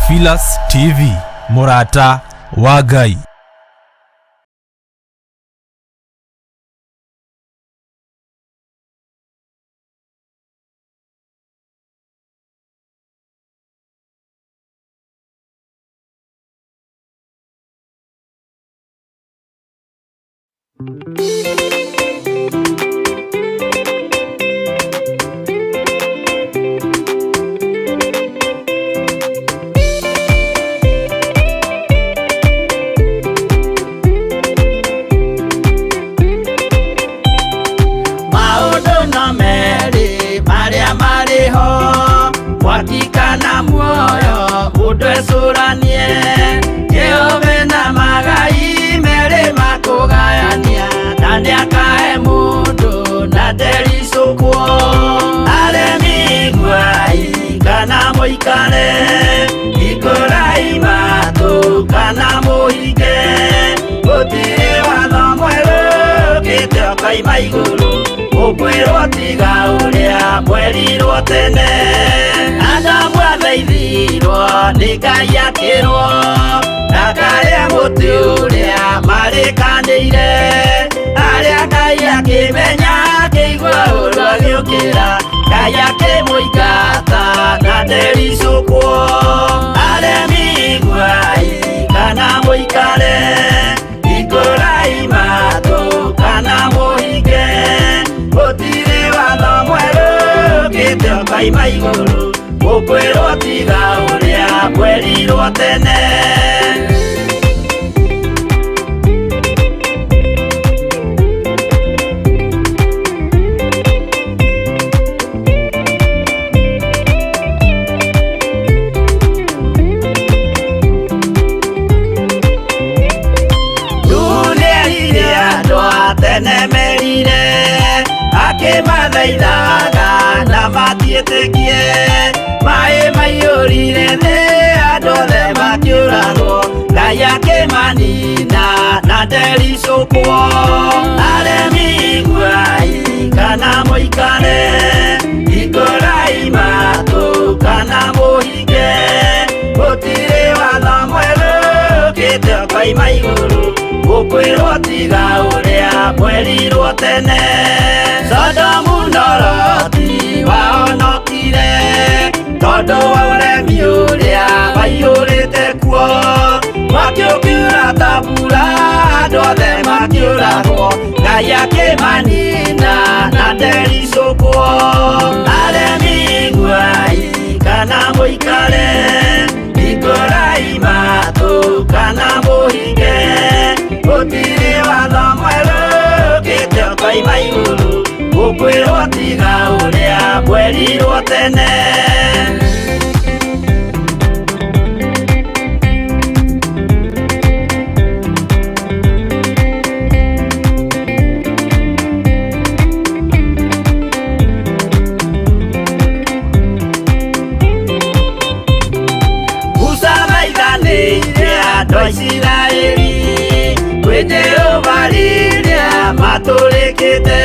Theophilus TV, mũrata wa Ngai. Maũndũ no merĩ marĩa marĩ ho, mwaki kana muoyo, mũndũ ecũranie. Jehova na magai merĩ makũgayania, na nĩakahe mũndũ na ndericũkwo. Aremi iguai kana mũikare, hingũrai matũ kana mũhinge, gũtirĩ watho mwerũ ũkĩte ũkoima igũrũ, ũkwĩrwo tiga ũrĩa mwerirwo tene. Adamu athaithirwo nĩ Ngai akĩrwo ndakarĩe mũtĩ ũrĩa marĩkanĩire, arĩa Ngai akĩmenya akĩigua ũru agĩũkĩra, Ngai akĩmũingata na ndericũkwo. Aremi iguai kana mũikare, hingũrai matũ kana mũhinge, gũtirĩ watho mwerũ ũkĩte ũkoima igũrũ, ũkwĩrwo tiga ũrĩa mwerirwo tene. Nĩerire andũ a tene merire, akĩmathaithaga na matiĩtĩkie, maĩ maiyũrire thĩ andũ othe makĩũragwo, Ngai akĩmanina na ndericũkwo. Aremi iguai kana mũikare, hingũrai matũ kana mũhinge, gũtirĩ watho mwerũ ũkĩte ũkoima igũrũ, ũkwĩrwo tiga ũrĩa mwerirwo tene. Sodomu na Loti wahonokire tondũ wa ũremi ũrĩa waiyũrĩte kuo, mwaki ũkiura ta mbura andũ othe makĩũragwo, Ngai akĩmanina na ndericũkwo. Aremi iguai kana mũikare, hingũrai matũ kana mũhinge, gũtirĩ watho mwerũ ũkĩte ũkoima igũrũ, ũkwĩrwo tiga ũrĩa mwerirwo tene. Musa thaithanĩire andũ a Isiraeli kwĩ Jehova rĩrĩa matũrĩkĩte,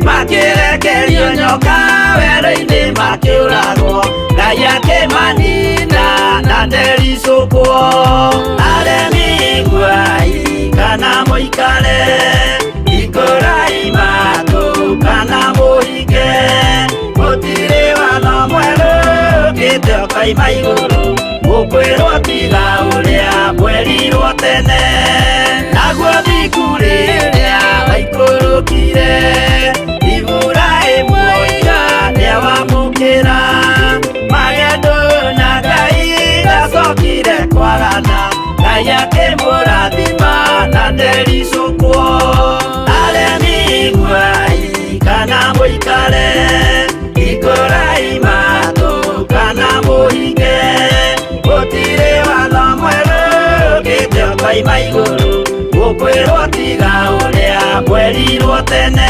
makĩrekerio nyoka werũ-inĩ makĩũragwo, Ngai akĩmanina na ndericũkwo. Aremi iguai kana mũikare, hingũrai matũ kana mũhinge, gũtirĩ watho mwerũ ũkĩte ũkoima igũrũ, ũkwĩrwo tiga ũrĩa mwerirwo tene. Naguo thingu rĩrĩa waikũrũkire, Iburahĩmu oiga nĩawamũkĩra, magendo na Ngai ndacokire kwagana, Ngai akĩmũrathima na ndericũkwo. Aremi iguai kana mũikare, hingũrai matũ kana mũhinge, gũtirĩ watho mwerũ ũkĩte ũkoima igũrũ, ũkwĩrwo tiga ũrĩa mwerirwo tene.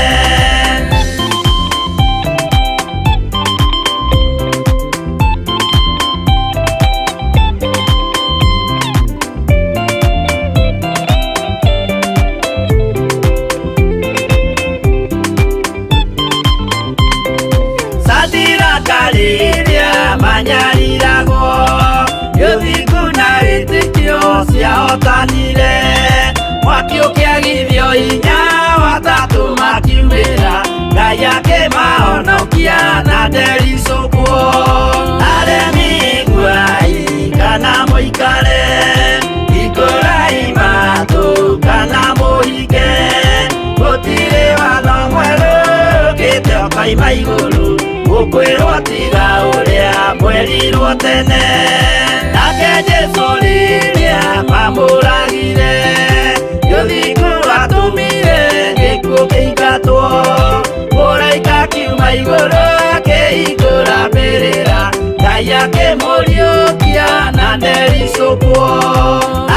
Sadiraka rĩrĩa manyariragwo, Hinya watatũ makiumĩra, Ngai akĩmahonokia na ndericũkwo. Aremi iguai kana mũikare, hingũrai matũ kana mũhinge, gũtirĩ watho mwerũ ũkĩte ũkoima igũrũ, gũkwĩrwo tiga ũrĩa mwerirwo tene. Nake Jesũ rĩrĩa mamũragire, rũthingo rwatũmire gĩkuũ kĩingatwo, mũraika akiuma igũrũ akĩhingũra mbĩrĩra, Ngai akĩmũriũkia na ndericũkwo.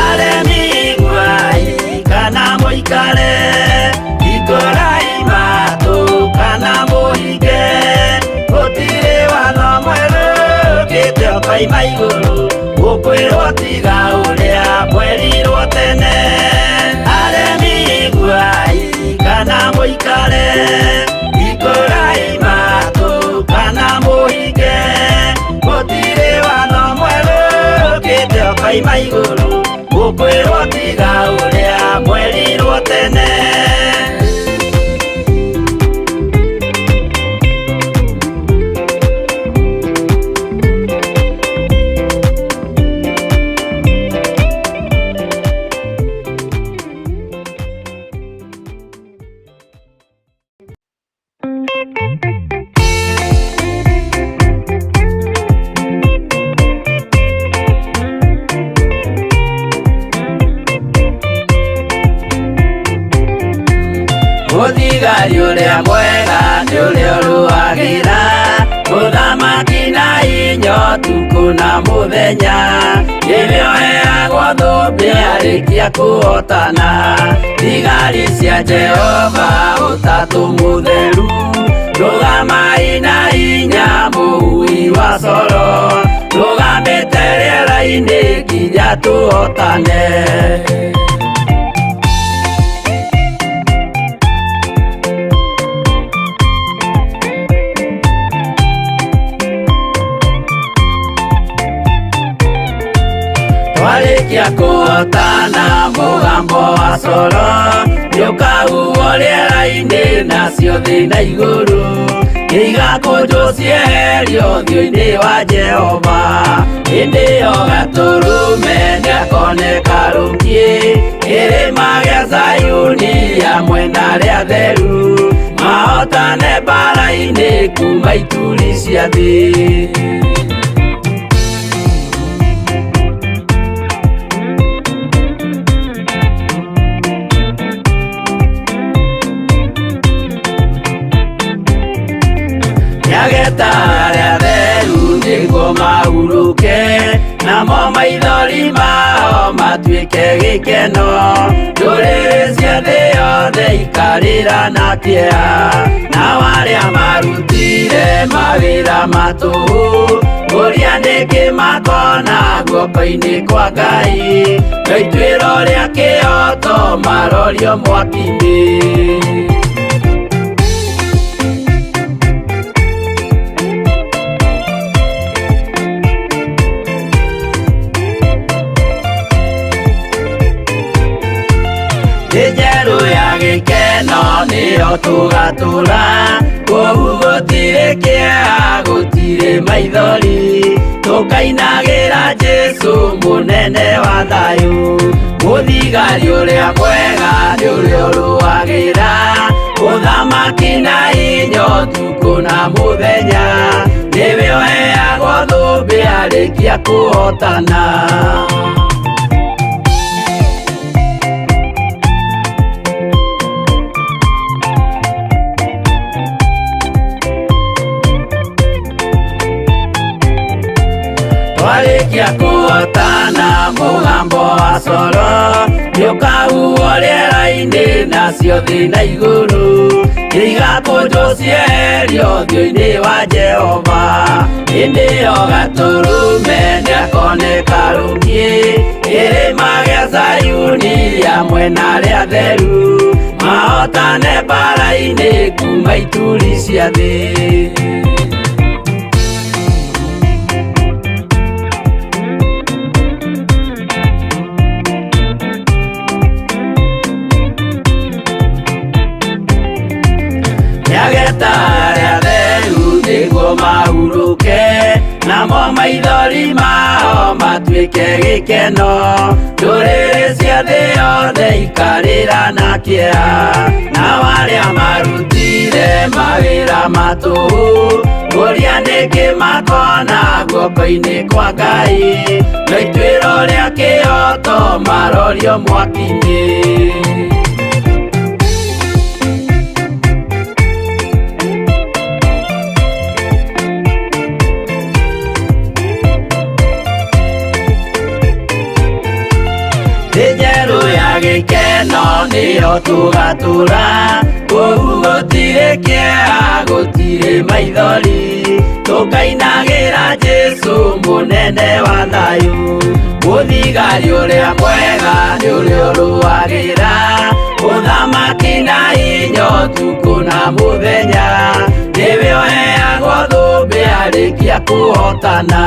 Aremi iguai kana mũikare, hingũrai matũ kana mũhinge, gũtirĩ watho mwerũ ũkĩte ũkoima igũrũ, gũkwĩrwo tiga ũrĩa mwerirwo tene. Aremi iguai kana mũikare, hingũrai matũ kana mũhinge, gũtirĩ watho mwerũ ũkĩte ũkoima igũrũ, gũkwĩrwo tiga ũrĩa mwerirwo tene. Mũthigari ũrĩa mwega nĩ ũrĩa ũrũagĩra mũthamaki na hinya ũtukũ na mũthenya, nĩwe ũheagwo thũmbĩ arĩkia kũhotana. Thigari cia Jehova ũtatũ mũtheru, rũgamai na hinya mũhui wa coro, rũgamĩte rĩera-inĩ nginya tũhotane. Twarĩkia kũhotana mũgambo wa coro, nĩũkahuhwo rĩera-inĩ nacio thĩ na igũrũ, igakũnjwo cieherio ũthiũ-inĩ wa Jehova. Hĩndĩ ĩyo Gatũrũme nĩakoneka rũngĩ, kĩrĩma gĩa Zayuni hamwe na arĩa atheru, mahotane mbaara-inĩ kuma ituri cia thĩ. Nĩageta arĩa atheru nĩguo mahurũke, namo maithori mao matuĩke gĩkeno. Ndũrĩrĩ cia thĩ yothe ikarĩra na kĩeha, nao arĩa marutire mawĩra ma tũhũ, ũrĩa nĩkĩ makona guoko-inĩ kwa Ngai, no ituĩro rĩa kĩhooto marorio mwaki-inĩ. Thĩ njerũ ya gĩkeno nĩyo tũgatũra, kũu gũtirĩ kĩeha gũtirĩ maithori, tũkainagĩra Jesũ mũnene wa thayũ. Mũthigari ũrĩa mwega nĩ ũrĩa ũrũagĩra ũthamaki na hinya ũtukũ na mũthenya, nĩwe ũheagwo thũmbĩ arĩkia kũhotana. Twarĩkia kũhotana mũgambo wa coro, nĩũkahuhwo rĩera-inĩ nacio thĩ na igũrũ, igakũnjwo cieherio ũthiũ-inĩ wa Jehova. Hĩndĩ ĩyo Gatũrũme nĩakoneka rũngĩ, kĩrĩma gĩa Zayuni hamwe na arĩa atheru, mahotane mbaara-inĩ kuma ituri cia thĩ. Nĩageta arĩa atheru nĩguo mahurũke, namo maithori mao matuĩke gĩkeno. Ndũrĩrĩ cia thĩ yothe ikarĩra na kĩeha, nao arĩa marutire mawĩra ma tũhũ, ngũria nĩkĩ makona guoko-inĩ kwa Ngai, no ituĩro rĩa kĩhooto marorio mwaki-inĩ. Thĩ njerũ ya gĩkeno nĩyo tũgatũra, kũu gũtirĩ kĩeha, gũtirĩ maithori, tũkainagĩra Jesũ mũnene wa thayũ. Mũthigari ũrĩa mwega nĩ ũrĩa ũrũagĩra ũthamaki na hinya ũtukũ na mũthenya, nĩwe ũheagwo thũmbĩ arĩkia kũhotana.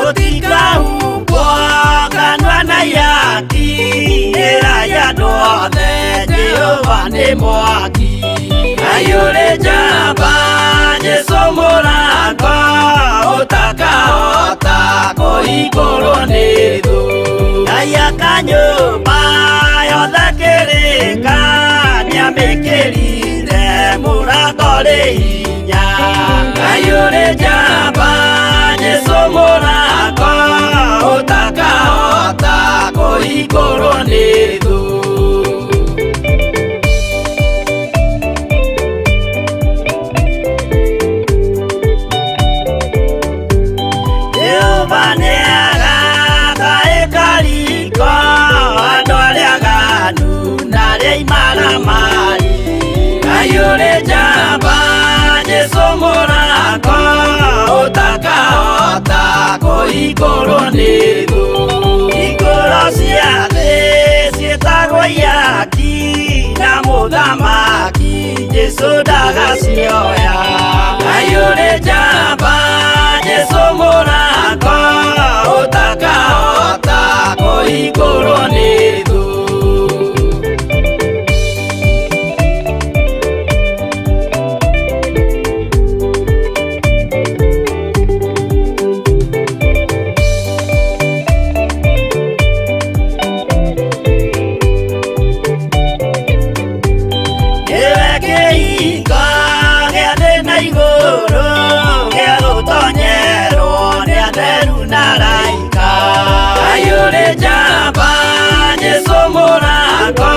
Mũtikahumbwo kanua na ihaki, ĩrai andũ othe Jehova nĩ mwaki. Ngai ũrĩ njamba, Jesũ mũrango, ũtakahota kũhingũrwo nĩ thũ. Ngai aka nyũmba yothe kĩrĩka, nĩamĩkĩrire mũrango rĩ hinya. Ngai ũrĩ njamba, Jesũ mũrango, ũtakahota kũhingũrwo nĩ thũ. Jehova nĩagaka ĩkariko, andũ arĩa aganu na arĩa imaramari. Ngai ũrĩ njamba, Jesũ mũrango, ũtakahota kũhingũrwo nĩ thũ. Hingũro cia thĩ ciĩtagwo ihaki, na mũthamaki Jesũ ndagacioya. Ngai ũrĩ njamba, Jesũ mũrango, ũtakahota kũhingũrwo nĩ thũ. Nĩwe kĩhingo gĩa thĩ na igũrũ, gĩa gũtonyerwo nĩ atheru na araika. Ngai ũrĩ njamba, Jesũ mũrango,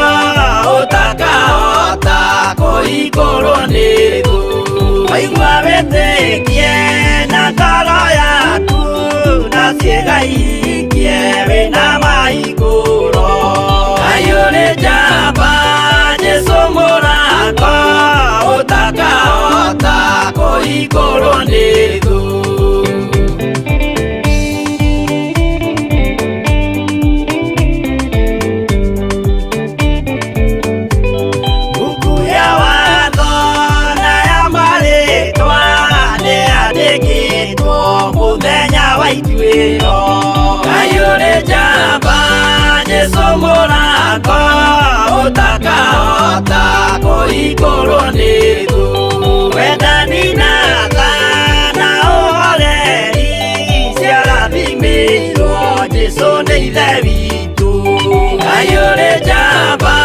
ũtakahota kũhingũrwo nĩ thũ. Waigua wĩtĩkie na ngoro yaku, na ciĩga ihingie wĩna mahingũro. Ngai ũrĩ njamba, Jesũ mũrango, ũtakahota kũhingũrwo nĩ thũ. Mbuku ya watho na ya marĩtwa nĩyandĩkĩtwo mũthenya wa ituĩro. Ngai ũrĩ njamba, Jesũ mũrango, ũtakahota kũhingũrwo nĩ thũ. Wendani na tha na ũhoreri ciarathimĩirwo Jesũ nĩ Ithe witũ. Ngai ũrĩ njamba,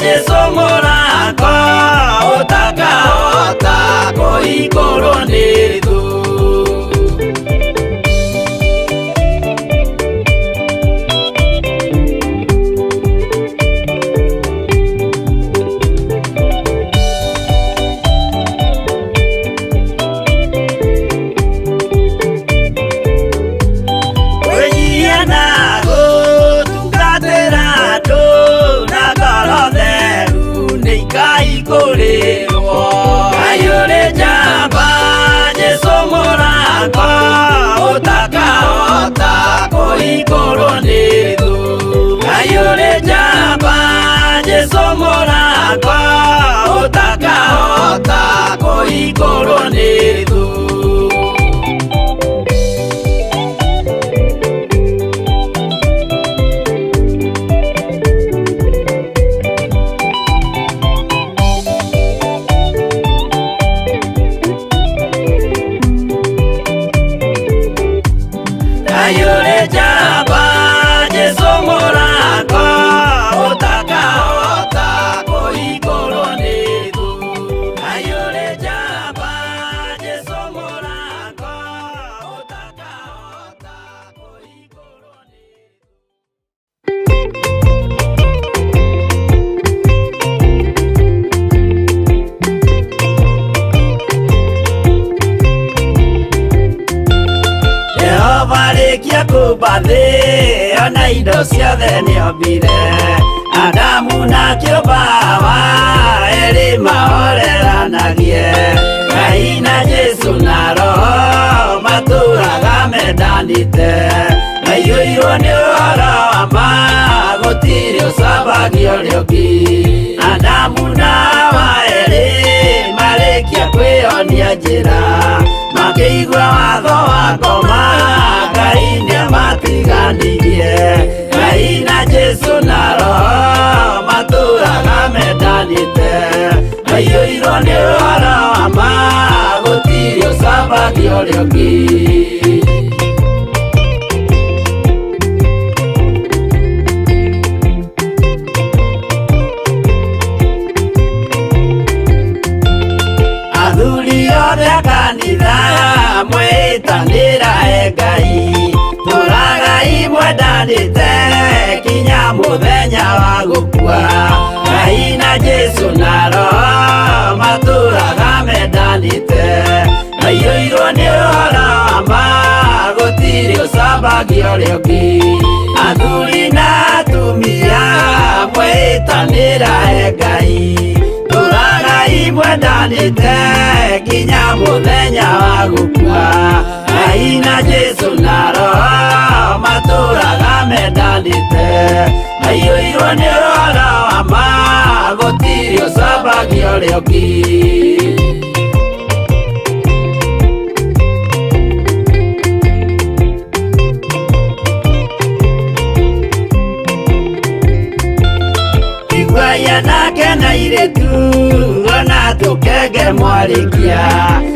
Jesũ mũrango, ũtakahota kũhingũrwo nĩ thũ. Kwĩnyihia na gũtungatĩra andũ kũhingũrĩrwo. Ngai ũrĩ njamba, Jesũ mũrango ũtakahota kũhingũrwo nĩ thũ. Ngai ũrĩ njamba, Jesũ mũrango ũtakahota kũhingũrwo nĩ thũ. Ngai ũrĩ njamba, Jesũ mũrango ũtakahota kũhingũrwo nĩ thũ. Ngai ũrĩ njamba, Jesũ mũrango ũtakahota kũhingũrwo nĩ thũ. Jehova rĩkia kũmba thĩ ona indo ciothe nĩombire. Adamu na kĩũmba Hawa erĩ mahoreranagie. Ngai na Jesũ na Roho matũraga mendanĩte. Maiyũirwo nĩ ũhoro wa ma gũtirĩ ũcambagia ũrĩa ũngĩ. Adamu na Hawa erĩ marĩkia kwĩyonia njĩra, makĩigua watho wa ngoma Ngai nĩamatiganirie. Ngai na Jesũ na Roho matũraga mendanĩte. Maiyũirwo nĩ ũhoro wa ma gũtirĩ ũcambagia ũrĩa ũngĩ. Athuri othe a kanitha mwĩtanĩra e Ngai, tũragai mwendanĩte kinya mũthenya wa gũkua. Ngai na Jesũ na Roho matũraga mendanĩte. Maiyũirwo nĩ ũhoro wa ma gũtirĩ ũcambagia ũrĩa ũngĩ. Athuri na atumia mwĩtanĩra e Ngai, tũragai mwendanĩte kinya mũthenya wa gũkua. Ngai na Jesũ na Roho matũraga mendanĩte. Maiyũirwo nĩ ũhoro wa ma gũtirĩ ũcambagia ũrĩa ũngĩ. Iguai anake na airĩtu ona tũkenge mwarĩkia,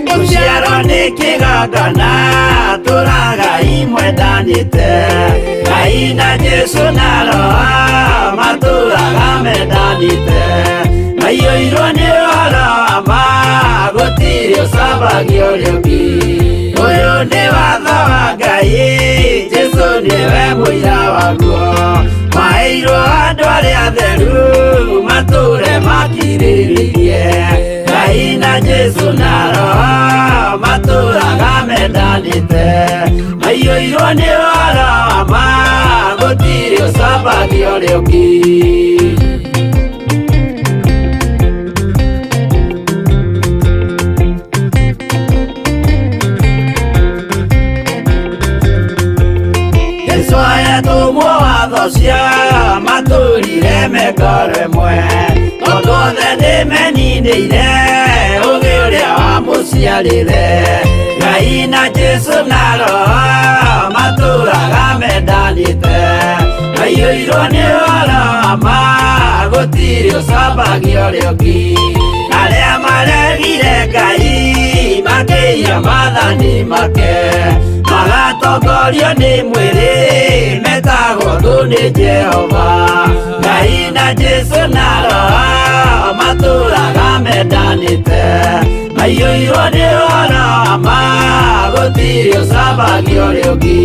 gũciarwo nĩ kĩgongona tũragai mwendanĩte. Ngai na Jesũ na Roho matũraga mendanĩte. Maiyũirwo nĩ ũhoro wa ma gũtirĩ ũcambagia ũrĩa ũngĩ. Ũyũ nĩ watho wa Ngai, Jesũ nĩwe mũira waguo. Maheirwo andũ arĩa atheru matũre makirĩrĩirie. Ngai na Jesũ na Roho matũraga mendanĩte. Maiyũirwo nĩ ũhoro wa ma gũtirĩ ũcambagia ũrĩa ũngĩ. Jesũ ayatũmwo watho cia matũrire mekore mwe, tondũ othe nĩmeninĩire ũgĩ ũrĩa wamũciarire. Ngai na Jesũ na Roho matũraga mendanĩte. Maiyũirwo nĩ ũhoro wa ma gũtirĩ ũcambagia ũrĩa ũngĩ. Arĩa maregire Ngai makĩiya maathani make, magatongorio nĩ mwĩrĩ metagwo thũ nĩ Jehova. Ngai na Jesũ na Roho matũraga mendanĩte. Maiyũirwo nĩ ũhoro wa ma gũtirĩ ũcambagia ũrĩa ũngĩ.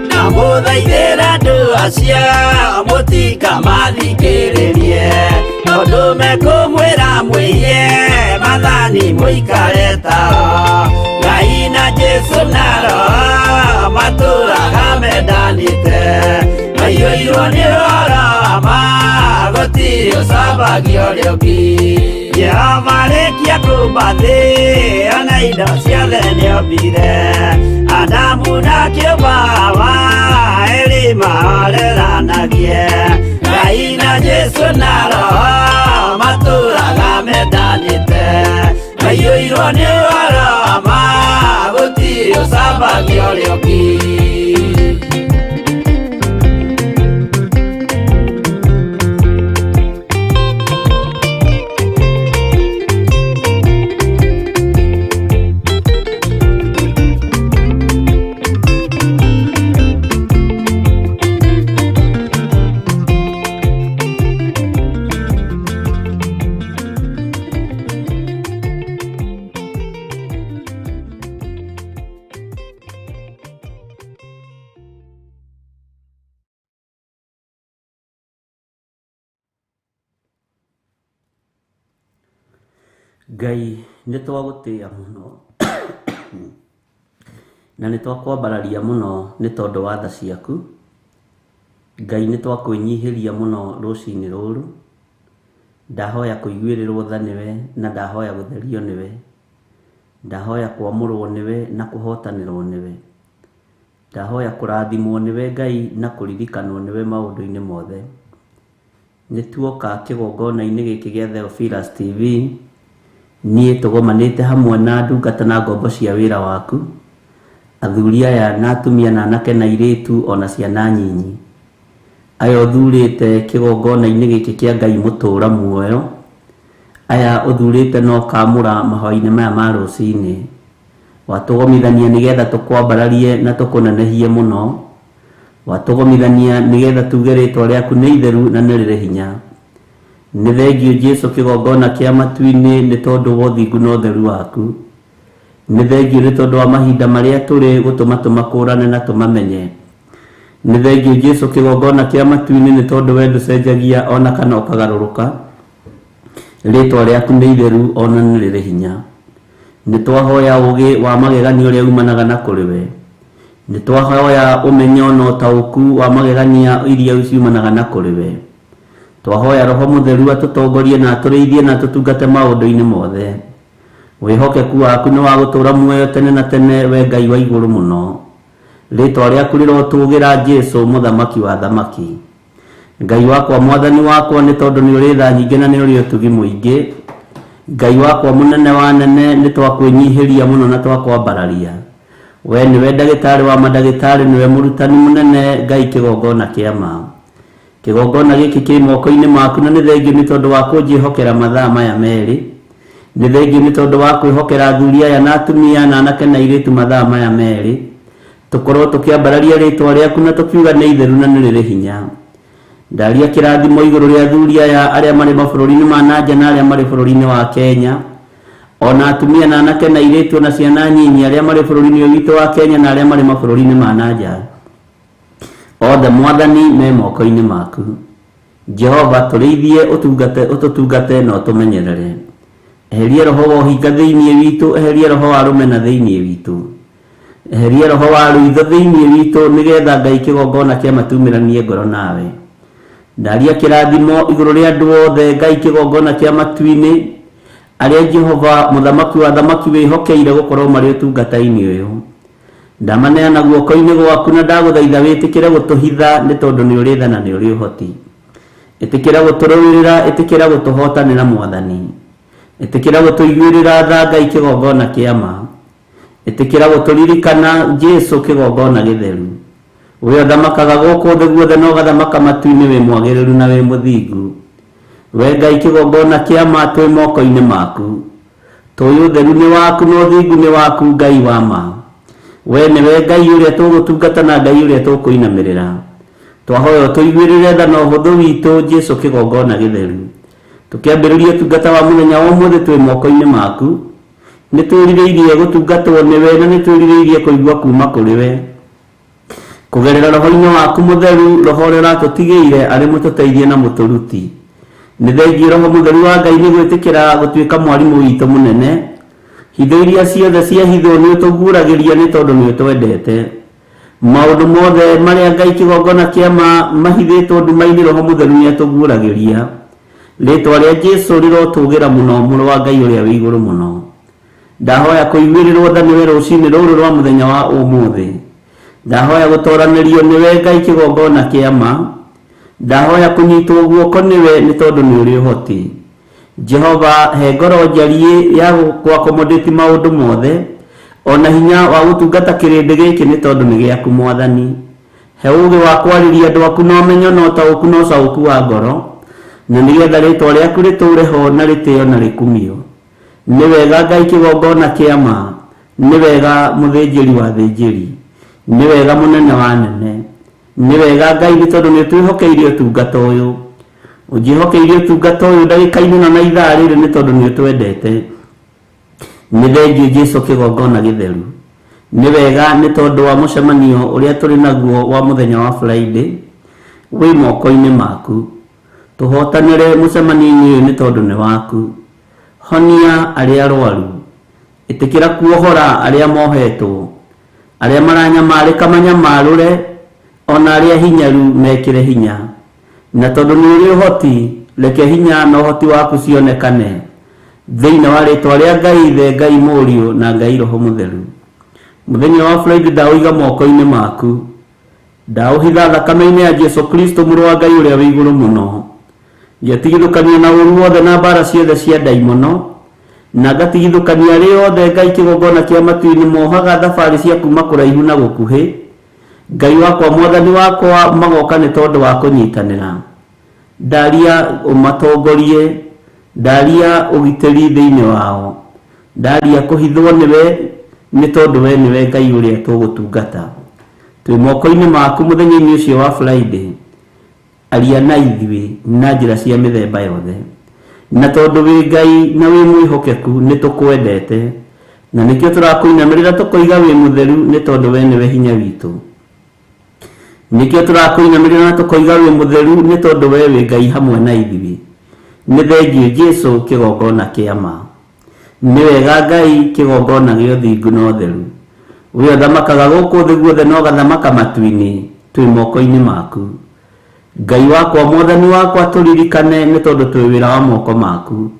Ndamũthaithĩra andũ acio mũtikamathikĩrĩrie, tondũ mekũmwĩra mwĩiye maathani mũikare tao. Ngai Jesu na Roho matũraga mendanĩte maiyũirwo nĩ ũhoro wa ma gũtirĩ ũcambagio ũrĩa ũngĩ Jehova rĩkia kũmba thĩ ona indo ciothe nĩombire Adamu na kĩũmba Hawa erĩ mahoreranagie Ngai na Jesu na Roho matũraga mendanĩte maiyũirwo nĩ ũhoro wa ma gũtirĩ ũcambagio ũrĩa ũngĩ. Ngai nĩ twagũtĩa mũno na nĩ twakwambararia mũno nĩ tondũ wa tha ciaku. Ngai nĩ twakwĩnyihĩria mũno rũcinĩ rũrũ. Ndahoya kũiguĩrĩrwo tha nĩwe na ndahoya gũtherio nĩwe. Ndahoya kwamũrwo nĩwe na kũhotanĩrwo nĩwe. Ndahoya kũrathimwo nĩwe Ngai na kũririkanwo nĩwe maũndũ-inĩ mothe. Nĩ tuoka kĩgongona-inĩ gĩkĩ gĩa Theophilus TV, niĩ tũgomanĩte hamwe na ndungata na ngombo cia wĩra waku, athuri aya na atumia na anake na airĩtu ona ciana nyinyi. Aya ũthurĩte kĩgongona-inĩ gĩkĩ kĩa Ngai mũtũra muoyo, aya ũthurĩte na ũkamũra mahoya-inĩ maya ma rũcinĩ. Watũgomithania nĩgetha tũkwambararie na tũkũnenehie mũno. Watũgomithania nĩgetha tuge rĩtwa rĩaku nĩ itheru na nĩ rĩrĩ hinya. Nĩ thengiũ Jesu kĩgongona kĩa matu-inĩ nĩ tondũ wa ũthingu na ũtheru waku. Nĩ thengiũ nĩ tondũ wa mahinda marĩa tũrĩ gũtũma tũmakũrane na tũmamenye. Nĩ thengiũ Jesu kĩgongona kĩa matu-inĩ nĩ tondũ we ndũcenjagia ona kana ũkagarũrũka. Rĩtwa rĩaku nĩ itheru ona nĩ rĩrĩ hinya. Nĩ twahoya ũgĩ wa magegania ũrĩa umanaga na kũrĩ we. Nĩ twahoya ũmenyo na ũtaũku wa magegania iria ciumanaga na kũrĩ we. Twahoya Roho Mũtheru atũtongorie na atũrĩithie na atũtungate maũndũ-inĩ mothe. Wĩhokeku waku nĩ wa gũtũũra muoyo tene na tene, we Ngai wa igũrũ mũno. Rĩtwa rĩaku rĩrotũgĩra Jesu, Mũthamaki wa athamaki. Ngai wakwa, Mwathani wakwa, nĩ tondũ nĩ ũrĩ tha nyingĩ na nĩ ũrĩ ũtugi mũingĩ. Ngai wakwa mũnene wa anene, nĩ twakwĩnyihĩria mũno na twakwambararia. We nĩwe ndagĩtarĩ wa mandagĩtarĩ, nĩwe mũrutani mũnene, Ngai kĩgongona kĩa ma. Kĩgongona gĩkĩ kĩ moko-inĩ maku na nĩ thengiũ nĩ tondũ wa kũnjĩhokera mathaa maya merĩ. Nĩ thengiũ nĩ tondũ wa kwĩhokera athuri aya na atumia na anake na airĩtu mathaa maya merĩ. Tũkorwo tũkĩambararia rĩtwa rĩaku na tũkiuga nĩ itheru na nĩ rĩrĩ hinya. Ndaria kĩrathimo igũrũ rĩa athuri aya arĩa marĩ mabũrũri-inĩ ma nanja na arĩa marĩ bũrũri-inĩ wa Kenya. Ona atumia na anake na airĩtu ona ciana nyinyi arĩa marĩ bũrũri-inĩ ũyũ witũ wa Kenya na arĩa marĩ mabũrũri-inĩ ma nanja. Othe Mwathani me moko-inĩ maku. Jehova tũrĩithie ũtungate ũtũtungate na ũtũmenyerere. Eheria roho wa ũhinga thĩinĩ witũ, eheria roho wa rũmena thĩinĩ witũ. Eheria roho wa rũitho thĩinĩ witũ nĩgetha Ngai kĩgongona kĩa matumĩranie ngoro nawe. Ndaria kĩrathimo igũrũ rĩa andũ othe Ngai kĩgongona kĩa matu-inĩ arĩa Jehova mũthamaki wa athamaki wĩhokeire gũkorwo marĩ ũtungata-inĩ ũyũ. Ndamaneana guoko-inĩ gwaku na ndagũthaitha wĩtĩkĩre gũtũhitha nĩ tondũ nĩ ũrĩ tha na nĩ ũrĩ ũhoti. Ĩtĩkĩra gũtũrũĩrĩra, ĩtĩkĩra gũtũhotanĩra Mwathani. Ĩtĩkĩra gũtũiguĩrĩra tha Ngai kĩgongona kĩa ma. Ĩtĩkĩra gũtũririkana Jesu kĩgongona gĩtheru. We ũthamakaga gũkũ thĩ guothe na ũgathamaka matu-inĩ wĩ mwagĩrĩru na wĩ mũthingu. We Ngai kĩgongona kĩa ma twĩ moko-inĩ maku. Tũĩ ũtheru nĩ waku na ũthingu nĩ waku Ngai wa ma. We nĩwe Ngai ũrĩa tũgũtungata na Ngai ũrĩa tũkũinamĩrĩra. Twahoya ũtũiguĩrĩre tha na ũhũthũ witũ Jesu kĩgongona gĩtheru. Tũkĩambĩrĩria ũtungata wa mũthenya wa ũmũthĩ twĩ moko-inĩ maku. Nĩ twĩrirĩirie gũtungatwo nĩwe na nĩ twĩrirĩirie kũigua kuma kũrĩ we. Kũgerera roho-inĩ waku mũtheru, roho ũrĩa ũratũtigĩire arĩ mũtũteithia na mũtũruti. Nĩ thengiũ roho mũtheru wa Ngai nĩ gwĩtĩkĩra gũtuĩka mwarimũ witũ mũnene. Hitho iria ciothe ciahithwo nĩ ũtũguũragĩria nĩ tondũ nĩ ũtwendete. Maũndũ mothe marĩa Ngai kĩgongona kĩa ma mahithĩtwo nduma-inĩ Roho Mũtheru nĩ atũguũragĩria. Rĩtwa rĩa Jesu rĩrotũgĩra mũno, Mũrũ wa Ngai ũrĩa wĩ igũrũ mũno. Ndahoya kũiguĩrĩrwo tha nĩwe rũcinĩ rũrũ rwa mũthenya wa ũmũthĩ. Ndahoya gũtoranĩrio nĩwe Ngai kĩgongona kĩa ma. Ndahoya kũnyitwo guoko nĩwe nĩ tondũ nĩ ũrĩ ũhoti. Jehova, he ngoro njariĩ ya gũkũ-accommodate maũndũ mothe, o na hinya wa gũtungata kĩrĩndĩ gĩkĩ nĩ tondũ nĩ gĩaku Mwathani. He ũũgĩ wa kwarĩria andũ aku na ũmenyo na ũtaũku na ũcaũku wa ngoro, na nĩgetha rĩĩtwa rĩaku rĩtũũre ho na rĩtĩo na rĩkumio. Nĩ wega Ngai kĩgongona kĩa ma, nĩ wega mũthĩnjĩri wa athĩnjĩri, nĩ wega mũnene wa anene. Nĩ wega Ngai nĩ tondũ nĩ ũtwĩhokeire ũtungata ũyũ. Ũnjĩhokeire ũtungata ũyũ ndagĩka-inĩ ĩno na ithaa rĩrĩ nĩ tondũ nĩ ũtwendete. Nĩ thengiũ Jesu kĩgongona gĩtheru. Nĩ wega nĩ tondũ wa mũcemanio ũrĩa tũrĩ naguo wa mũthenya wa Friday wĩ moko-inĩ maku. Tũhotanĩre mũcemanio-inĩ ũyũ nĩ tondũ nĩ waku. Honia arĩa arwaru. Ĩtĩkĩra kuohora arĩa mohetwo. Arĩa maranyamarĩka manyamarũre, o na arĩa ahinyaru mekĩre hinya. Na tondũ nĩ ũrĩ ũhoti, reke hinya na ũhoti waku cionekane thĩinĩ wa rĩĩtwa rĩa Ngai Ithe, Ngai Mũriũ, na Ngai Roho Mũtheru. Mũthenya wa Friday ndaũiga moko-inĩ maku. Ndaũhitha thakame-inĩ ya Jesu Kristo Mũrũ wa Ngai ũrĩa wĩ igũrũ mũno. Ngĩtigithũkania na ũũru wothe na mbaara ciothe cia ndaimono, na ngatigithũkania arĩa othe Ngai kĩgongona kĩa matu-inĩ mohaga thabarĩ cia kuuma kũraihu na gũkuhĩ. Ngai wakwa Mwathani wakwa magoka nĩ tondũ wa kũnyitanĩra. Ndaria ũmatongorie, ndaria ũgitĩri thĩinĩ wao, ndaria kũhithwo nĩwe nĩ tondũ we nĩwe Ngai ũrĩa tũgũtungata. Twĩ moko-inĩ maku mũthenya-inĩ ũcio wa Friday. Aria na ithuĩ na njĩra cia mĩthemba yothe. Na tondũ wĩ Ngai na wĩ mwĩhokeku, nĩ tũkwendete. Na nĩkĩo tũrakũinamĩrĩra tũkoiga wĩ mũtheru nĩ tondũ we nĩwe hinya witũ. Nĩkĩo tũrakũinamĩrĩra na tũkoiga wĩ mũtheru nĩ tondũ we wĩ Ngai hamwe na ithuĩ. Nĩ thengiũ Jesu kĩgongona kĩa ma. Nĩ wega Ngai kĩgongona gĩa ũthingu na ũtheru. We ũthamakaga gũkũ thĩ guothe na ũgathamaka matu-inĩ, twĩ moko-inĩ maku. Ngai wakwa Mwathani wakwa tũririkane nĩ tondũ twĩ wĩra wa moko maku.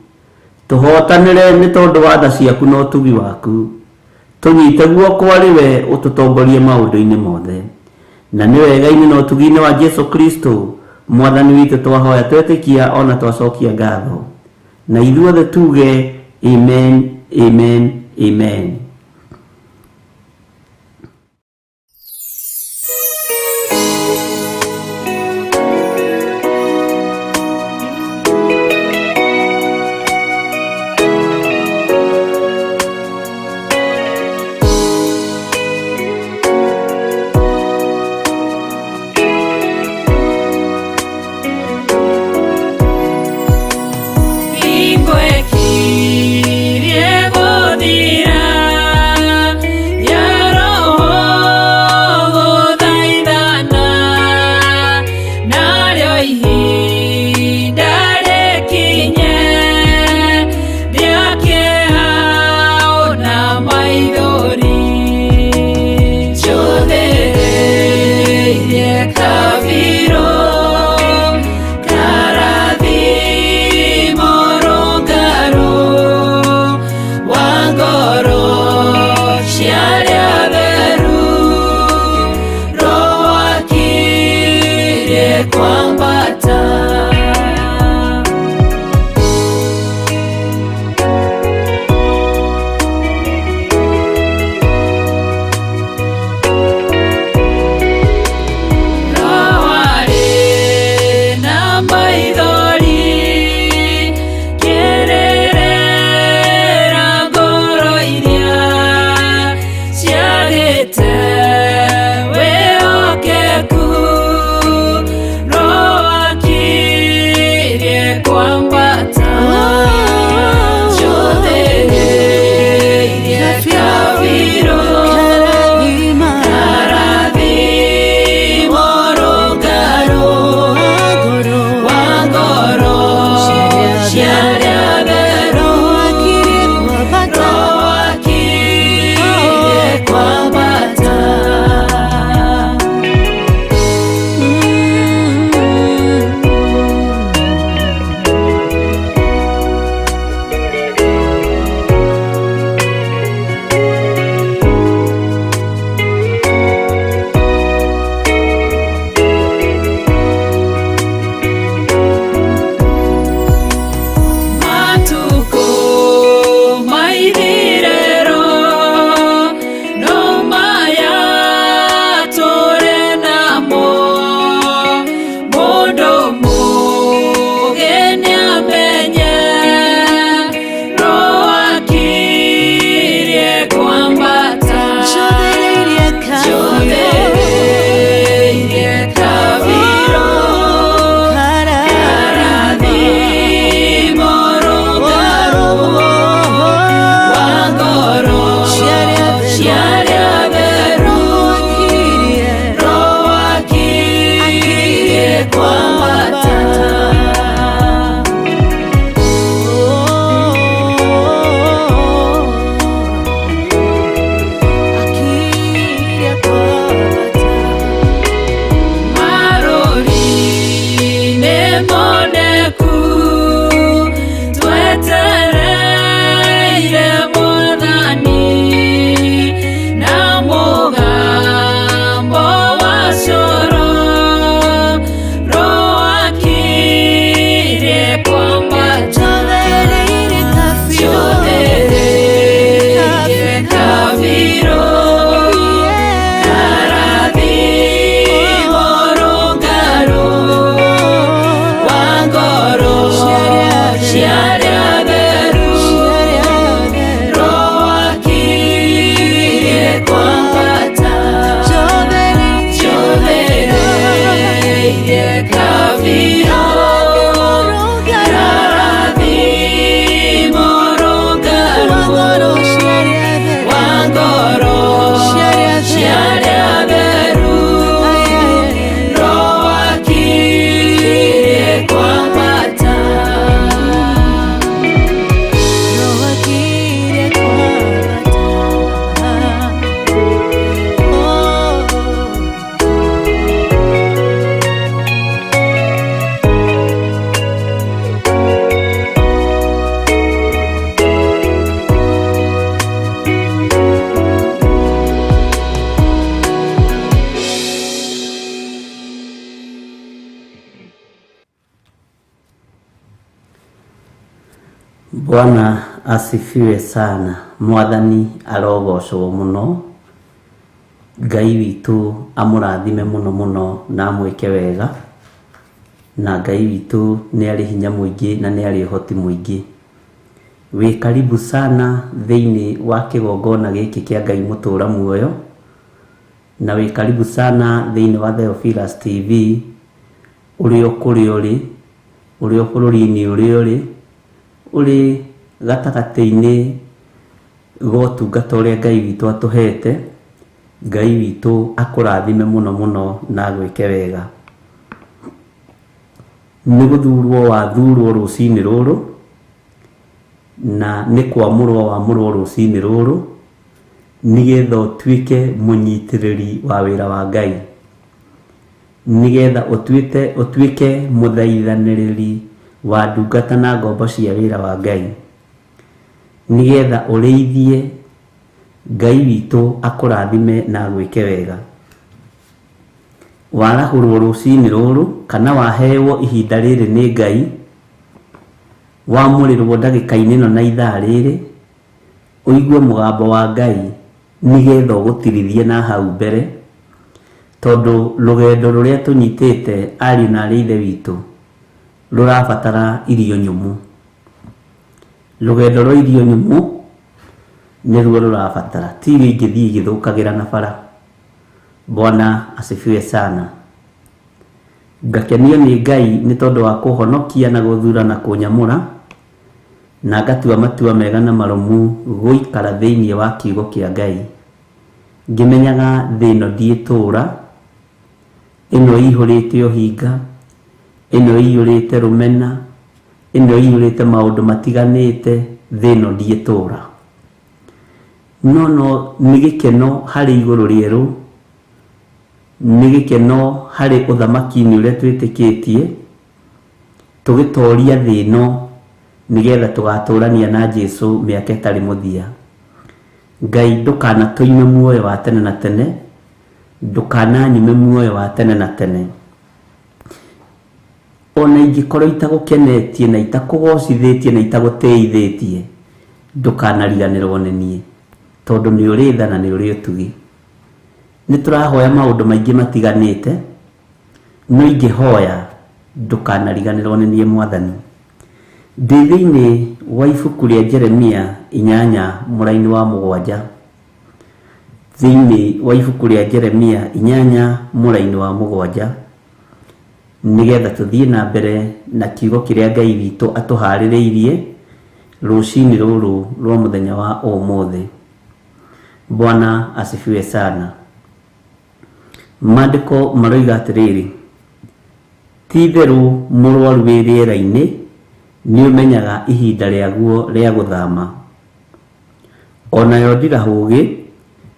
Tũhotanĩre nĩ tondũ wa tha ciaku na ũtugi waku. Tũnyite guoko arĩ we ũtũtongorie maũndũ-inĩ mothe. Na nĩ wega-inĩ na ũtugi-inĩ wa Jesu Kristo Mwathani witũ twahoya twetĩkia o na twacokia ngatho. Na ithuothe tuge amen, amen, amen. Hingo ĩkirie gũthira. biũ Kĩrathimo rũngarũ wa ngoro cia arĩa atheru Roho akirie kwambata. Roho akirie kwambata. Oh. Bwana asifiwe sana. Mwathani arogocwo mũno. Ngai witũ amũrathime mũno mũno na amwĩke wega. Na Ngai witũ nĩ arĩ hinya mũingĩ na nĩ arĩ ũhoti mũingĩ. Wĩ karibu sana thĩinĩ wa kĩgongona gĩkĩ kĩa Ngai mũtũra muoyo. Na wĩ karibu sana thĩinĩ wa Theophilus TV, ũrĩ o kũrĩa ũrĩ, ũrĩ o bũrũri-inĩ ũrĩa ũrĩ, ũrĩ gatagatĩ-inĩ ga ũtungata ũrĩa Ngai witũ atũhete. Ngai witũ akũrathime mũno mũno na agwĩke wega. Nĩ gũthurwo wathurwo rũcinĩ rũrũ, na nĩ kwamũrwo wamũrwo rũcinĩ rũrũ, nĩgetha ũtuĩke mũnyitĩrĩri wa wĩra wa Ngai, nĩgetha ũtuĩke mũthaithanĩrĩri wa ndungata na ngombo cia wĩra wa Ngai, nĩgetha ũrĩithie. Ngai witũ akũrathime na agwĩke wega. Warahũrwo rũcinĩ rũrũ kana wahewo ihinda rĩrĩ nĩ Ngai, wamũrĩrwo ndagĩka-inĩ ĩno na ithaa rĩrĩ, ũigue mũgambo wa Ngai nĩgetha ũgũtirithie na hau mbere, tondũ rũgendo rũrĩa tũnyitĩte ariũ na arĩ ithe witũ rũrabatara irio nyũmũ. Rũgendo rwa irio nyũmũ nĩruo rũrabatara, ti irio ingĩthiĩ igĩthũkagĩra na bara. Bwana asifiwe sana. Ngakenio nĩ Ngai nĩ tondũ wa kũhonokia na gũthura na kũnyamũra, na ngatua matua mega na marũmu gũikara thĩinĩ wa kiugo kĩa Ngai, ngĩmenyaga thĩ ĩno ndiĩtũra, ĩno ĩihũrĩte ũhinga, ĩno ĩiyũrĩte rũmena, ĩno ĩiyũrĩte maũndũ matiganĩte, thĩ ĩno ndiĩtũra. No no nĩ gĩkeno harĩ igũrũ rĩerũ, nĩ gĩkeno harĩ ũthamaki-inĩ ũrĩa twĩtĩkĩtie, tũgĩtoria thĩ ĩno nĩgetha tũgatũrania na Jesũ mĩaka ĩtarĩ mũthia. Ngai ndũkanatũime muoyo wa tene na tene, ndũkananyume muoyo wa tene na tene. Ona ingĩkorwo itagũkenetie na itakũgocithĩtie na itagũtĩithĩtie, ndũkanariganĩrwo nĩ niĩ, tondũ nĩ ũrĩ tha na nĩ ũrĩ ũtugi. Nĩ tũrahoya maũndũ maingĩ matiganĩte, no ingĩhoya ndũkanariganĩrwo nĩ niĩ Mwathani. Ndĩ thĩinĩ wa ibuku rĩa Jeremia 8 mũraini wa 7. Thĩinĩ wa ibuku rĩa Jeremia 8 mũraini wa 7, nĩgetha tũthiĩ na mbere na kiugo kĩrĩa Ngai witũ atũharĩrĩirie rũcinĩ rũrũ rwa mũthenya wa ũmũthĩ. Bwana asifiwe sana. Maandĩko maroiga atĩrĩrĩ, ti-itherũ mũrwaru wĩ rĩera-inĩ nĩũmenyaga ihinda rĩaguo rĩa gũthama. Onayo ndirahũgĩ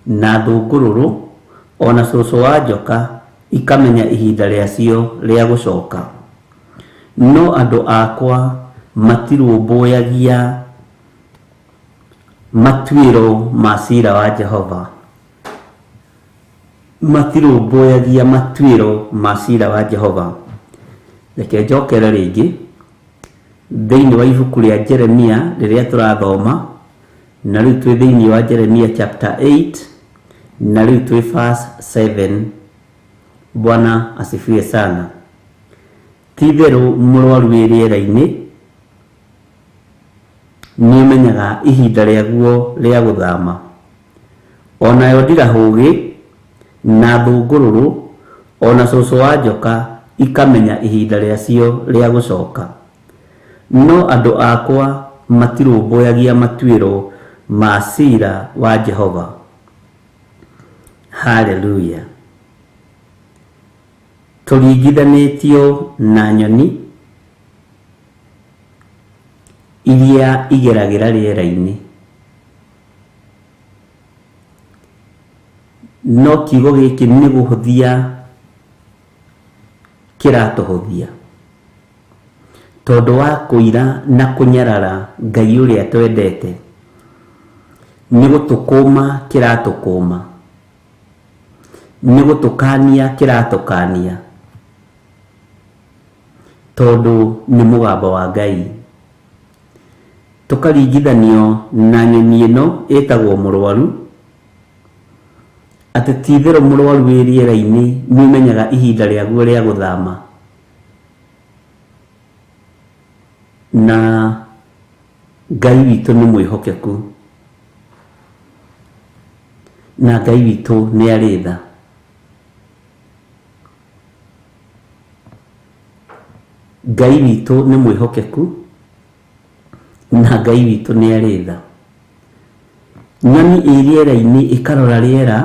na thũngũrũrũ ona cũcũ wa njoka ikamenya ihinda rĩacio rĩa gũcoka. No andũ akwa matirũmbũyagia matuĩro ma cira wa Jehova. Matirũmbũyagia matuĩro ma cira wa Jehova. Reke njokere rĩngĩ thĩinĩ wa ibuku rĩa Jeremia rĩrĩa tũrathoma, na rĩu twĩ thĩinĩ wa Jeremia chapter 8 na rĩu twĩ verse 7. Bwana asifiwe sana. Ti-itherũ mũrwaru wĩ rĩera-inĩ nĩũmenyaga ihinda rĩaguo rĩa gũthama. Onayo ndirahũgĩ na thũngũrũrũ ona cũcũ wa njoka ikamenya ihinda rĩacio rĩa gũcoka. No andũ akwa matirũmbũyagia matuĩro ma ciira wa Jehova. Haleluya. Tũringithanĩtio na nyoni iria igeragĩra rĩera-inĩ. No kiugo gĩkĩ nĩ gũhũthia kĩratũhũthia, tondũ wa kũira na kũnyarara Ngai ũrĩa twendete, nĩ gũtũkũma kĩratũkũma, nĩ gũtũkania kĩratũkania, tondũ nĩ mũgambo wa Ngai. Tũkaringithanio na nyoni ĩno ĩtagwo mũrwaru, atĩ ti itherũ mũrwaru wĩ rĩera-inĩ nĩ ũmenyaga ihinda rĩaguo rĩa gũthama. Na Ngai witũ nĩ mwĩhokeku, na Ngai witũ nĩ arĩ tha. Ngai witũ nĩ mwĩhokeku, na Ngai witũ nĩ arĩ tha. Nyoni ĩ rĩera-inĩ ĩkarora rĩera,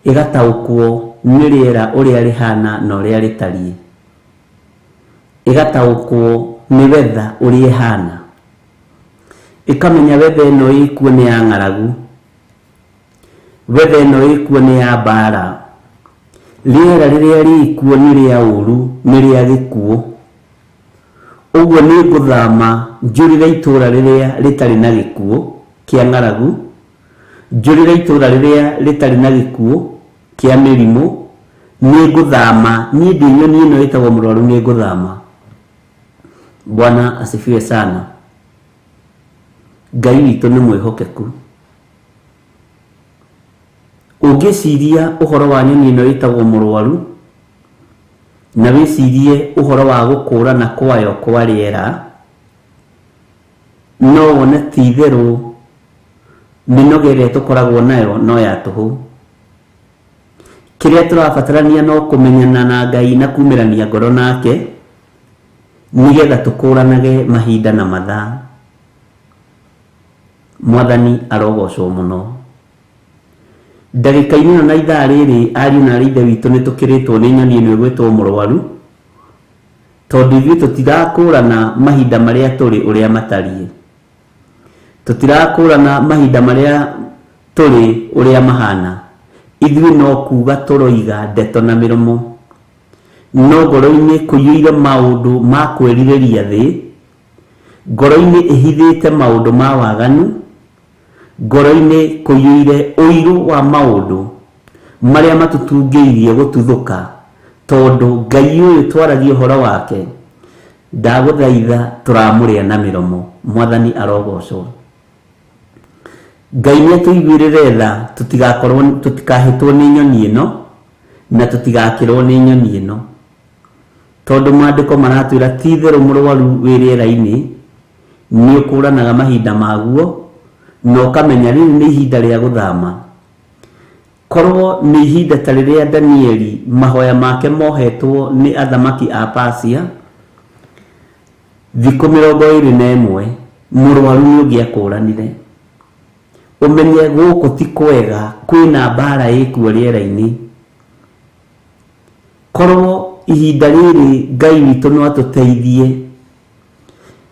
ĩgataũkwo nĩ rĩera ũrĩa rĩhana na ũrĩa rĩtariĩ, ĩgataũkwo nĩ weather ũrĩa ĩhana, ĩkamenya weather ĩno ĩkuo nĩ ya ng'aragu, weather ĩno ĩkuo nĩ ya mbara, rĩera rĩrĩa rĩkuo nĩ rĩa ũru, nĩ rĩa gĩkuũ. Ũguo nĩ ngũthama njũrĩre itũra rĩrĩa rĩtarĩ na gĩkuũ kĩa ng'aragu, njũrĩre itũra rĩrĩa rĩtarĩ na gĩkuũ kĩa mĩrimũ, nĩ ngũthama, niĩ ndĩ nyoni ĩno ĩtagwo mũrwaru, nĩ ngũthama. Bwana asifiwe sana. Ngai witũ nĩ mwĩhokeku. Ũngĩciria ũhoro wa nyoni ĩno ĩtagwo mũrwaru, na wĩcirie ũhoro wa gũkũrana kwayo kwa rĩera, no wone ti itherũ mĩnoga ĩrĩa tũkoragwo nayo no ya tũhũ. Kĩrĩa tũrabatarania no kũmenyana na Ngai na kumĩrania ngoro nake, nĩgetha tũkũranage mahinda na mathaa. Mwathani arogocwo mũno. Ndagĩka-inĩ ĩno na ithaa rĩrĩ, ariũ na aarĩ a Ithe witũ, nĩ tũkĩrĩtwo nĩ nyoni ĩno ĩgwĩtwo mũrwaru, tondũ ithuĩ tũtirakũrana mahinda marĩa tũrĩ ũrĩa matariĩ, tũtirakũrana mahinda marĩa tũrĩ ũrĩa mahana. Ithuĩ no kuga tũroiga ndeto na mĩromo, no ngoro-inĩ kũiyũire maũndũ ma kwĩrirĩria thĩ, ngoro-inĩ ĩhithĩte maũndũ ma waganu, ngoro-inĩ kũiyũire ũirũ wa maũndũ marĩa matũtungĩirie gũtuthũka, tondũ Ngai ũyũ twaragia ũhoro wake, ndagũthaitha tũramũrĩa na mĩromo. Mwathani arogocwo. Ngai nĩ atũiguĩrĩre tha, tũtigakorwo, tũtikahĩtwo nĩ nyoni ĩno, na tũtigakĩrwo nĩ nyoni ĩno, tondũ maandĩko maratwĩra ti itherũ mũrwaru wĩ rĩera-inĩ nĩ ũkũranaga mahinda maguo, na ũkamenya rĩrĩ nĩ ihinda rĩa gũthama. Korwo nĩ ihinda ta rĩrĩa Danieli mahoya make mohetwo nĩ athamaki a Persia thikũ 21, mũrwaru nĩ ũngĩakũranire. Ũmenye gũkũ ti kwega, kwĩna mbara ĩkuo rĩera-inĩ. Korwo ihinda rĩrĩ Ngai witũ no atũteithie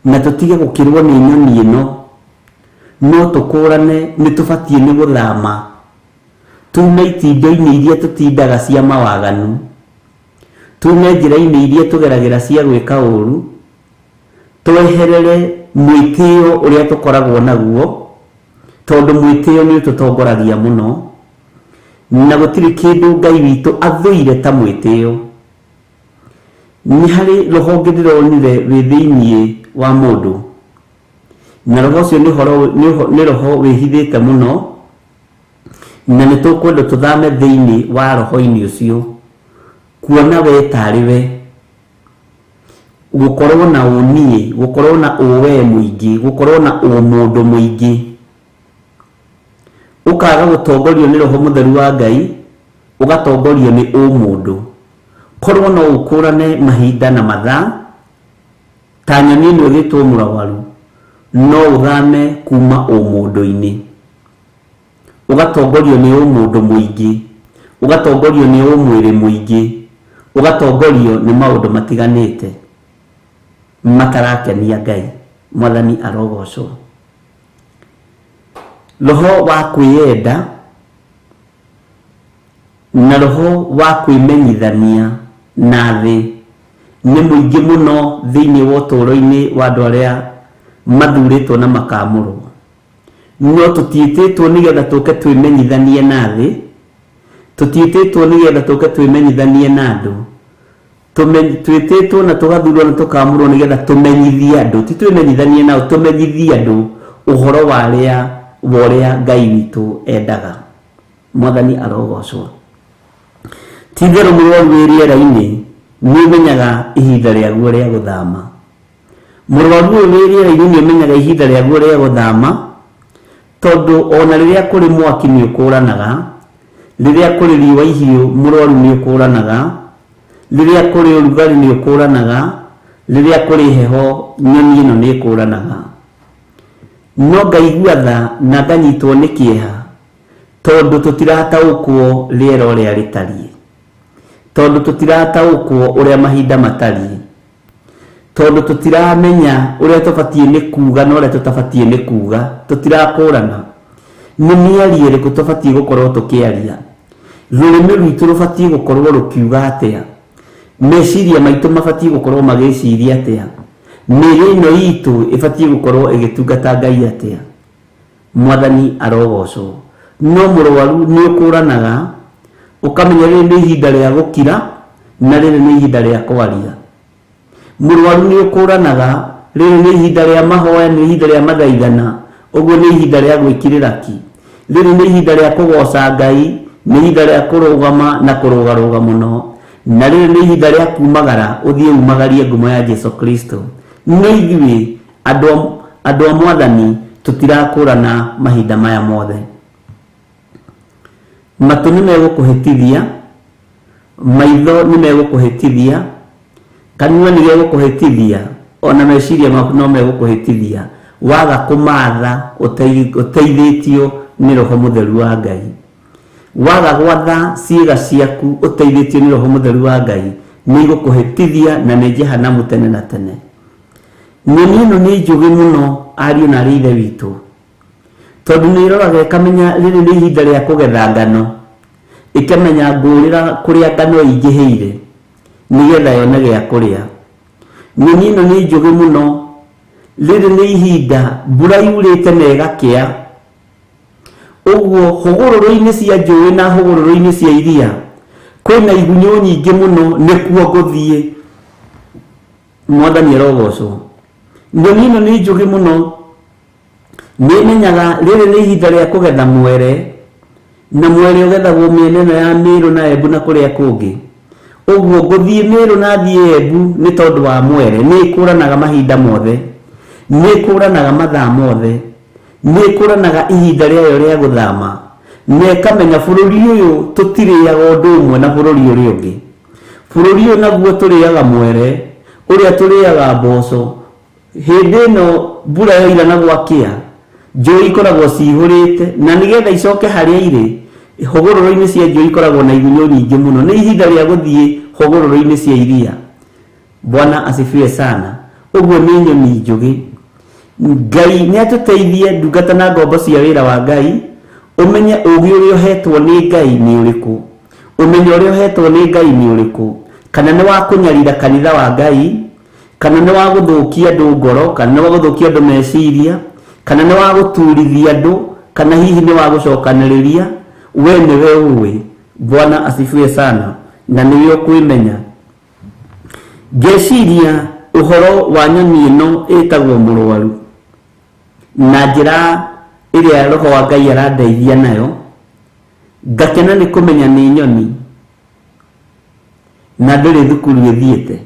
na tũtige gũkĩrwo nĩ nyoni ĩno, no tũkũrane nĩ tũbatiĩ nĩ gũthama, tume itindo-inĩ iria tũtindaga cia mawaganu, tume njĩra-inĩ iria tũgeragĩra cia gwĩka ũru, tweherere mwĩtĩo ũrĩa tũkoragwo naguo, tondũ mwĩtĩo nĩ ũtũtongoragia mũno, na gũtirĩ kĩndũ Ngai witũ athũire ta mwĩtĩo. Nĩ harĩ roho ũngĩ ndĩronire wĩ thĩiniĩ wa mũndũ, na roho ũcio nĩ roho wĩhithĩte mũno, na nĩ tũkwenda tũthame thĩiniĩ wa roho-inĩ ũcio, kuona we tarĩ we, gũkorwo na ũniĩ, gũkorwo na ũwe mũingĩ, gũkorwo na ũmũndũ mũingĩ, ũkaga gũtongorio nĩ roho mũtheru wa Ngai, Ũgatongorio nĩ ũmũndũ. Korwo no ũkũrane mahinda na mathaa, ta nyoni ĩno ĩgĩtwo mũrwaru, no ũthame kuma ũmũndũ-inĩ. Ũgatongorio nĩ ũmũndũ mũingĩ, ũgatongorio nĩ ũmwĩrĩ mũingĩ, ũgatongorio nĩ maũndũ matiganĩte matarakenia Ngai. Mwathani arogocwo. Roho wa kwĩyenda na roho wa kwĩmenyithania na thĩ nĩ mũingĩ mũno thĩinĩ wa ũtũũro-inĩ wa andũ arĩa mathurĩtwo na makamũrwo. No tũtiĩtĩtwo nĩgetha tũke twĩmenyithanie na thĩ, tũtiĩtĩtwo nĩgetha tũke twĩmenyithanie na andũ. Twĩtĩtwo na tũgathurwo na tũkamũrwo nĩgetha tũmenyithie andũ, ti twĩmenyithanie nao, tũmenyithie andũ ũhoro wa arĩa wa ũrĩa Ngai witũ endaga. Mwathani arogocwo. Ti itherũ mũrwaru wĩ rĩera-inĩ nĩ ũmenyaga ihinda rĩaguo rĩa gũthama. Mũrwaru ũyũ wĩ rĩera-inĩ nĩ ũmenyaga ihinda rĩaguo rĩa gũthama, tondũ ona rĩrĩa kũrĩ mwaki nĩ ũkũranaga, rĩrĩa kũrĩ riũa ihiũ mũrwaru nĩ ũkũranaga, rĩrĩa kũrĩ ũrugarĩ nĩ ũkũranaga, rĩrĩa kũrĩ heho nyoni ĩno nĩ ĩkũranaga. No ngaigua tha na nganyitwo nĩ kĩeha tondũ tũtirataũkwo rĩera ũrĩa rĩtariĩ, tondũ tũtirataũkwo ũrĩa mahinda matariĩ, tondũ tũtiramenya ũrĩa tũbatiĩ nĩ kuga na ũrĩa tũtabatiĩ nĩ kuga, tũtirakũrana. Nĩ mĩario ĩrĩkũ tũbatiĩ gũkorwo tũkĩaria? Rũrĩmĩ rwitũ rũbatiĩ gũkorwo rũkiuga atĩa? Meciria maitũ mabatiĩ gũkorwo magĩciria atĩa? Mĩĩrĩ ĩno itũ ĩbatiĩ gũkorwo ĩgĩtungata Ngai atĩa? Mwathani arogocwo. No mũrwaru nĩ ũkũranaga, ũkamenya rĩrĩ nĩ ihinda rĩa gũkira na rĩrĩ nĩ ihinda rĩa kwaria. Mũrwaru nĩ ũkũranaga, rĩrĩ nĩ ihinda rĩa mahoya, nĩ ihinda rĩa mathaithana, ũguo nĩ ihinda rĩa gwĩkirĩra ki. Rĩrĩ nĩ ihinda rĩa kũgoca Ngai, nĩ ihinda rĩa kũrũgama na kũrũgarũga mũno. Na rĩrĩ nĩ ihinda rĩa kumagara, ũthiĩ umagarie ngumo ya Jesu Kristo. No ithuĩ andũ andũ a Mwathani tũtirakũrana mahinda maya mothe. Matũ nĩ megũkũhĩtithia, maitho nĩ megũkũhĩtithia, kanua nĩ gegũkũhĩtithia, ona meciria maku no megũkũhĩtithia waga kũmatha ũteithĩtio nĩ Roho Mũtheru wa Ngai. Waga gwatha ciĩga ciaku ũteithĩtio nĩ Roho Mũtheru wa Ngai, nĩ igũkũhĩtithia na nĩ jehanamu tene na tene. Nyoni ĩno nĩ njũgĩ mũno ariũ na arĩ ithe witũ, tondũ nĩ ĩroraga ĩkamenya rĩrĩ nĩ ihinda rĩa kũgetha ngano, ĩkamenya ngũrĩra kũrĩa ngano ĩingĩhĩire nĩgetha yone gĩa kũrĩa. Nyoni ĩno nĩ njũgĩ mũno, rĩrĩ nĩ ihinda mbura yurĩte na ĩgakĩa, ũguo hũgũrũrũ-inĩ cia njũĩ na hũgũrũrũ-inĩ cia iria kwĩna igunyũ nyingĩ mũno, nĩkuo ngũthiĩ. Mwathani arogocwo. Nyoni ĩno nĩ njũgĩ mũno, nĩ ĩmenyaga rĩrĩ nĩ ihinda rĩa kũgetha mwere, na mwere ũgethagwo mĩena ĩno ya Mĩrũ na Embu na kũrĩa kũngĩ. Ũguo ngũthiĩ Mĩrũ na thiĩ Embu nĩ tondũ wa mwere. Nĩ ĩkũranaga mahinda mothe, nĩ ĩkũranaga mathaa mothe, nĩ ĩkũranaga ihinda rĩayo rĩa gũthama, na ĩkamenya bũrũri ũyũ tũtirĩaga ũndũ ũmwe na bũrũri ũrĩa ũngĩ. Bũrũri ũyũ naguo tũrĩaga mwere, ũrĩa tũrĩaga mboco. Hĩndĩ ĩno mbura yoira na gwakĩa, njũĩ ikoragwo cihũrĩte, na nĩgetha icoke harĩa irĩ, hũgũrũrũ-inĩ cia njũĩ ikoragwo na igunyũ nyingĩ mũno. Nĩ ihinda rĩa gũthiĩ hũgũrũrũ-inĩ cia iria. Bwana asifiwe sana. Ũguo nĩ nyoni njũgĩ. Ngai nĩ atũteithie ndungata na ngombo cia wĩra wa Ngai, ũmenye ũgĩ ũrĩa ũhetwo nĩ Ngai nĩ ũrĩkũ. Ũmenyo ũrĩa ũhetwo nĩ Ngai nĩ ũrĩkũ. Kana nĩ wa kũnyarira kanitha wa Ngai, kana nĩ wa gũthũkia andũ ngoro, kana nĩ wa gũthũkia andũ meciria, kana nĩ wa gũturithia andũ, kana hihi nĩ wa gũcokanĩrĩria, we nĩwe ũĩ. Bwana asifiwe sana. Na nĩwe ũkwĩmenya. Ngeciria ũhoro wa nyoni ĩno ĩtagwo mũrwaru na njĩra ĩrĩa roho wa Ngai arandeithia nayo, ngakena nĩ kũmenya nĩ nyoni na ndĩrĩ thukuru ĩthiĩte.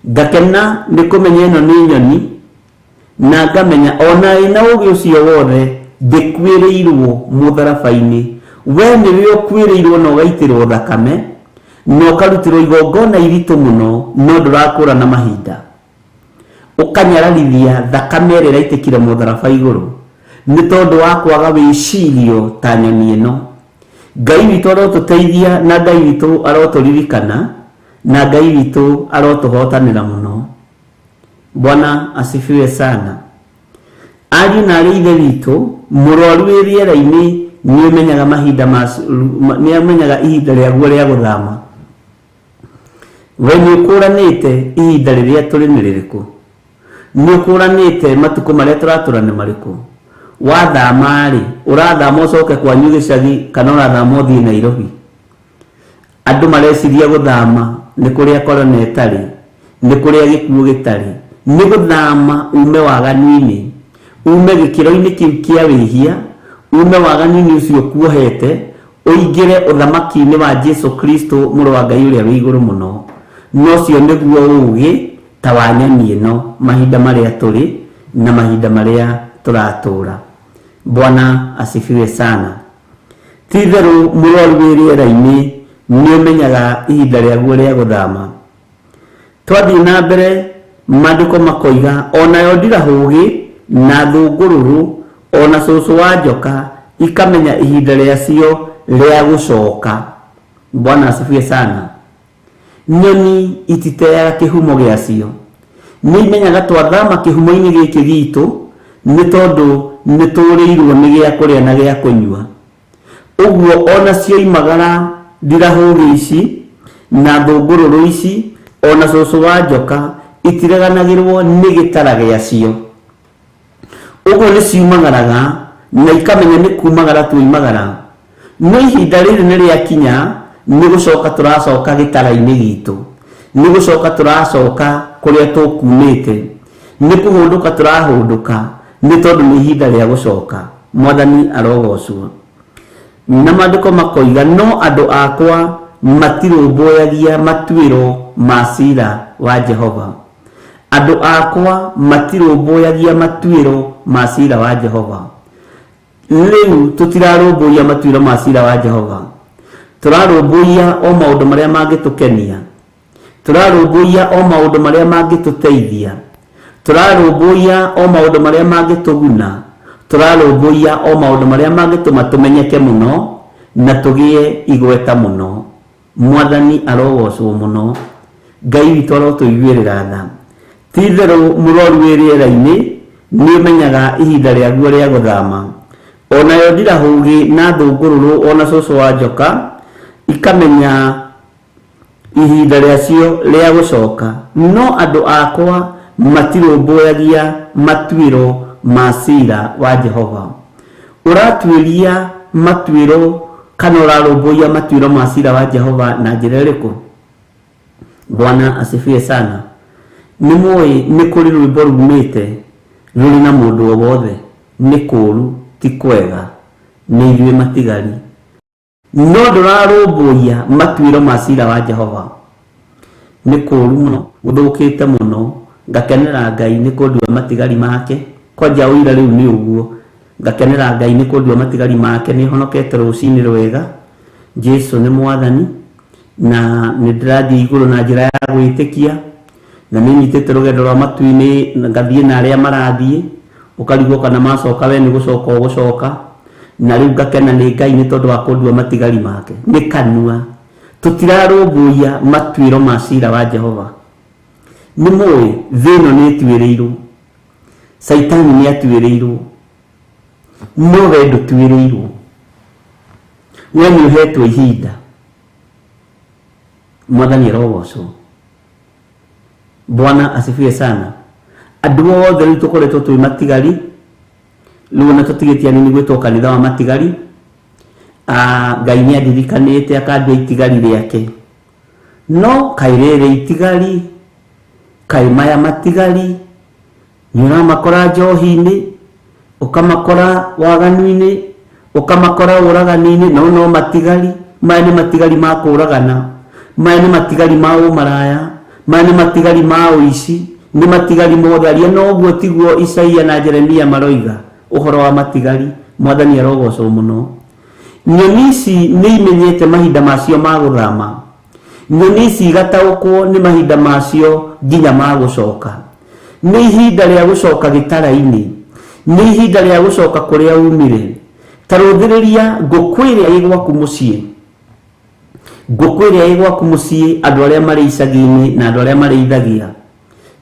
Ngakena nĩ kũmenya ĩno nĩ nyoni na ngamenya ona ĩna ũgĩ ũcio wothe ndĩkuĩrĩirwo mũtharaba-inĩ. We nĩwe ũkuĩrĩirwo na ũgaitĩrwo thakame na ũkarutĩrwo igongona iritũ mũno, no ndũrakũra na mahinda. Ũkanyararithia thakame ĩrĩa ĩraitĩkire mũtharaba igũrũ nĩ tondũ wa kwaga wĩcirio ta nyoni ĩno. Ngai witũ arotũteithia, na Ngai witũ arotũririkana, na Ngai witũ arotũhotanĩra mũno. Bwana asifiwe sana. Ariũ na arĩ ithe witũ, mũrwaru wĩ rĩera-inĩ nĩ ũmenyaga mahinda ma nĩ amenyaga ihinda rĩaguo rĩa gũthama. We nĩ ũkũranĩte ihinda rĩrĩa tũrĩ nĩ rĩrĩkũ? Nĩ ũkũranĩte matukũ marĩa tũratũra nĩ marĩkũ? Wathama rĩ, ũrathama ũcoke kwanyu gĩcagi kana ũrathama ũthiĩ Nairobi? Andũ mareciria gũthama nĩ kũrĩa korona ĩtarĩ, nĩ kũrĩa gĩkuũ gĩtarĩ. Nĩ gũthama ume waganu-inĩ, ume gĩkĩro-inĩ kĩu kĩa wĩhia, ume waganu-inĩ ũcio ũkuohete, ũingĩre ũthamaki-inĩ wa Jesu Kristo mũrũ wa Ngai ũrĩa wĩ igũrũ mũno. Na ũcio nĩguo ũũgĩ ta wa nyoni ĩno mahinda marĩa tũrĩ na mahinda marĩa tũratũra. Bwana asifiwe sana. Ti itherũ mũrwaru wĩ rĩera-inĩ nĩ ũmenyaga ihinda rĩaguo rĩa gũthama. Twathiĩ na mbere, maandĩko makoiga onayo ndirahũgĩ na thũngũrũrũ ona cũcũ wa njoka ikamenya ihinda rĩacio rĩa gũcoka. Bwana asifiwe sana. Nyoni ititeaga kĩhumo gĩacio, nĩ imenyaga twathama kĩhumo-inĩ gĩkĩ gitũ nĩ tondũ nĩ tũrĩirwo nĩ gĩa kũrĩa na gĩa kũnyua. Ũguo ona cioimagara ndirahũgĩ ici na thũngũrũrũ ici ona cũcũ wa njoka itireganagĩrwo nĩ gĩtara gĩacio. Ũguo nĩ ciumagaraga na ikamenya nĩ kumagara tuoimagara, no ihinda rĩrĩ nĩ rĩakinya nĩ gũcoka tũracoka gĩtara-inĩ gitũ, nĩ gũcoka tũracoka kũrĩa tũkumĩte, nĩ kũhũndũka tũrahũndũka, nĩ tondũ nĩ ihinda rĩa gũcoka. Mwathani arogocwo. Na maandĩko makoiga no andũ akwa matirũmbũyagia matuĩro ma cira wa Jehova. Andũ akwa matirũmbũyagia matuĩro ma cira wa Jehova. Rĩu tũtirarũmbũiya matuĩro ma cira wa Jehova, tũrarũmbũiya o maũndũ marĩa mangĩtũkenia, tũrarũmbũiya o maũndũ marĩa mangĩtũteithia, tũrarũmbũiya o maũndũ marĩa mangĩtũguna, tũrarũmbũiya o maũndũ marĩa mangĩtũma tũmenyeke mũno na tũgĩe igweta mũno. Mwathani arogocwo mũno. Ngai witũ arotũiguĩrĩra tha. Ti itherũ mũrwaru wĩ rĩera-inĩ nĩ ũmenyaga ihinda rĩaguo rĩa gũthama. Onayo ndirahũgĩ na thũngũrũrũ ona cũcũ wa njoka ikamenya ihinda rĩacio rĩa gũcoka, no andũ akwa matirũmbũyagia matuĩro ma cira wa Jehova. Ũratuĩria matuĩro kana ũrarũmbũiya matuĩro ma cira wa Jehova na njĩra ĩrĩkũ? Bwana asifiwe sana. Nĩ mũĩ nĩ kũrĩ rwĩmbo rumĩte rũrĩ na mũndũ o wothe, nĩ kũũru ti kwega, nĩ ithuĩ matigari, no ndũrarũmbũiya matuĩro ma cira wa Jehova. Nĩ kũũru mũno, gũthũkĩte mũno. Ngakenera Ngai nĩ kũndua matigari make. Kwanja ũira rĩu nĩ ũguo, ngakenera Ngai nĩ kũndua matigari make. Nĩ honokete rũcinĩ rwega. Jesu nĩ mwathani na nĩ ndĩrathiĩ igũrũ na njĩra ya gwĩtĩkia, na nĩ nyitĩte rũgendo rwa matu-inĩ ngathiĩ na arĩa marathiĩ, ũkarigwo kana macoka we nĩ gũcoka ũgũcoka. Na rĩu ngakena nĩ Ngai nĩ tondũ wa kũndua matigari make. Nĩ kanua tũtirarũmbũiya matuĩro ma cira wa Jehova. Nĩ mũĩ thĩ ĩno nĩ ĩtuĩrĩirwo, Caitani nĩ atuĩrĩirwo, no we ndũtuĩrĩirwo. We nĩ ũhetwo ihinda. Mwathani arogocwo. Bwana asifiwe sana. Andũ othe rĩu tũkoretwo twĩ matigari, rĩu ona tũtigĩtie anini gwĩtwo kanitha wa matigari. Ngai nĩ andirikanĩte akandua itigari rĩake, no kaĩ rĩrĩ itigari, kaĩ maya matigari nĩ ũramakora njohi-inĩ, ũkamakora waganu-inĩ, ũkamakora ũragani-inĩ, no no matigari. Maya nĩ matigari ma kũragana, maya nĩ matigari ma ũmaraya, maya nĩ matigari ma ũici, nĩ matigari ma ũtharia. No ũguo tiguo Isaia na Jeremia maroiga ũhoro wa matigari. Mwathani arogocwo mũno. Nyoni ici nĩ imenyete mahinda macio ma gũthama. Nyoni ici igataũkwo nĩ mahinda macio nginya ma gũcoka. Nĩ ihinda rĩa gũcoka gĩtara-inĩ. Nĩ ihinda rĩa gũcoka kũrĩa umire. Ta rũthĩrĩria ngũkũ ĩrĩa ĩ gwaku mũciĩ. Ngũkũ ĩrĩa ĩ gwaku mũciĩ, andũ arĩa marĩ icagi-inĩ na andũ arĩa marĩithagia.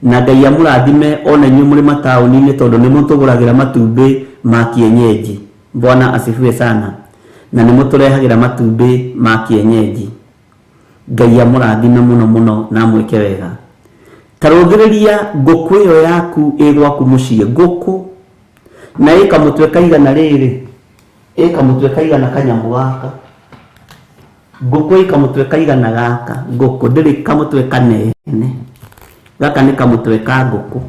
Na Ngai amũrathime ona inyuĩ mũrĩ mataũni-inĩ tondũ nĩ mũtũgũragĩra matumbĩ ma kienyeji. Bwana asifiwe sana. Na nĩ mũtũrehagĩra matumbĩ ma kienyeji. Ngai amũrathime mũno mũno na amwĩke wega. Ta rũthĩrĩria ngũkũ ĩyo yaku ĩ gwaku mũciĩ, ngũkũ na ĩ kamũtwe kaigana rĩrĩ, ĩ kamũtwe kaigana kanyamũ gaka. Ngũkũ ĩ kamũtwe kaigana gaka, ngũkũ ndĩrĩ kamũtwe kanene. Gaka nĩ kamũtwe ka ngũkũ.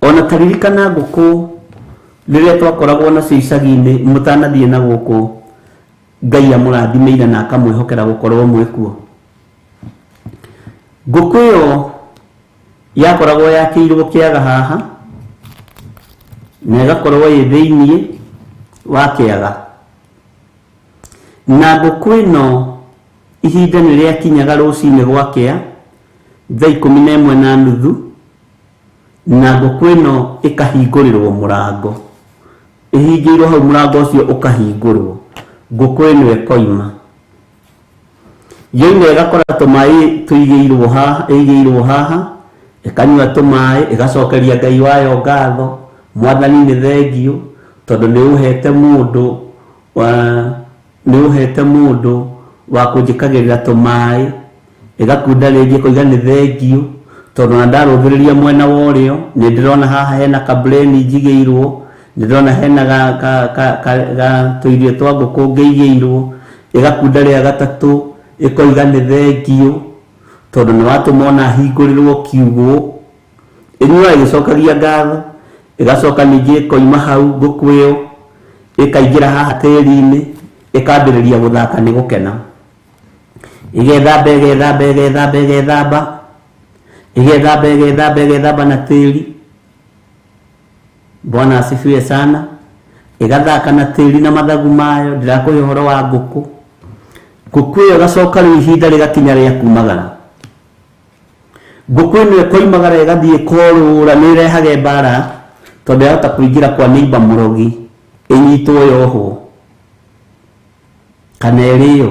Ona ta ririkana ngũkũ rĩrĩa twakoragwo nacio icagi-inĩ mũtanathiĩ na gũkũ, Ngai amũrathimĩire na akamwĩhokera gũkorwo mwĩkuo. Ngũkũ ĩyo yakoragwo yakĩirwo kĩaga haha na ĩgakorwo ĩ thĩiniĩ wa kĩaga. Na ngũkũ ĩno ihinda nĩ rĩakinyaga rũcinĩ gwakĩa thaa 11:30 na ngũkũ ĩno ĩkahingũrĩrwo mũrango. Ĩhingĩirwo hau mũrango ũcio ũkahingũrwo, ngũkũ ĩno ĩkoima. Yoima ĩgakora tũmaĩ tũigĩirwo haha, ĩigĩirwo haha, ĩkanyua tũmaĩ, ĩgacokeria Ngai wayo ngatho, Mwathani nĩ thengiũ, tondũ nĩ ũhete mũndũ wa, nĩ ũhete mũndũ wa kũnjĩkagĩrĩra tũmaĩ. Ĩgakunda rĩngĩ ĩkoiga nĩ thengiũ, tondũ ona ndarũthĩrĩria mwena wa ũrĩo, nĩ ndĩrona haha hena kabureni njigĩirwo, nĩ ndĩrona hena ga tũirio twa ngũkũ ngĩigĩirwo. Ĩgakunda rĩa gatatũ, ĩkoiga nĩ thengiũ, tondũ nĩ watũma ona hingũrĩrwo kiugũ. Ĩnyuaga ĩgĩcokagia ngatho, ĩgacoka ningĩ ĩkoima hau ngũkũ ĩyo, ĩkaingĩra haha tĩri-inĩ, ĩkambĩrĩria gũthaka nĩ gũkena. Ĩgethamba, ĩgethamba, ĩgethamba, ĩgethamba, ĩgethamba, ĩgethamba, ĩgethamba na tĩri. Bwana asifiwe sana. Ĩgathaka na tĩri na mathagu mayo. Ndĩrakũhe ũhoro wa ngũkũ. Ngũkũ ĩyo ĩgacoka rĩu ihinda rĩgakinya rĩa kumagara. Ngũkũ ĩno ĩkoimagara ĩgathiĩ ĩkorũra, nĩ ĩrehage mbara tondũ yahota kũingĩra kwa neighbor mũrogi ĩnyitwo yohwo kana ĩrĩo.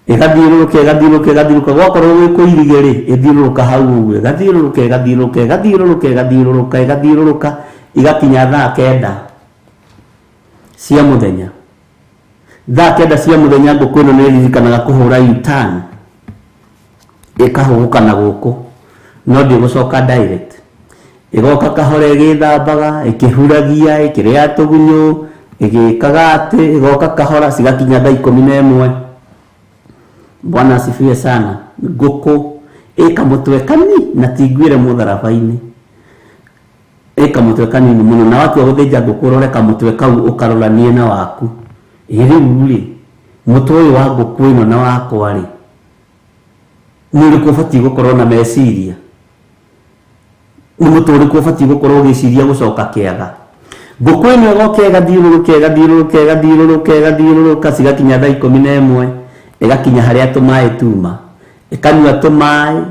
Ĩgathiũrũrũka, ĩgathiũrũrũka, ĩgathiũrũrũka, gwakorwo gwĩ kũirige rĩ, ĩthiũrũrũka hau ũguo, ĩgathiũrũrũka, ĩgathiũrũrũka, ĩgathiũrũrũka, ĩgathiũrũrũka, ĩgathiũrũrũka, igakinya thaa 9 cia mũthenya. Thaa 9 cia mũthenya ngũkũ ĩno nĩ ĩririkanaga kũhũra U-turn, ĩkahũgũka na gũkũ, no ndĩgũcoka direct. Ĩgoka kahora ĩgĩthambaga, ĩkĩhuragia, ĩkĩrĩaga tũgunyũ, ĩgĩkaga atĩ, ĩgoka kahora, cigakinya thaa 11. Bwana asifiwe sana. Ngũkũ ĩkamũtwe kani na ti ngwĩre mũtharaba-inĩ. Ĩkamũtwe kanini mũno, na watua gũthĩnja ngũkũ ũrore kamũtwe kau ũkaroranie na waku. Ĩ rĩu rĩ, mũtwe ũyũ wa ngũkũ ĩno na wakwa rĩ, nĩ ũrĩkũ ũbatiĩ gũkorwo na meciria? Nĩ mũtwe ũrĩkũ ũbatiĩ gũkorwo ũgĩciria gũcoka kĩaga? Ngũkũ ĩno ĩgoka ĩgathiũrũrũka, ĩgathiũrũrũka, ĩgathiũrũrũka, ĩgathiũrũrũka, cigakinya thaa 11, ĩgakinya harĩa tũmaĩ tuma. Ĩkanyua tũmaĩ,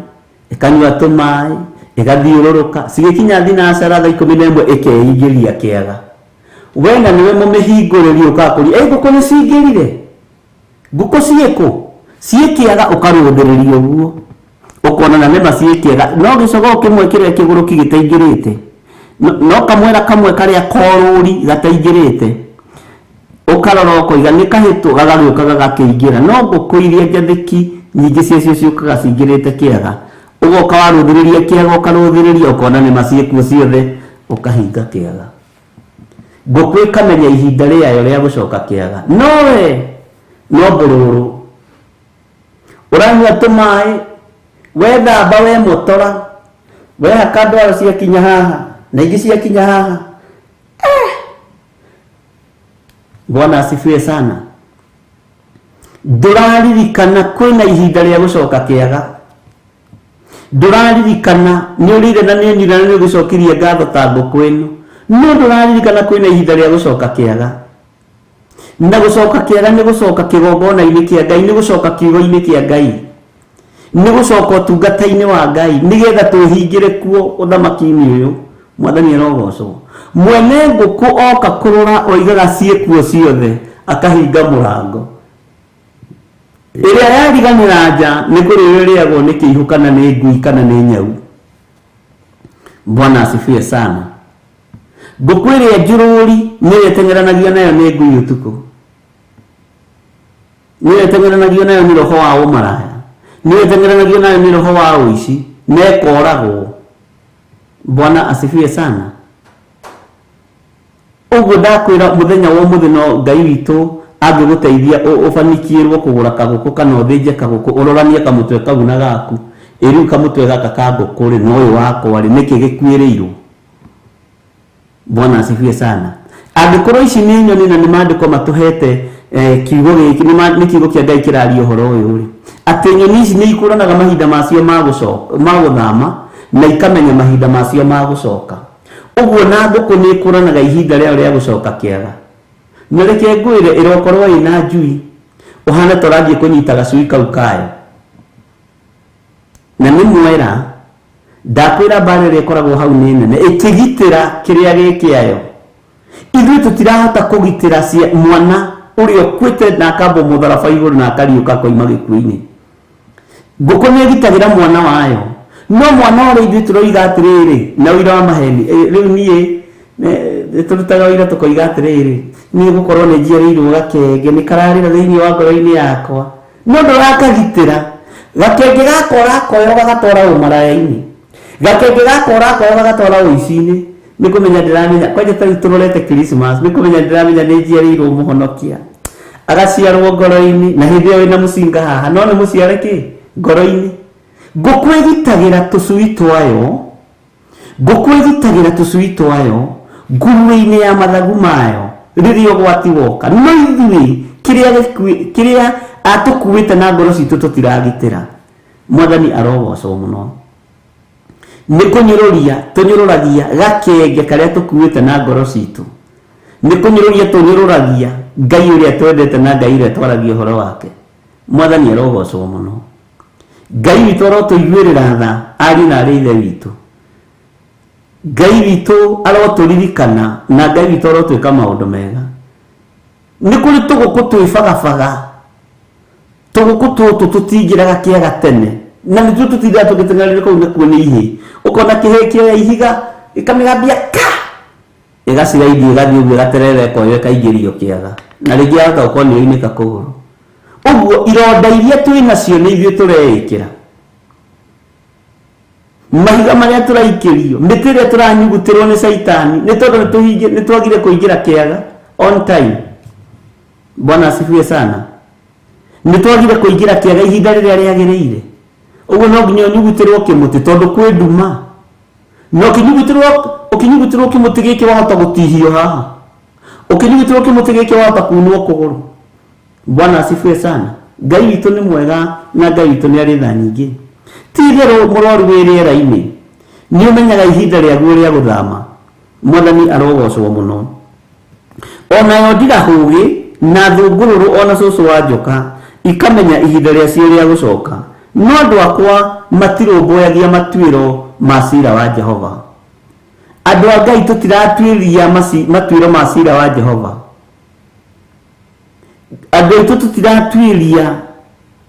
ĩkanyua tũmaĩ, ĩgathiũrũrũka, cigĩkinya thinacara thaa 11 ĩkeingĩria kĩaga. We na nĩwe mũmĩhingũrĩri ũkaga kũria, ĩ ngũkũ nĩ cingĩrire? Ngũkũ ciĩkũ? Ciĩ kĩaga ũkarũthĩrĩria ũguo. Ũkona na nĩma ciĩ kĩaga. No gĩcogoo kĩmwe kĩrĩa kĩgũrũki gĩtaingĩrĩte. No kamwera kamwe karĩa korũri gataingĩrĩte. Ũkarora ũkoiga nĩ kahĩtũ gagagĩũka gagakĩingĩra. No ngũkũ iria njathĩki nyingĩ ciacio ciũkaga cingĩrĩte kĩaga. Ũgoka warũthĩrĩria kĩaga ũkarũthĩrĩria ũkona nĩma ciĩkuo ciothe ũkahinga kĩaga. Ngũkũ ĩkamenya ihinda rĩayo rĩa gũcoka kĩaga. No we no mbũrũrũ. Ũranyua tũmaĩ, wethamba wemotora, wehaka ndwara ciakinya haha na ingĩ ciakinya haha. Bwana asifiwe sana. Ndũraririkana kwĩna ihinda rĩa gũcoka kĩaga. Ndũraririkana nĩ ũrĩire na nĩ ũnyuire na nĩ ũgĩcokirie ngatho ta ngũkũ ĩno. No ndũraririkana kwĩna ihinda rĩa gũcoka kĩaga. Na gũcoka kĩaga nĩ gũcoka kĩgongona-inĩ kĩa Ngai, nĩ gũcoka kiugo-inĩ kĩa Ngai, nĩ gũcoka ũtungata-inĩ wa Ngai, nĩgetha twĩhingĩre kuo ũthamaki-inĩ ũyũ. Mwathani arogocwo. Mwene ngũkũ oka kũrora oigaga ciĩkuo ciothe, akahinga mũrango. Ĩrĩa yariganĩra nja nĩ kũrĩo ĩrĩagwo nĩ kĩihũ kana nĩ ngui kana nĩ nyau. Bwana asifiwe sana. Ngũkũ ĩrĩa njũrũri nĩ ĩrĩa ĩteng'eranagio nayo nĩ ngui ũtukũ, nĩ ĩrĩa ĩteng'eranagio nayo nĩ roho wa ũmaraya, nĩ ĩrĩa ĩteng'eranagio nayo nĩ roho wa ũici na ĩkoragwo. Bwana asifiwe sana. Ũguo ndakwĩra mũthenya wa ũmũthĩ, no Ngai witũ angĩgũteithia ũbanikiĩrwo kũgũra kagũkũ kana ũthĩnje kagũkũ, ũroranie kamũtwe kau na gaku. Ĩ rĩu kamũtwe gaka ka ngũkũ rĩ, na ũyũ wakwa rĩ, nĩkĩ gĩkuĩrĩirwo? Bwana asifiwe sana. Angĩkorwo ici nĩ nyoni na nĩ maandĩko matũhete kiugo gĩkĩ, nĩ kiugo kĩa Ngai kĩraria ũhoro ũyũ rĩ, atĩ nyoni ici nĩ ikũranaga mahinda macio ma gũcoka, ma gũthama, na ikamenya mahinda macio ma gũcoka. Ũguo na ngũkũ nĩ ĩkũranaga ihinda rĩayo rĩa gũcoka kĩaga. Na reke ngwĩre, ĩrokorwo ĩna njui, ũhana ta ũrathiĩ kũnyita gacui kau kayo. Na nĩ mwera, ndakwĩra mbara ĩrĩa ĩkoragwo hau nĩ nene, ĩkĩgitĩra kĩrĩa gĩ kĩayo. Ithuĩ tũtirahota kũgitĩra mwana ũrĩa ũkuĩte na akambwo mũtharaba igũrũ na akariũka akoima gĩkuũ-inĩ. Ngũkũ nĩ ĩgitagĩra mwana wayo, no mwana ũrĩa ithuĩ tũroiga atĩrĩrĩ, na ũira wa maheni, rĩu niĩ nĩ tũrutaga ũira tũkoiga atĩrĩrĩ, niĩ gũkorwo nĩ njiarĩirwo gakenge, nĩ kararĩra thĩinĩ wa ngoro-inĩ yakwa, no ndũrakagitĩra. Gakenge gaka ũrakoya ũgagatwara ũmaraya-inĩ, gakenge gaka ũrakoya ũgagatwara ũici-inĩ. Nĩ kũmenya ndĩramenya, kwanja ta rĩu tũrorete Christmas, nĩ kũmenya ndĩramenya nĩ njiarĩirwo mũhonokia, agaciarwo ngoro-inĩ, na hĩndĩ ĩyo wĩna mũcinga haha, no nĩ mũciare kĩ ngoro-inĩ. Ngũkũ ĩgitagĩra tũcui twayo, ngũkũ ĩgitagĩra tũcui twayo nguruwe-inĩ ya mathagu mayo rĩrĩa ũgwati woka. No ithuĩ kĩrĩa atũkuĩte na ngoro citũ tũtiragitĩra. Mwathani arogocwo mũno. Nĩ kũnyũrũria tũnyũrũragia gakenge karĩa tũkuĩte na ngoro citũ, nĩ kũnyũrũria tũnyũrũragia Ngai ũrĩa twendete na Ngai ũrĩa twaragia ũhoro wake. Mwathani arogocwo mũno. Ngai witũ arotũiguĩrĩra tha, ariũ na arĩ ithe witũ. Ngai witũ arotũririkana na Ngai witũ arotwĩka maũndũ mega. Nĩ kũrĩ tũgũkũ twĩbagabaga, tũgũkũ tũtũ tũtingĩraga kĩaga tene, na nĩtuo tũtindaga tũgĩteng'erire kũu nakuo nĩ ihĩ. Ũkona kĩhĩ kĩoya ihiga gĩkamĩgambia ka, ĩgaciraithio ĩgathiĩ ũguo ĩgaterera ĩkoywo ĩkaingĩrio kĩaga, na rĩngĩ yahota gũkorwo nĩ yoinĩka kũgũrũ. Ũguo ironda iria twĩ nacio nĩ ithuĩ tũreĩkĩra. Mahiga marĩa tũraikĩrio, mĩtĩ ĩrĩa tũranyugutĩrwo nĩ caitani, nĩ tondũ nĩ twagire kũingĩra kĩaga on time. Bwana asifiwe sana. Nĩ twagire kũingĩra kĩaga ihinda rĩrĩa rĩagĩrĩire. Ũguo no nginya ũnyugutĩrwo kĩmũtĩ tondũ kwĩ nduma. Na ũkĩnyugutĩrwo kĩmũtĩ gĩkĩ wahota gũtihio haha. Ũkĩnyugutĩrwo kĩmũtĩ gĩkĩ wahota kunwo kũgũrũ. Bwana asifiwe sana. Ngai witũ nĩ mwega na Ngai witũ nĩ arĩ tha nyingĩ. Ti itherũ mũrwaru wĩ rĩera-inĩ nĩ ũmenyaga ihinda rĩaguo rĩa gũthama. Mwathani arogocwo mũno. Onayo ndirahũgĩ na thũngũrũrũ ona cũcũ wa njoka ikamenya ihinda rĩacio rĩa gũcoka, no andũ akwa matirũmbũyagia matuĩro ma cira wa Jehova. Andũ a Ngai tũtiratuĩria matuĩro ma cira wa Jehova. Andũ aitũ tũtiratuĩria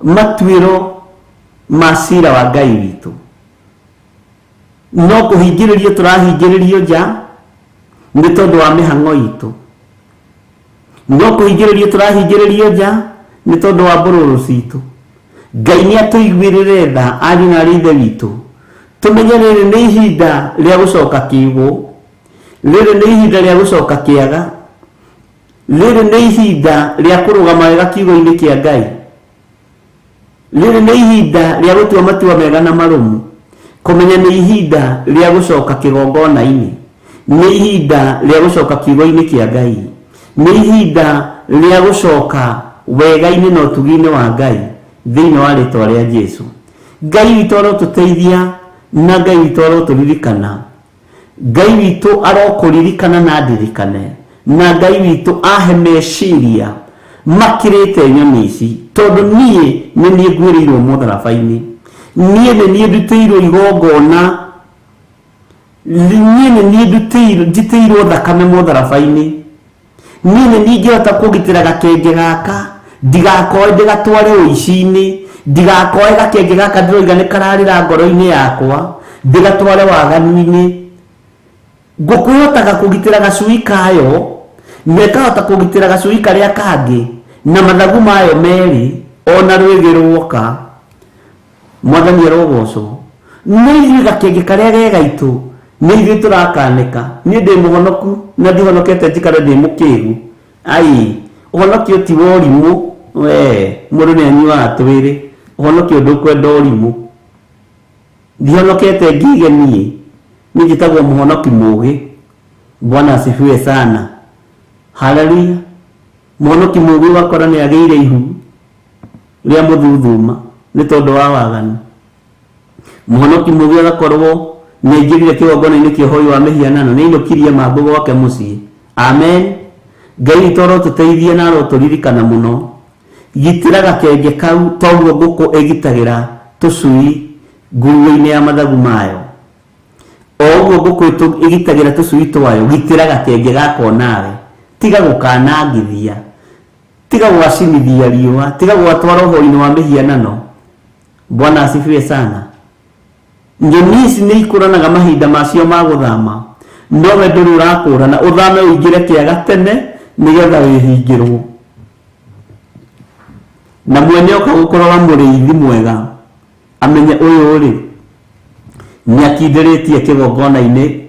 matuĩro ma cira wa Ngai witũ. No kũhingĩrĩrio tũrahingĩrĩrio nja nĩ tondũ wa mĩhang'o itũ. No kũhingĩrĩrio tũrahingĩrĩrio nja nĩ tondũ wa mbũrũrũ citũ. Ngai nĩ atũiguĩrĩre tha, ariũ na arĩ ithe witũ. Tũmenye rĩrĩ nĩ ihinda rĩa gũcoka kiugũ, rĩrĩ nĩ ihinda rĩa gũcoka kĩaga, rĩrĩ nĩ ihinda rĩa kũrũgama wega kiugo-inĩ kĩa Ngai, rĩrĩ nĩ ihinda rĩa gũtua matua mega na marũmu, kũmenya nĩ ihinda rĩa gũcoka kĩgongona-inĩ, nĩ ihinda rĩa gũcoka kiugo-inĩ kĩa Ngai, nĩ ihinda rĩa gũcoka wega-inĩ na ũtugi-inĩ wa Ngai thĩinĩ wa rĩtwa rĩa Jesu. Ngai witũ arotũteithia na Ngai witũ arotũririkana. Ngai witũ arokũririkana na ndirikane, na Ngai witũ ahe meciria Makĩrĩte nyoni ici tondũ niĩ nĩ niĩ nguĩrĩirwo mũtharaba-inĩ, niĩ nĩ niĩ ndutĩirwo igongona, niĩ nĩ niĩ njitĩirwo thakame mũtharaba-inĩ, niĩ nĩ niĩ ingĩhota kũgitĩra gakenge gaka ndigakoe ndĩgatware ũici-inĩ, ndigakoe gakenge gaka ndĩroiga nĩ kararĩra ngoro-inĩ yakwa ndĩgatware waganu-inĩ. Ngũkũ ĩhotaga kũgitĩra gacui kayo na ĩkahota kũgitĩra gacui karĩa kangĩ na mathagu mayo merĩ ona rwĩgĩ rwoka. Mwathani arogocwo. No ithuĩ gakenge karĩa ge gaitũ nĩ ithuĩ tũrakanĩka. Niĩ ndĩ mũhonoku na ndihonokete njikare ndĩ mũkĩgu. Ai, ũhonokio ti wa ũrimũ. We mũndũ nĩ anyuaga twĩrĩ. Ũhonokio ndũkwenda ũrimũ. Ndihonokete ngige niĩ. Niĩ njĩtagwo mũhonoki mũgĩ. Bwana asifiwe sana. Haleluya. Mũhonoki mũgĩ ũgakora nĩ agĩire ihu rĩa mũthuthuma nĩ tondũ wa waganu. Mũhonoki mũgĩ agakorwo nĩ aingĩrire kĩgongona-inĩ kĩa ũhoi wa mĩhianano, nĩ ainũkirie mangũ gwake mũciĩ. Amen. Ngai witũ arotũteithia na arotũririkana mũno. Gitĩra gakenge kau toguo ngũkũ ĩgitagĩra tũcui nguruo-inĩ ya mathagu mayo. O ũguo ngũkũ ĩgitagĩra tũcui twayo, gitĩra gakenge gaka onawe. Tiga gũkanangithia, tiga gũgacinithia riũa, tiga gũgatwara ũhoi-inĩ wa mĩhianano. Bwana asifiwe sana. Nyoni ici nĩ ikũranaga mahinda macio ma gũthama, no we ndũrĩ ũrakũrana, ũthame ũingĩre kĩaga tene nĩgetha wĩhingĩrwo. Na mwene oka gũkũrora mũrĩithi mwega amenye ũyũ rĩ nĩ akindĩrĩtie kĩgongona-inĩ,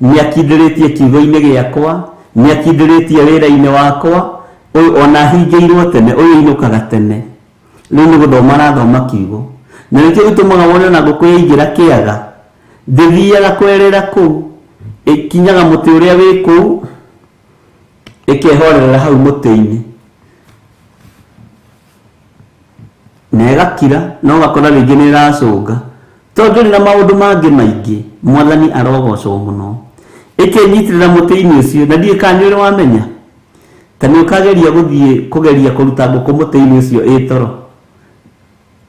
nĩ akindĩrĩtie kiugo-inĩ gĩakwa, nĩ akindĩrĩtie wĩra-inĩ wakwa, ũyũ ona ahingĩirwo tene, ũyũ ainũkaga tene. Rĩu nĩ gũthoma arathoma kiugo. Na nĩkĩo gĩtũmaga wone ona ngũkũ yaingĩra kĩaga ndĩthiaga kwerera kũu, ĩkinyaga mũtĩ ũrĩa wĩ kũu ĩkehorerera hau mũtĩ-inĩ na ĩgakira, no ũgakora rĩngĩ nĩ ĩracũnga tondũ ndĩrĩ na maũndũ mangĩ maingĩ. Mwathani arogocwo mũno. Ĩkenyitĩrĩra mũtĩ-inĩ ũcio, na ndiũĩ kana nĩ ũrĩ wamenya ta nĩ ũkageria gũthiĩ kũgeria kũruta ngũkũ mũtĩ-inĩ ũcio ĩ toro,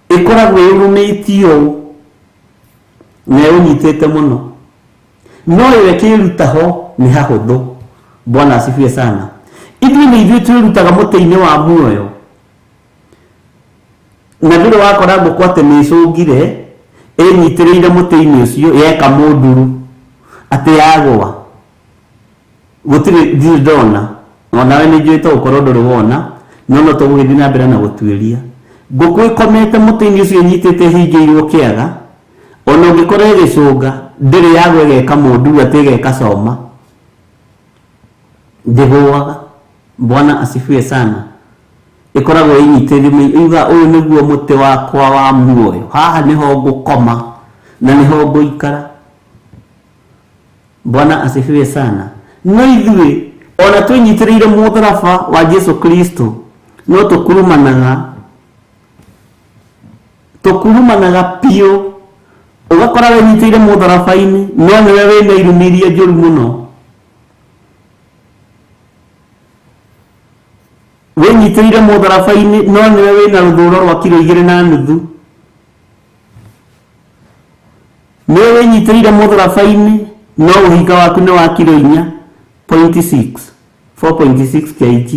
ĩkoragwo ĩrũmĩtie ũũ na ĩũnyitĩte mũno, no ĩyo ĩkĩruta ho nĩ hahũthũ. Bwana asifiwe sana. Ithuĩ nĩ ithuĩ twĩrutaga mũtĩ-inĩ wa muoyo, na ndũrĩ wakora ngũkũ atĩ nĩ ĩcũngire ĩnyitĩrĩire mũtĩ-inĩ ũcio yeka mũnduru atĩ yagũa. Gũtirĩ, ndirĩ ndona, onawe nĩ njũĩ to gũkorwo ndũrĩ wona, no no tũgũgĩthiĩ na mbere na gũtuĩria. Ngũkũ ĩkomete mũtĩ-inĩ ũcio ĩnyitĩte ĩhingĩirwo kĩaga, ona ũngĩkorwo ĩgĩcũnga ndĩrĩ yagwa ĩgeka mũnduru atĩ ĩgeka coma, ndĩgũaga. Bwana asifiwe sana. Ĩkoragwo ĩnyitĩrĩire, yuga ũyũ nĩguo mũtĩ wakwa wa muoyo, haha nĩho ngũkoma na nĩho ngũikara. Bwana asifiwe sana. No ithuĩ ona twĩnyitĩrĩire mũtharaba wa Jesu Kristo, no tũkurumanaga, tũkurumanaga biũ. Ũgakora wĩnyitĩrĩire mũtharaba-inĩ, no nĩwe wĩna irumi iria njũru mũno. Wĩnyitĩrĩire mũtharaba-inĩ, no nĩwe wĩna rũthũro rwa kiro 2.5. Nĩwe wĩnyitĩrĩire mũtharaba-inĩ, no ũhinga waku nĩ wa kiro 4.6, 4.6 kg.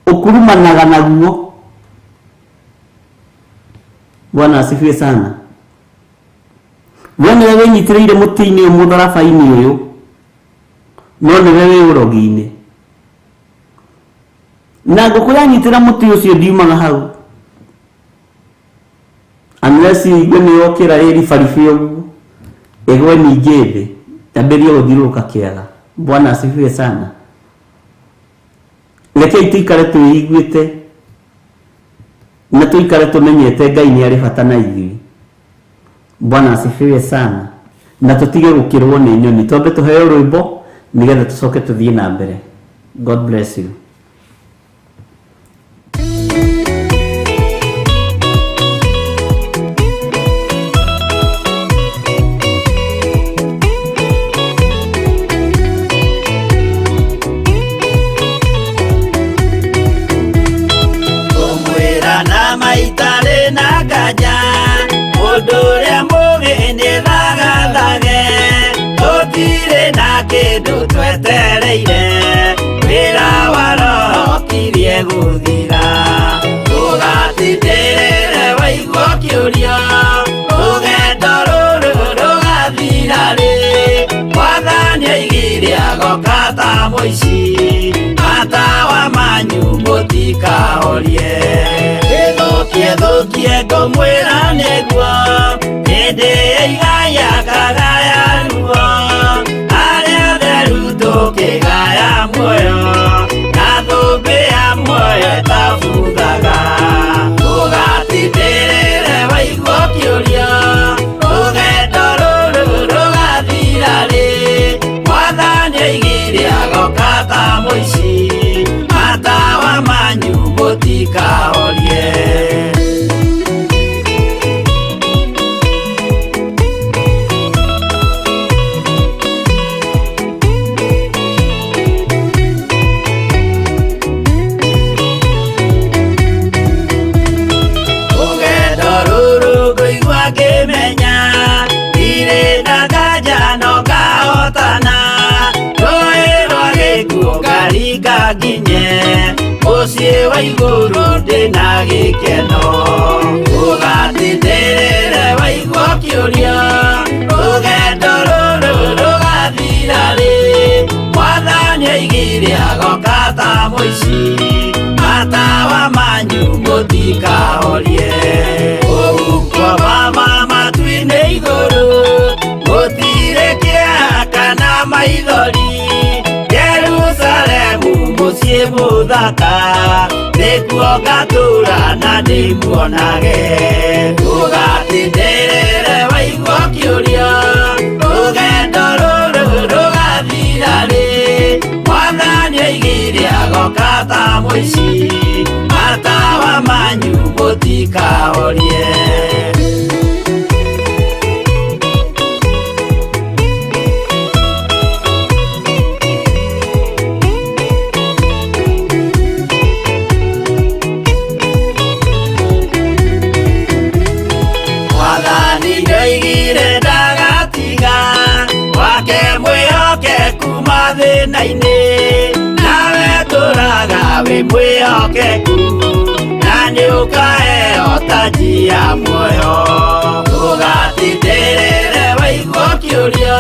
Ũkurumanaga naguo. Bwana asifiwe sana. We nĩwe wĩnyitĩrĩire mũtĩ-inĩ ũyũ mũtharaba-inĩ ũyũ, no nĩwe wĩ ũrogi-inĩ. Na ngũkũ yanyitĩra mũtĩ ũcio ndiumaga hau, unless ĩigue nĩ yokĩra ĩribaribe ũguo ĩgwe ningĩ thĩ yambĩrĩrie gũthiũrũrũka kĩaga. Bwana asifiwe sana. Rekei tũikare twĩiguĩte na tũikare tũmenyete Ngai nĩ arĩ bata na ithuĩ. Bwana asifiwe sana. Na tũtige gũkĩrwo nĩ nyoni, twambe tũheo rwĩmbo nĩgetha tũcoke tũthiĩ na mbere. God bless you. kĩndũ twetereire wĩra wa roho kirie gũthira ũgatindĩrĩre waigua kĩũria rũgendo rũrũ rũgathira rĩ mwathani aigire agoka ta mũici matawa manyu mũtikahorie ĩthũkie thũkie ngũmwĩra nĩguo hĩndĩ ĩigaya kagaya ruo arĩa atheru tũkĩgaya muoyo na thũmbĩ ya muoyo ĩtabuthaga ũgatindĩrĩre waigua kĩũria rũgendo rũrũ rũgathira rĩ mwathani aigire agoka ta mũici matawa manyu mũtikahorie. Rũgendo rũrũ ngũigua ngĩmenya ndirĩ na nganja no ngahotana rũĩ rwa gĩkuũ ngaringa nginye mũciĩ wa igũrũ ndĩna gĩkeno ũgatindĩrĩre waigua kĩũria rũgendo rũrũ rũgathira rĩ mwathani aigire agoka ta mũici matawa manyu mũtikahorie ũhuko mama matu-inĩ igũrũ gũtirĩ kĩeha kana maithori Jerusalemu mũciĩ mũthaka nĩkuo ngatũũra na ndĩmuonage ũgatindĩrĩre waigua kĩũria rũgendo rũrũ rũgathira rĩ mwathani aigire agoka ta mũici matawa manyu mũtikahorie. Mwathani nĩoigire ndagatiga wake mwĩhokeku mathĩna-inĩ nawe tũraga wĩ mwĩhokeku na nĩũkaheo taji ya muoyo ũgatindĩrĩre waigua kĩũria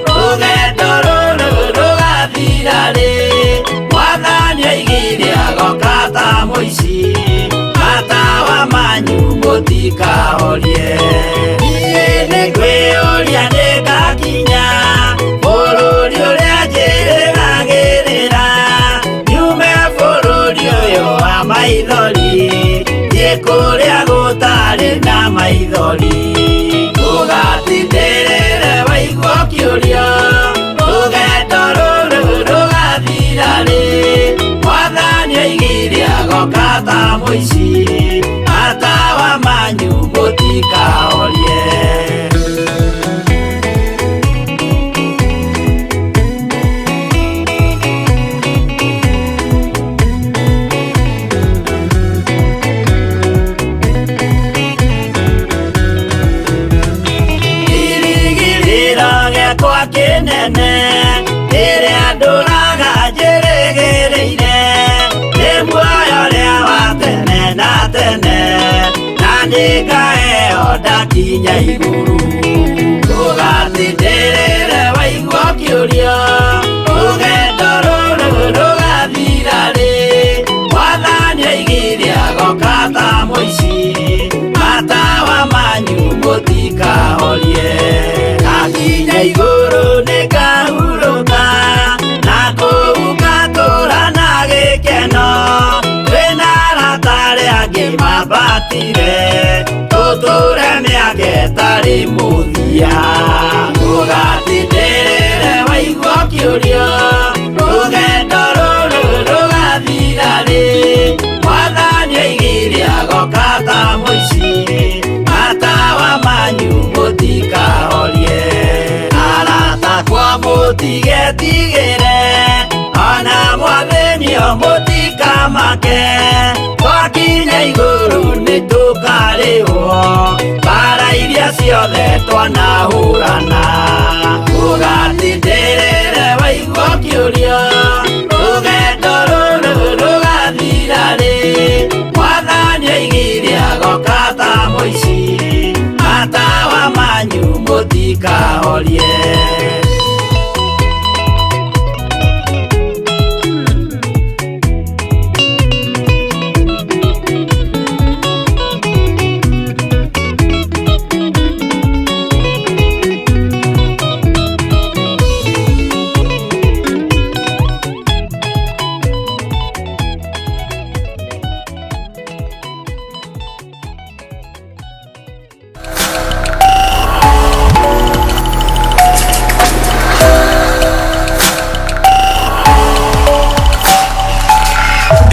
rũgendo rũrũ rũgathira rĩ mwathani aigire agoka ta mũici matawa manyu mũtikahorie niĩ nĩngwĩyũria nĩngakinya bũrũri ũrĩa njĩrĩgagĩrĩra nyume bũrũri ũyũ wa maithori thiĩ kũrĩa gũtarĩ na maithori ũgatindĩrĩre waigua kĩũria rũgendo rũrũ rũgathira rĩ mwathani aigire agoka ta mũici matawa manyu mũtikahorie. Kĩrigĩrĩro gĩakwa kĩnene rĩrĩa ndũraga njĩrĩgĩrĩire nĩ muoyo ũrĩa wa tene na tene na nĩngaheo ndakinya igũrũ ũgatindĩrĩre waigua kĩũria rũgendo rũrũ rũgathira rĩ mwathani aigire agoka ta mũici matawa manyu mũtikahorie ndakinya igũrũ nĩngahurũka na kũu ngatũũra na gĩkeno twĩna arata arĩa angĩ mambatire tũtũũre mĩaka ĩtarĩ mũthia ũgatindĩrĩre waigua kĩũria rũgendo rũrũ rũgathira rĩ mwathani aigire agoka ta mũici matawa manyu mũtikahorie arata kwa mũtigetigĩre ona mwathĩnio mũtikamake twakinya igũrũ nĩtũkarĩhwo mbara iria ciothe twanahũrana ũgatindĩrĩre yanyu mũtikahorie.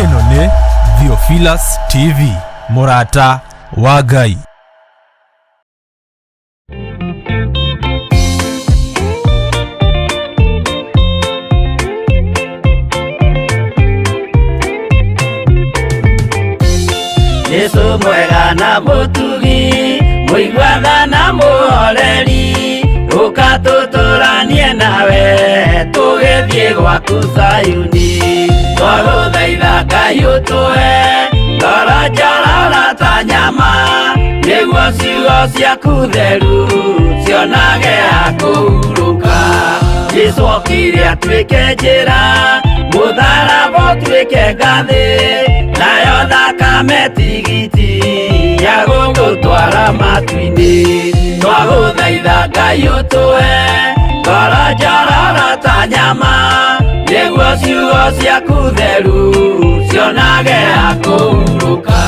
Ĩno nĩ Theophilus TV, mũrata wa Ngai. Jesu mwega na mũtugi, mũiguana na mũhoreri, ũka tũtũranie nawe tũgĩthiĩ gwaku Zayuni. Twagũthaitha Ngai ũtũhe ngoro njororo ta nyama, nĩguo ciugo ciaku theru cionage ha kũhurũka. Jesu okire atuĩke njĩra, mũtharaba ũtuĩke ngathĩ, nayo thakame tigiti ya gũgũtwara matu-inĩ. Twagũthaitha Ngai ũtũhe ngoro njororo ta nyama, nĩguo ciugo ciaku theru cionage ha kũhurũka.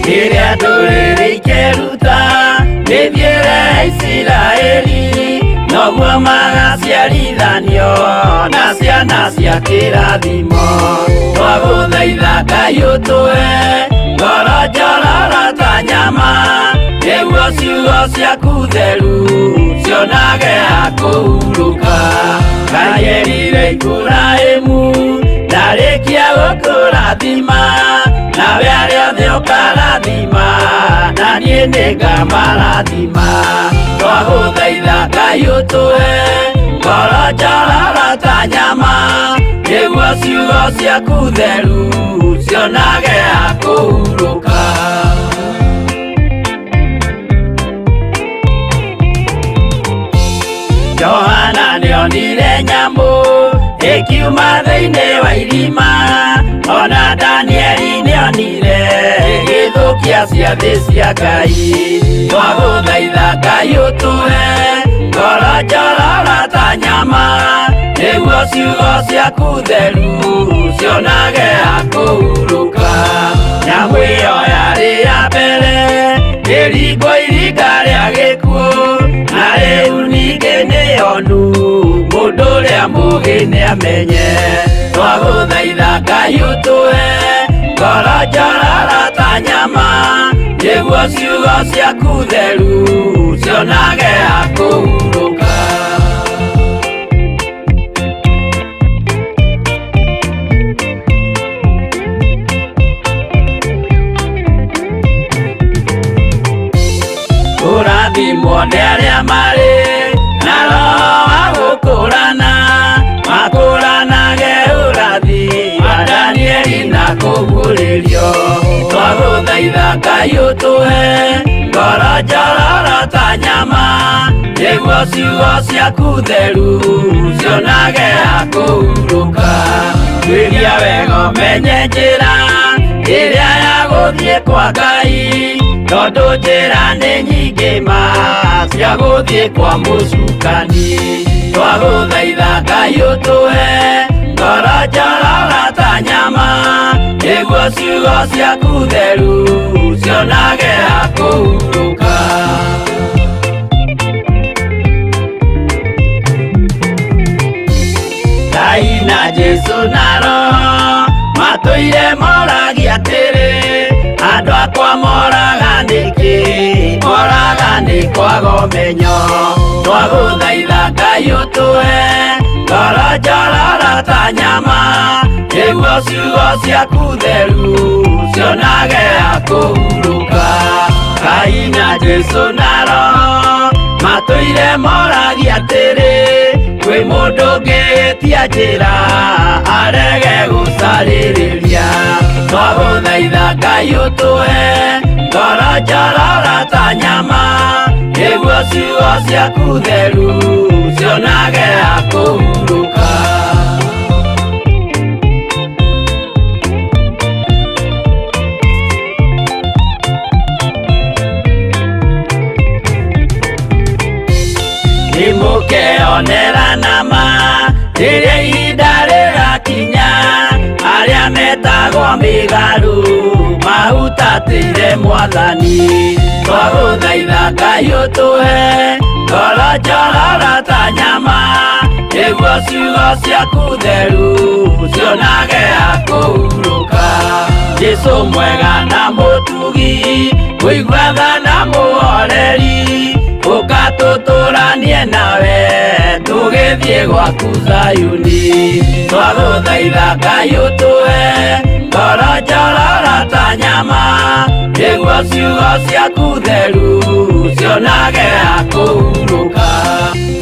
Rĩrĩa ndũrĩrĩ ikeruta mĩthiĩre ya Isiraeli, noguo magaciarithanio na ciana cia kĩrathimo. Twagũthaitha Ngai ũtũhe ngoro njororo ta nyama, nĩguo ciugo ciaku theru cionage ha kũhurũka. Ngai erire Iburahĩmu, ndarĩkia gũkũrathima, nawe arĩa othe ũkarathima, na niĩ nĩngamarathima. Twagũthaitha Ngai ũtũhe ngoro njororo ta nyama, nĩguo ciugo ciaku theru cionage ha kũhurũka. Johana nĩonire nyamũ ĩkiuma thĩinĩ wa irima, ona Danieli nĩonire ĩgĩthũkia ciathĩ cia Ngai. Twagũthaitha Ngai ũtũhe ngoro njororo ta nyama, nĩguo ciugo ciaku theru cionage ha kũhurũka. Nyamũ ĩyo yarĩ ya mbere ĩringwo iringa rĩa gĩkuũ, na rĩu ningĩ nĩyonu mũndũ ũrĩa mũũgĩ nĩamenye. Twagũthaitha Ngai ũtũhe ngoro njororo ta nyama, nĩguo ciugo ciaku theru cionage ha kũhurũka. Kũrathimwo nĩ arĩa marĩ na roho wa gũkũrana, makũranage ũrathi wa Danieli na kũguũrĩrio. Twagũthaitha Ngai ũtũhe ngoro njororo ta nyama, nĩguo ciugo ciaku theru cionage ha kũhurũka. Tuĩria wega ũmenye njĩra ĩrĩa ya gũthiĩ kwa Ngai, tondũ njĩra nĩ nyingĩ ma cia gũthiĩ kwa mũcukani. Twagũthaitha Ngai ũtũhe ngoro njororo ta nyama, nĩguo ciugo ciaku theru cionage ha kũhurũka. Ngai na Jesu na Roho matũire moragia atĩrĩ, andũ akwa moraga nĩkĩ? Moraga nĩ kwaga ũmenyo. Twagũthaitha Ngai ũtũhe ngoro njororo ta nyama, nĩguo ciugo ciaku theru cionage ha kũhurũka. Ngai na Jesu na Roho matũire moragia atĩrĩ, Kwĩ mũndũ ũngĩtia njĩra arege gũcarĩrĩria. Twagũthaitha Ngai ũtũhe ngoro njororo ta nyama, nĩguo ciugo ciaku theru cionage ha kũhurũka. Nĩmũkeonera nama rĩrĩa ihinda rĩgakinya, arĩa metagwo mĩgarũ mahutatĩire Mwathani. Twagũthaitha Ngai ũtũhe ngoro njororo ta nyama, nĩguo ciugo ciaku theru cionage ha kũhurũka. Jesũ mwega na mũtugi, mũigua tha na mũhoreri, ũka tũtũranie nawe tũgĩthiĩ gwaku Zayuni. Twagũthaitha Ngai ũtũhe ngoro njororo ta nyama, nĩguo ciugo ciaku theru cionage ha kũhurũka.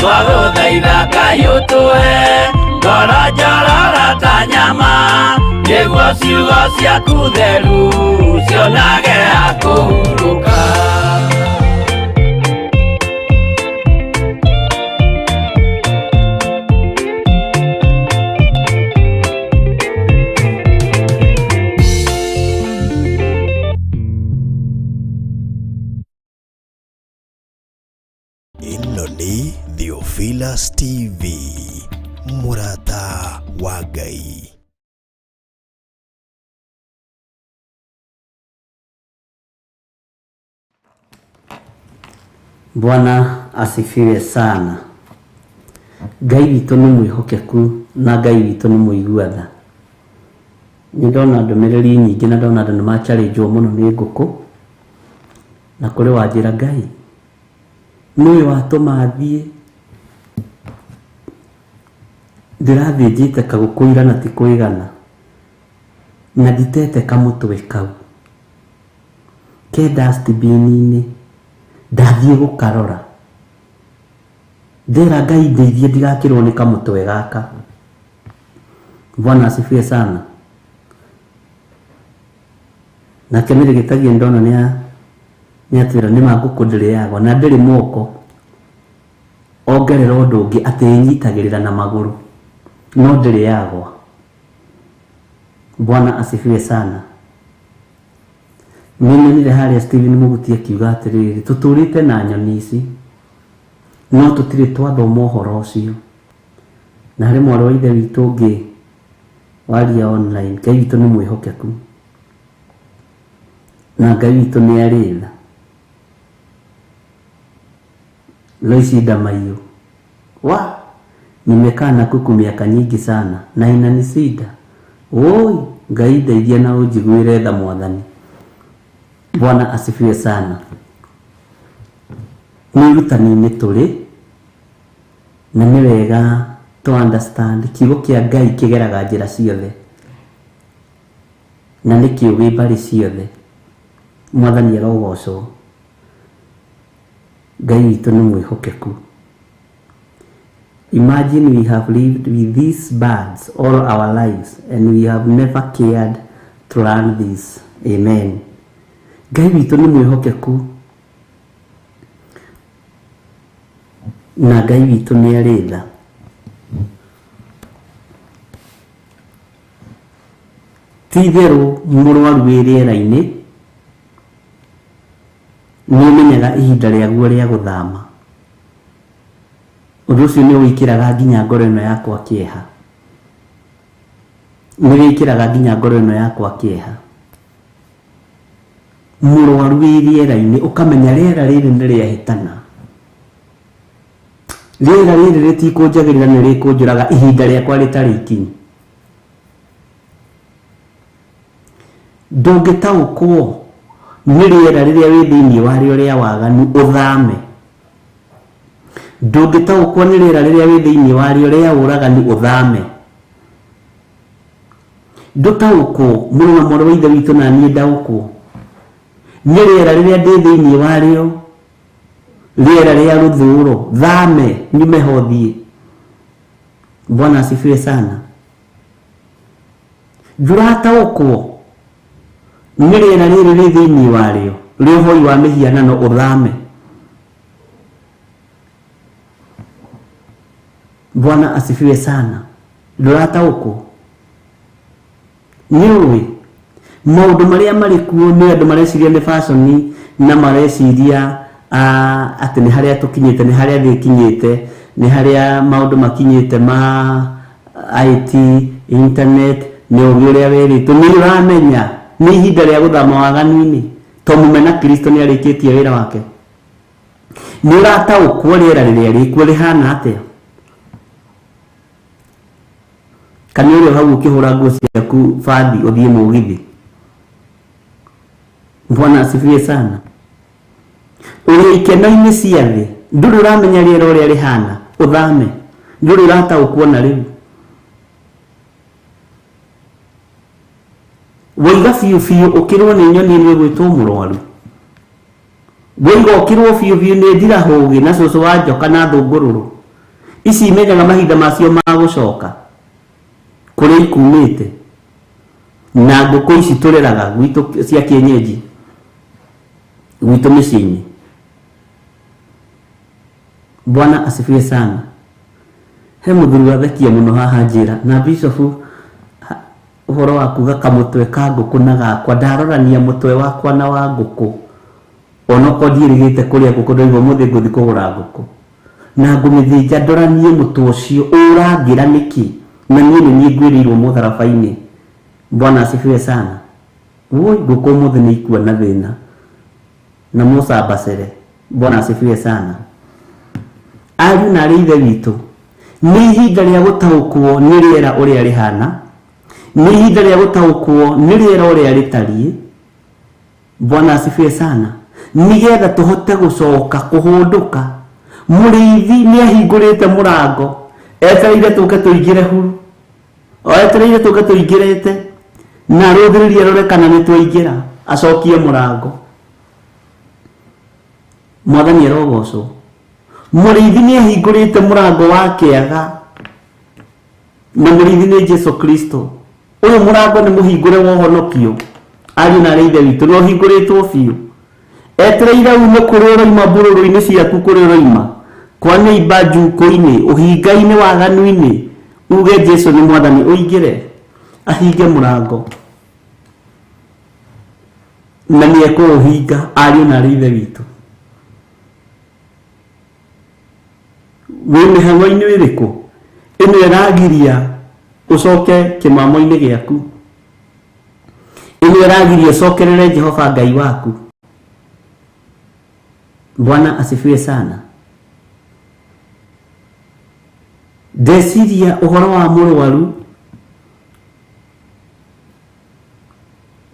Twagũthaitha Ngai ũtũhe ngoro njororo ta nyama, nĩguo ciugo ciaku theru cionage ha kũhurũka. Ĩno nĩ Theophilus TV, mũrata wa Ngai. Bwana asifiwe sana. Ngai witũ nĩ mwĩhokeku na Ngai witũ nĩ mũigua tha. Nĩ ndona ndũmĩrĩri nyingĩ na ndona andũ nĩ macharĩnjwo mũno nĩ ngũkũ, na kũrĩ wanjĩra Ngai nĩwe watũma thiĩ ndĩrathĩnjĩte kagũkũ ira na ti kũigana, na nditete kamũtwe kau ke dustbin-inĩ, ndathiĩ gũkarora ndera Ngai ndeithie ndigakĩrwo nĩ kamũtwe gaka. Bwana asifiwe sana. Nake mĩrĩgĩtagia ndona nĩ atwĩra nĩ ma ngũkũ ndĩrĩagwo na ndĩrĩ moko, ongerera ũndũ ũngĩ atĩ ĩnyitagĩrĩra na magũrũ no ndĩrĩagwo. Bwana asifiwe sana. Nĩ nyonire harĩa Stephen Mũguti akiuga atĩrĩrĩ, tũtũrĩte na nyoni ici no tũtirĩ twathoma ũhoro ũcio. Na harĩ mwarĩ wa ithe witũ ũngĩ waria online, Ngai witũ nĩ mwĩhokeku na Ngai witũ nĩ arĩ tha. Loici Ndamaiyũ, wa nimekaa na kuku miaka nyingi sana na inanisida. Oi, Ngai ndeithia na ũnjiguĩre tha Mwathani. Bwana asifiwe sana. Nĩ ũrutani-inĩ tũrĩ na nĩ wega to understand kiugo kĩa Ngai kĩgeraga njĩra ciothe na nĩ kĩũgĩ mbarĩ ciothe. Mwathani arogocwo. Ngai witũ nĩ mwĩhokeku. Imagine we have lived with these birds all our lives and we have never cared to learn this. Amen. Ngai witũ nĩ mwĩhokeku na Ngai witũ nĩ arĩ tha. Ti itherũ mũrwaru wĩ rĩera-inĩ nĩ ũmenyaga ihinda rĩaguo rĩa gũthama. Ũndũ ũcio nĩ wĩkĩraga nginya ngoro ĩno yakwa kĩeha. Nĩ wĩkĩraga nginya ngoro ĩno yakwa kĩeha. Mũrwaru wĩ rĩera-inĩ ũkamenya rĩera rĩrĩ nĩ rĩahĩtana. Rĩera rĩrĩ rĩtikũnjagĩrĩra nĩ rĩkũnjũraga ihinda rĩakwa rĩtarĩ ikinyu. Ndũngĩtaũkwo nĩ rĩera rĩrĩa wĩ thĩinĩ warĩo rĩa waganu ũthame. Ndũngĩtaũkwo nĩ rĩera rĩrĩa wĩ thĩinĩ warĩo rĩa ũragani ũthame. Ndũtaũkwo mũrũ na mwarĩ wa ithe witũ na niĩ ndaũkwo nĩ rĩera rĩrĩa ndĩ thĩinĩ warĩo, rĩera rĩa rũthũũro, thame nyume ho thiĩ. Bwana asifiwe sana. Ndũrataũkwo nĩ rĩera rĩrĩ rĩ thĩinĩ warĩo rĩa ũhoi wa mĩhianano ũthame. Bwana asifiwe sana. Ndũrataũkwo nĩ ũĩ maũndũ marĩa marĩ kuo nĩ andũ mareciria nĩ fashion na mareciria atĩ nĩ harĩa tũkinyĩte, nĩ harĩa thĩ ĩkinyĩte, nĩ harĩa maũndũ makinyĩte ma IT, internet, nĩ ũgĩ ũrĩa werĩtwo. Nĩ ũramenya nĩ ihinda rĩa gũthama waganu-inĩ to mũmena Kristo nĩ arĩkĩtie wĩra wake. Nĩ ũrataũkwo rĩera rĩrĩa rĩkuo rĩhana atĩa? Kana ũrĩ o hau ũkĩhũra nguo ciaku bathi ũthiĩ mũgithi? Bwana asifiwe sana. Ũrĩ ikeno-inĩ cia thĩ, ndũrĩ ũramenya rĩera ũrĩa rĩhana, ũthame. Ndũrĩ ũrataũkwo na rĩu. Woiga biũ biũ ũkĩrwo nĩ nyoni ĩmwe ĩgwĩtwo mũrwaru. Woiga ũkĩrwo biũ biũ nĩ ndirahũgĩ na cũcũ wa njoka na thũngũrũrũ. Ici imenyaga mahinda macio ma gũcoka kũrĩa ikumĩte. Na ngũkũ ici tũreraga gwitũ cia kienyeji gwitũ mĩciĩ-inĩ. Bwana asifiwe sana. He mũthuri wathekia mũno haha njĩra na bishop ũhoro wa kuga kamũtwe ka ngũkũ na gakwa, ndarorania mũtwe wakwa na wa ngũkũ, onokorwo ndiĩrĩgĩte kũrĩa ngũkũ, ndoiga ũmũthĩ ngũthiĩ kũgũra ngũkũ na ngũmĩthĩnja ndoranie mũtwe ũcio ũrangĩra nĩkĩ, na niĩ nĩ niĩ ngwĩrĩirwo mũtharaba-inĩ. Bwana asifiwe sana. Woi, ngũkũ ũmũthĩ nĩ ikua na thĩna na mũcambacere. Bwana asifiwe sana. Ariũ na arĩ ithe witũ, nĩ ihinda rĩa gũtaũkwo nĩ rĩera ũrĩa rĩhana, nĩ ihinda rĩa gũtaũkwo nĩ rĩera ũrĩa rĩtariĩ. Bwana asifiwe sana. Nĩgetha tũhote gũcoka kũhũndũka. Mũrĩithi nĩ ahingũrĩte mũrango, etereire tũke tũingĩre huru, o etereire tũke tũingĩrĩte, na arũthĩrĩrie arore kana nĩ twaingĩra, acokie mũrango. Mwathani arogocwo. Mũrĩithi nĩ ahingũrĩte mũrango wa kĩaga, na mũrĩithi nĩ Jesu Kristo. Ũyũ mũrango nĩ mũhingũre wa ũhonokio, ariũ na arĩ ithe witũ, nĩ ũhingũrĩtwo biũ. Etereire ume kũrĩa ũroima, mbũrũrũ-inĩ ciaku kũrĩa ũroima, kwa neighbor njukũ-inĩ, ũhinga-inĩ, waganu-inĩ, uge Jesu nĩ mwathani, ũingĩre, ahinge mũrango. Na nĩ ekũũhinga, ariũ na arĩ ithe witũ. Wĩ mĩhang'o-inĩ ĩrĩkũ ĩno ĩragiria ũcoke kĩmamo-inĩ gĩaku? Ĩno ĩragiria ũcokerere Jehova Ngai waku? Bwana asifiwe sana. Ndeciria ũhoro wa mũrwaru,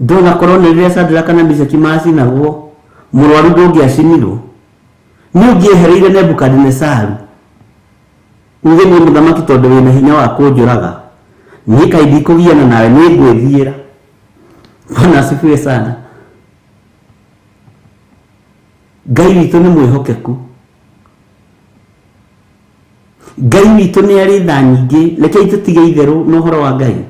ndona korwo nĩ rĩrĩa Shadraka na Meshaki macinagwo, mũrwaru ndũngĩacinirwo, nĩ ũngĩehereire Nebukadinesaru uge nĩ mũthamaki tondũ wĩna hinya wa kũnjũraga, niĩ kaĩ ndikũgiana nawe, nĩ ngwĩthiĩra. Bwana asifiwe sana. Ngai witũ nĩ mwĩhokeku, Ngai witũ nĩ arĩ tha nyingĩ. Rekei tũtige itherũ na ũhoro wa Ngai,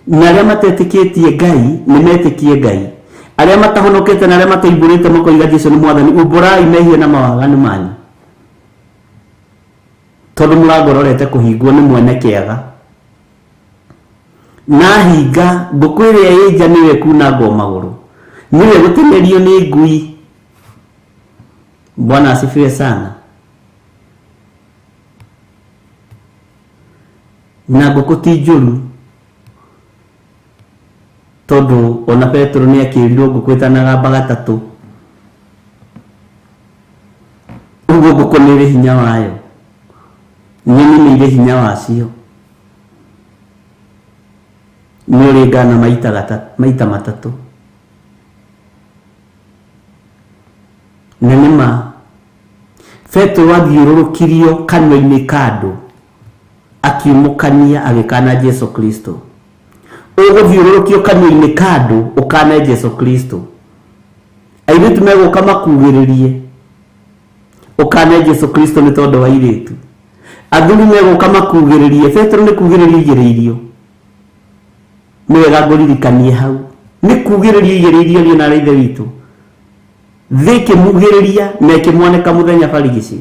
na arĩa matetĩkĩtie Ngai nĩ metĩkie Ngai, arĩa matahonokete na arĩa matoimbũrĩte makoiga Jesu nĩ mwathani, umbũrai mehia na mawaganu manyu, tondũ mũrango ũrorete kũhingwo nĩ mwene kĩaga. Na hinga ngũkũ ĩrĩa ĩ nja nĩyo ĩkunangwo magũrũ, nĩyo ĩgũteng'erio nĩ ngui. Bwana asifiwe sana. Na ngũkũ ti njũru, tondũ ona Petero nĩ akĩrirwo ngũkũ ĩtanagamba gatatũ. Ũguo ngũkũ nĩ ĩrĩ hinya wayo, nyoni nĩ irĩ hinya wacio. Nĩ ũrĩ ngana maita matatũ. Na nĩ ma Petero athiũrũrũkirio kanua-inĩ ka andũ, akiumũkania agĩkana Jesu Kristo. Ũgũthiũrũrũkio kanua-inĩ ka andũ ũkane Jesu Kristo. Airĩtu megũka makugĩrĩrie ũkane Jesu Kristo nĩ tondũ wa airĩtu. Athuri megũka makugĩrĩrie. Petero nĩ kugĩrĩria igĩrĩirio. Nĩ wega ngũririkanie hau. Nĩ kugĩrĩrio igĩrĩirio ariũ na arĩ ithe witũ. Thĩ ĩkĩmugĩrĩria na ĩkĩmwanĩka mũthenya barigici.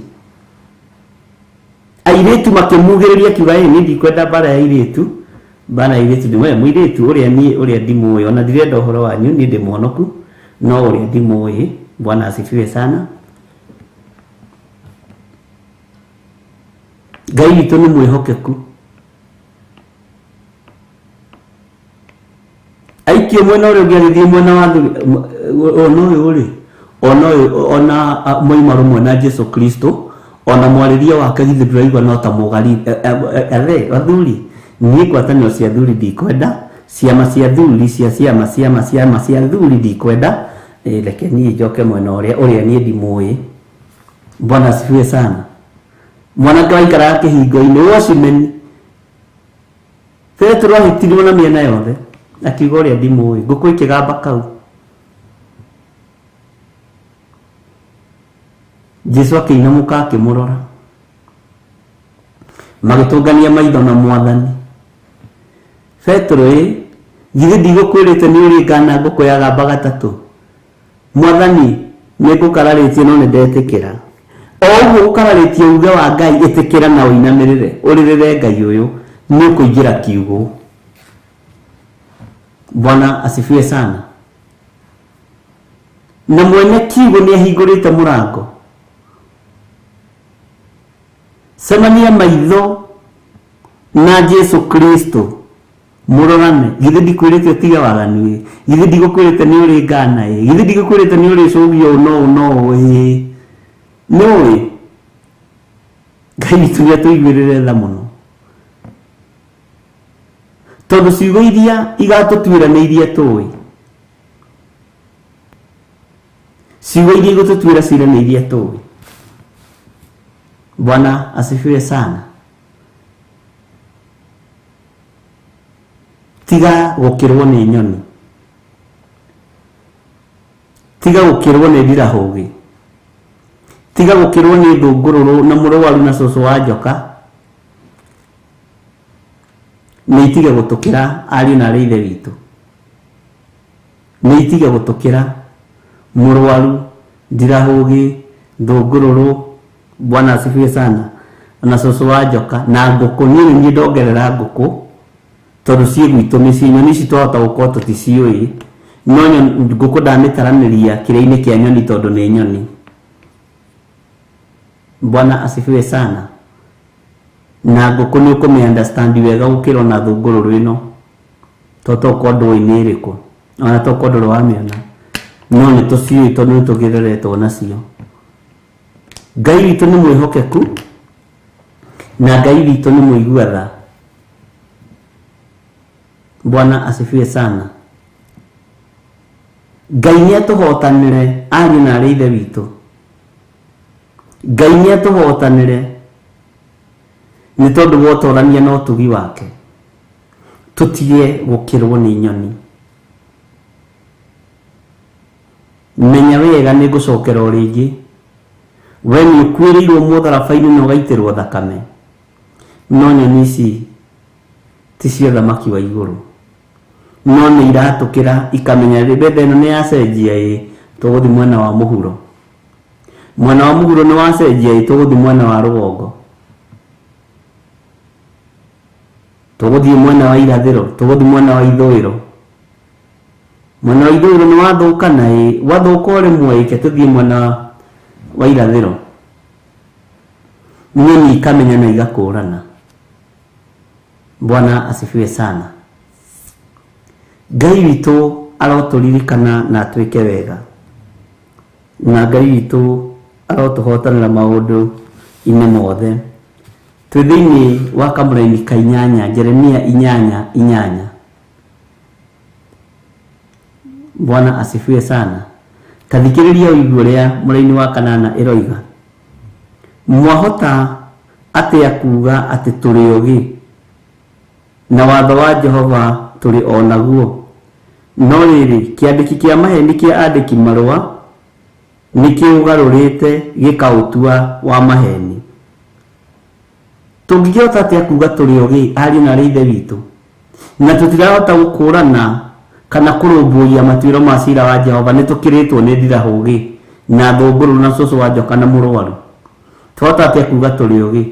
Airĩtu makĩmugĩrĩria akiuga ĩ niĩ ndikwenda mbara ya airĩtu. Mbara ya airĩtu ndĩ mũirĩtu ũrĩa niĩ ũrĩa ndimũĩ ona ndirenda ũhoro wanyu niĩ ndĩ mũhonoku no ũrĩa ndimũĩ. Bwana asifiwe sana. Ngai witũ nĩ mwĩhokeku. Aikio mwena ũrĩa ũngĩ agĩthiĩ mwena wa thuri ona ũyũ rĩ ona ũyũ ona moima rũmwe na Jesu Kristo ona mwarĩrie wake githĩ ndũraigua no ta mũgari athe athuri niĩ ngwatanĩro cia athuri ndikwenda ciama cia athuri cia ciama ciama ciama cia athuri ndikwenda. Reke niĩ njoke mwena ũrĩa ũrĩa niĩ ndimũĩ. Bwana asifiwe sana. Mwanake waikaraga kĩhingo-inĩ watchman Petero ahĩtirwo na mĩena yothe akiuga ũrĩa ndimũĩ ngũkũ ĩkĩgamba kau. Jesu akĩinamũka akĩmũrora magĩtũngania maitho na mwathani. Petero ĩ githĩ ndigũkwĩrĩte nĩ ũrĩ ngana ngũkũ yagamba gatatũ. Mwathani nĩ ngũkararĩtie no nĩ ndetĩkĩra. O ũguo ũkararĩtie uge wa Ngai ĩtĩkĩra na ũinamĩrĩre ũrĩrĩre Ngai ũyũ nĩ ũkũingĩra kiugũ. Bwana asifiwe sana. Na mwene kiugũ nĩ ahingũrĩte mũrango. Cemania maitho na Jesu Kristo mũrorane. Githĩ ndikwĩrĩte ũtige waganu ĩ? Githĩ ndigũkwĩrĩte nĩ ũrĩ ngana ĩ? Githĩ ndigũkwĩrĩte nĩ ũrĩcũgio ũũ no ũũ no ũũ ĩ? Nĩ ũĩ Ngai witũ nĩ atũiguĩrĩre tha mũno tondũ ciugo iria igatũtuĩra nĩ iria tũĩ. Ciugo iria igũtũtuĩra cira nĩ iria tũĩ. Bwana asifiwe sana. Tiga gũkĩrwo nĩ nyoni. Tiga gũkĩrwo nĩ ndirahũgĩ. Tiga gũkĩrwo nĩ thũngũrũrũ na mũrwaru na cũcũ wa njoka. Nĩ itige gũtũkĩra ariũ na arĩ ithe witũ. Nĩ itige gũtũkĩra mũrwaru, ndirahũgĩ, thũngũrũrũ, Bwana asifiwe sana, na cũcũ wa njoka na ngũkũ. Niĩ nĩ niĩ ndongerera ngũkũ tondũ ciĩ gwitũ mĩciĩ. Nyoni ici twahota gũkorwo tũticiũĩ, no ngũkũ ndamĩtaranĩria kĩrĩa-inĩ kĩa nyoni tondũ nĩ nyoni. Bwana asifiwe sana. Na ngũkũ nĩ ũkũmĩ understand wega gũkĩra ona thũngũrũrũ ĩno tondũ tokorwo ndũĩ nĩ ĩrĩkũ ona tokorwo ndũrĩ wamĩona no nĩ tũciũĩ tondũ nĩ tũgĩreretwo nacio. Ngai witũ nĩ mwĩhokeku na Ngai witũ nĩ mũigua tha. Bwana asifiwe sana. Ngai nĩ atũhotanĩre ariũ na arĩ ithe witũ. Ngai nĩ atũhotanĩre nĩ tondũ wa ũtorania na ũtugi wake. Tũtige gũkĩrwo nĩ nyoni. Menya wega nĩ ngũcokera o rĩngĩ. We nĩ ũkuĩrĩirwo mũtharaba-inĩ na ũgaitĩrwo thakame. No nyoni ici ti cia thamaki wa igũrũ. No nĩ iratũkĩra ikamenya betha ĩno nĩ yacenjia ĩ tũgũthiĩ mwena wa mũhuro. Mwena wa mũhuro nĩ wacenjia ĩ tũgũthiĩ mwena wa rũgongo. Tũgũthiĩ mwena wa irathĩro, tũgũthiĩ mwena wa ithũĩro. Mwena wa ithũĩro nĩ wathũkana ĩ, wathũka o rĩmwe ĩ, ke tũthiĩ mwena wa irathĩro. Nyoni ikamenya na igakũrana. Bwana asifiwe sana. Ngai witũ arotũririkana na atwĩke wega. Na Ngai witũ arotũhotanĩra maũndũ-inĩ mothe. Twĩ thĩinĩ wa kamũraini ka inyanya, Jeremia inyanya inyanya. Bwana asifiwe sana. Ta thikĩrĩria ũigue ũrĩa mũraini wa kanana ĩroiga. Mwahota atĩa kuuga atĩ tũrĩ ogĩ na watho wa Jehova tũrĩ o naguo? No rĩrĩ, kĩandĩki kĩa maheni kĩa andĩki marũa nĩ kĩũgarũrĩte gĩkaũtua wa maheni. Tũngĩkĩhota atĩa kuga tũrĩ ogĩ ariũ na aarĩ a Ithe witũ, na tũtirahota gũkũũrana kana kũrũmbũiya matuĩro ma cira wa Jehova? Nĩ tũkĩrĩtwo nĩ ndirahũgĩ na thũngũrũrũ na cũcũ wa njoka na mũrwaru. Twahota atĩa kuga tũrĩ ogĩ?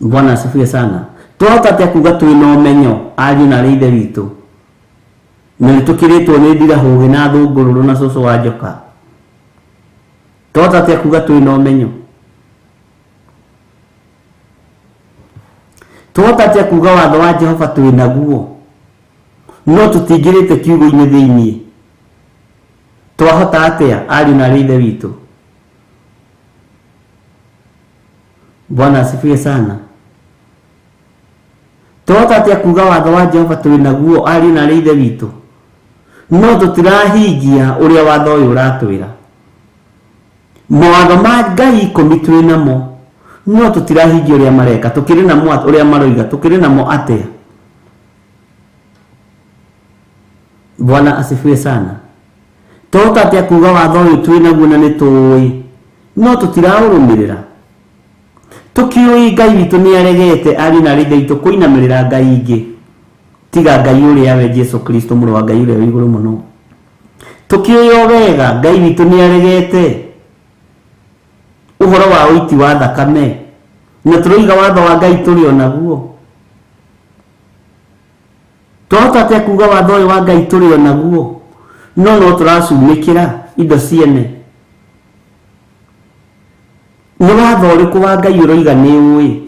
Bwana asifiwe sana. Twahota atĩa kuga twĩ na ũmenyo ariũ na aarĩ a Ithe witũ, na nĩ tũkĩrĩtwo nĩ ndirahũgĩ na thũngũrũrũ na cũcũ wa njoka? Twahota atĩa kuga twĩ na ũmenyo? Twahota atĩa kuga watho wa Jehova twĩ naguo, no tũtingĩrĩte kiugo-inĩ thĩinĩ? Twahota atĩa ariũ na aarĩ a Ithe witũ? Bwana asifiwe sana. Twahota atĩa kuga watho wa Jehova twĩ naguo ariũ na aarĩ a Ithe witũ, no tũtirahingia ũrĩa watho ũyũ ũratwĩra? Mawatho ma Ngai ikũmi twĩ namo, no tũtirahingia ũrĩa mareka. Tũkĩrĩ namo ũrĩa maroiga, tũkĩrĩ namo atĩa? Bwana asifiwe sana. Twahota atĩa kuga watho ũyũ twĩ naguo na nĩ tũũĩ, no tũtiraũrũmĩrĩra? Tũkĩũĩ Ngai witũ nĩ aregete ariũ na aarĩ a Ithe witũ kũinamĩrĩra ngai ingĩ tiga Ngai ũrĩa we Jesu Kristo, mũrũ wa Ngai ũrĩa wĩ igũrũ mũno. Tũkĩũĩ o wega Ngai witũ nĩ aregete ũhoro wa ũiti wa thakame, na tũroiga watho wa Ngai tũrĩ o naguo. Twahota atĩa kuga watho ũyũ wa Ngai tũrĩ o naguo, no no tũracumĩkĩra indo ciene? Nĩ watho ũrĩkũ wa Ngai ũroiga nĩ ũĩ?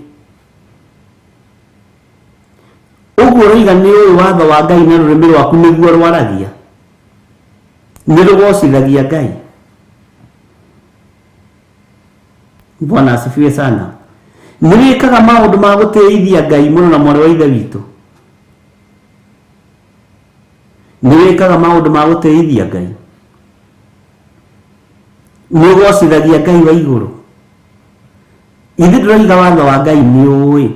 Ũguo ũroiga nĩ ũĩ watho wa Ngai na rũrĩmĩ rwaku nĩguo rwaragia? Nĩ rũgocithagia Ngai? Bwana asifiwe sana. Nĩ wĩkaga maũndũ ma gũtĩithia Ngai mũno na mwarĩ wa Ithe witũ? Nĩ wĩkaga maũndũ ma gũtĩithia Ngai? Nĩ ũgocithagia Ngai wa igũrũ? Ithuĩ ndũroiga watho wa Ngai nĩ ũĩ.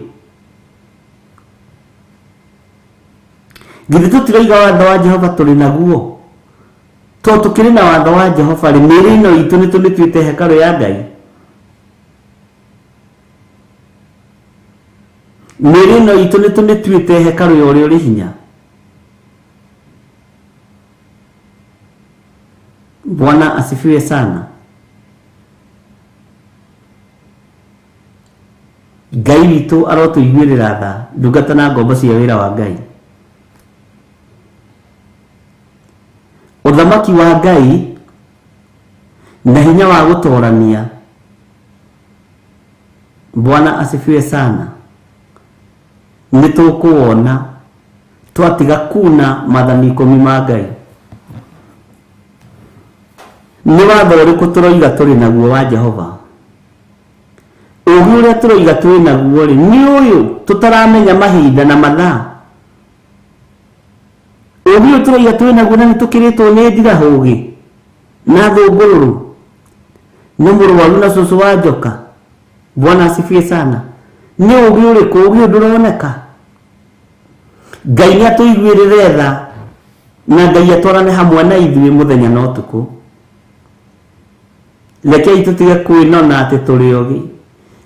Githĩ tũtiroiga watho wa Jehova tũrĩ naguo? Tondũ tũkĩrĩ na watho wa Jehova rĩ, mĩĩrĩ ĩno itũ nĩ tũmĩtuĩte hekarũ ya Ngai. Mĩĩrĩ ĩno itũ nĩ tũmĩtuĩte hekarũ ya ũrĩa ũrĩ hinya. Bwana asifiwe sana. Ngai witũ arotũiguĩrĩra tha, ndungata na ngombo cia wĩra wa Ngai. Ũthamaki wa Ngai na hinya wa gũtorania. Bwana asifiwe sana. Nĩ tũkũwona twatiga kuna maathani ikũmi ma Ngai. Nĩ watho ũrĩkũ tũroiga tũrĩ naguo wa Jehova? Ũũgĩ ũrĩa tũroiga twĩ naguo rĩ, nĩ ũyũ tũtaramenya mahinda na mathaa? Ũũgĩ ũyũ tũroiga twĩ naguo na nĩ tũkĩrĩtwo nĩ ndirahũgĩ na thũngũrũrũ na mũrwaru na cũcũ wa njoka. Bwana asifiwe sana. Nĩ ũũgĩ ũrĩkũ? Ũũgĩ ũyũ ndũroneka. Ngai nĩ atũiguĩrĩre tha na Ngai atwarane hamwe na ithuĩ mũthenya na ũtukũ. Rekei tũtige kwĩnona atĩ tũrĩ ogĩ.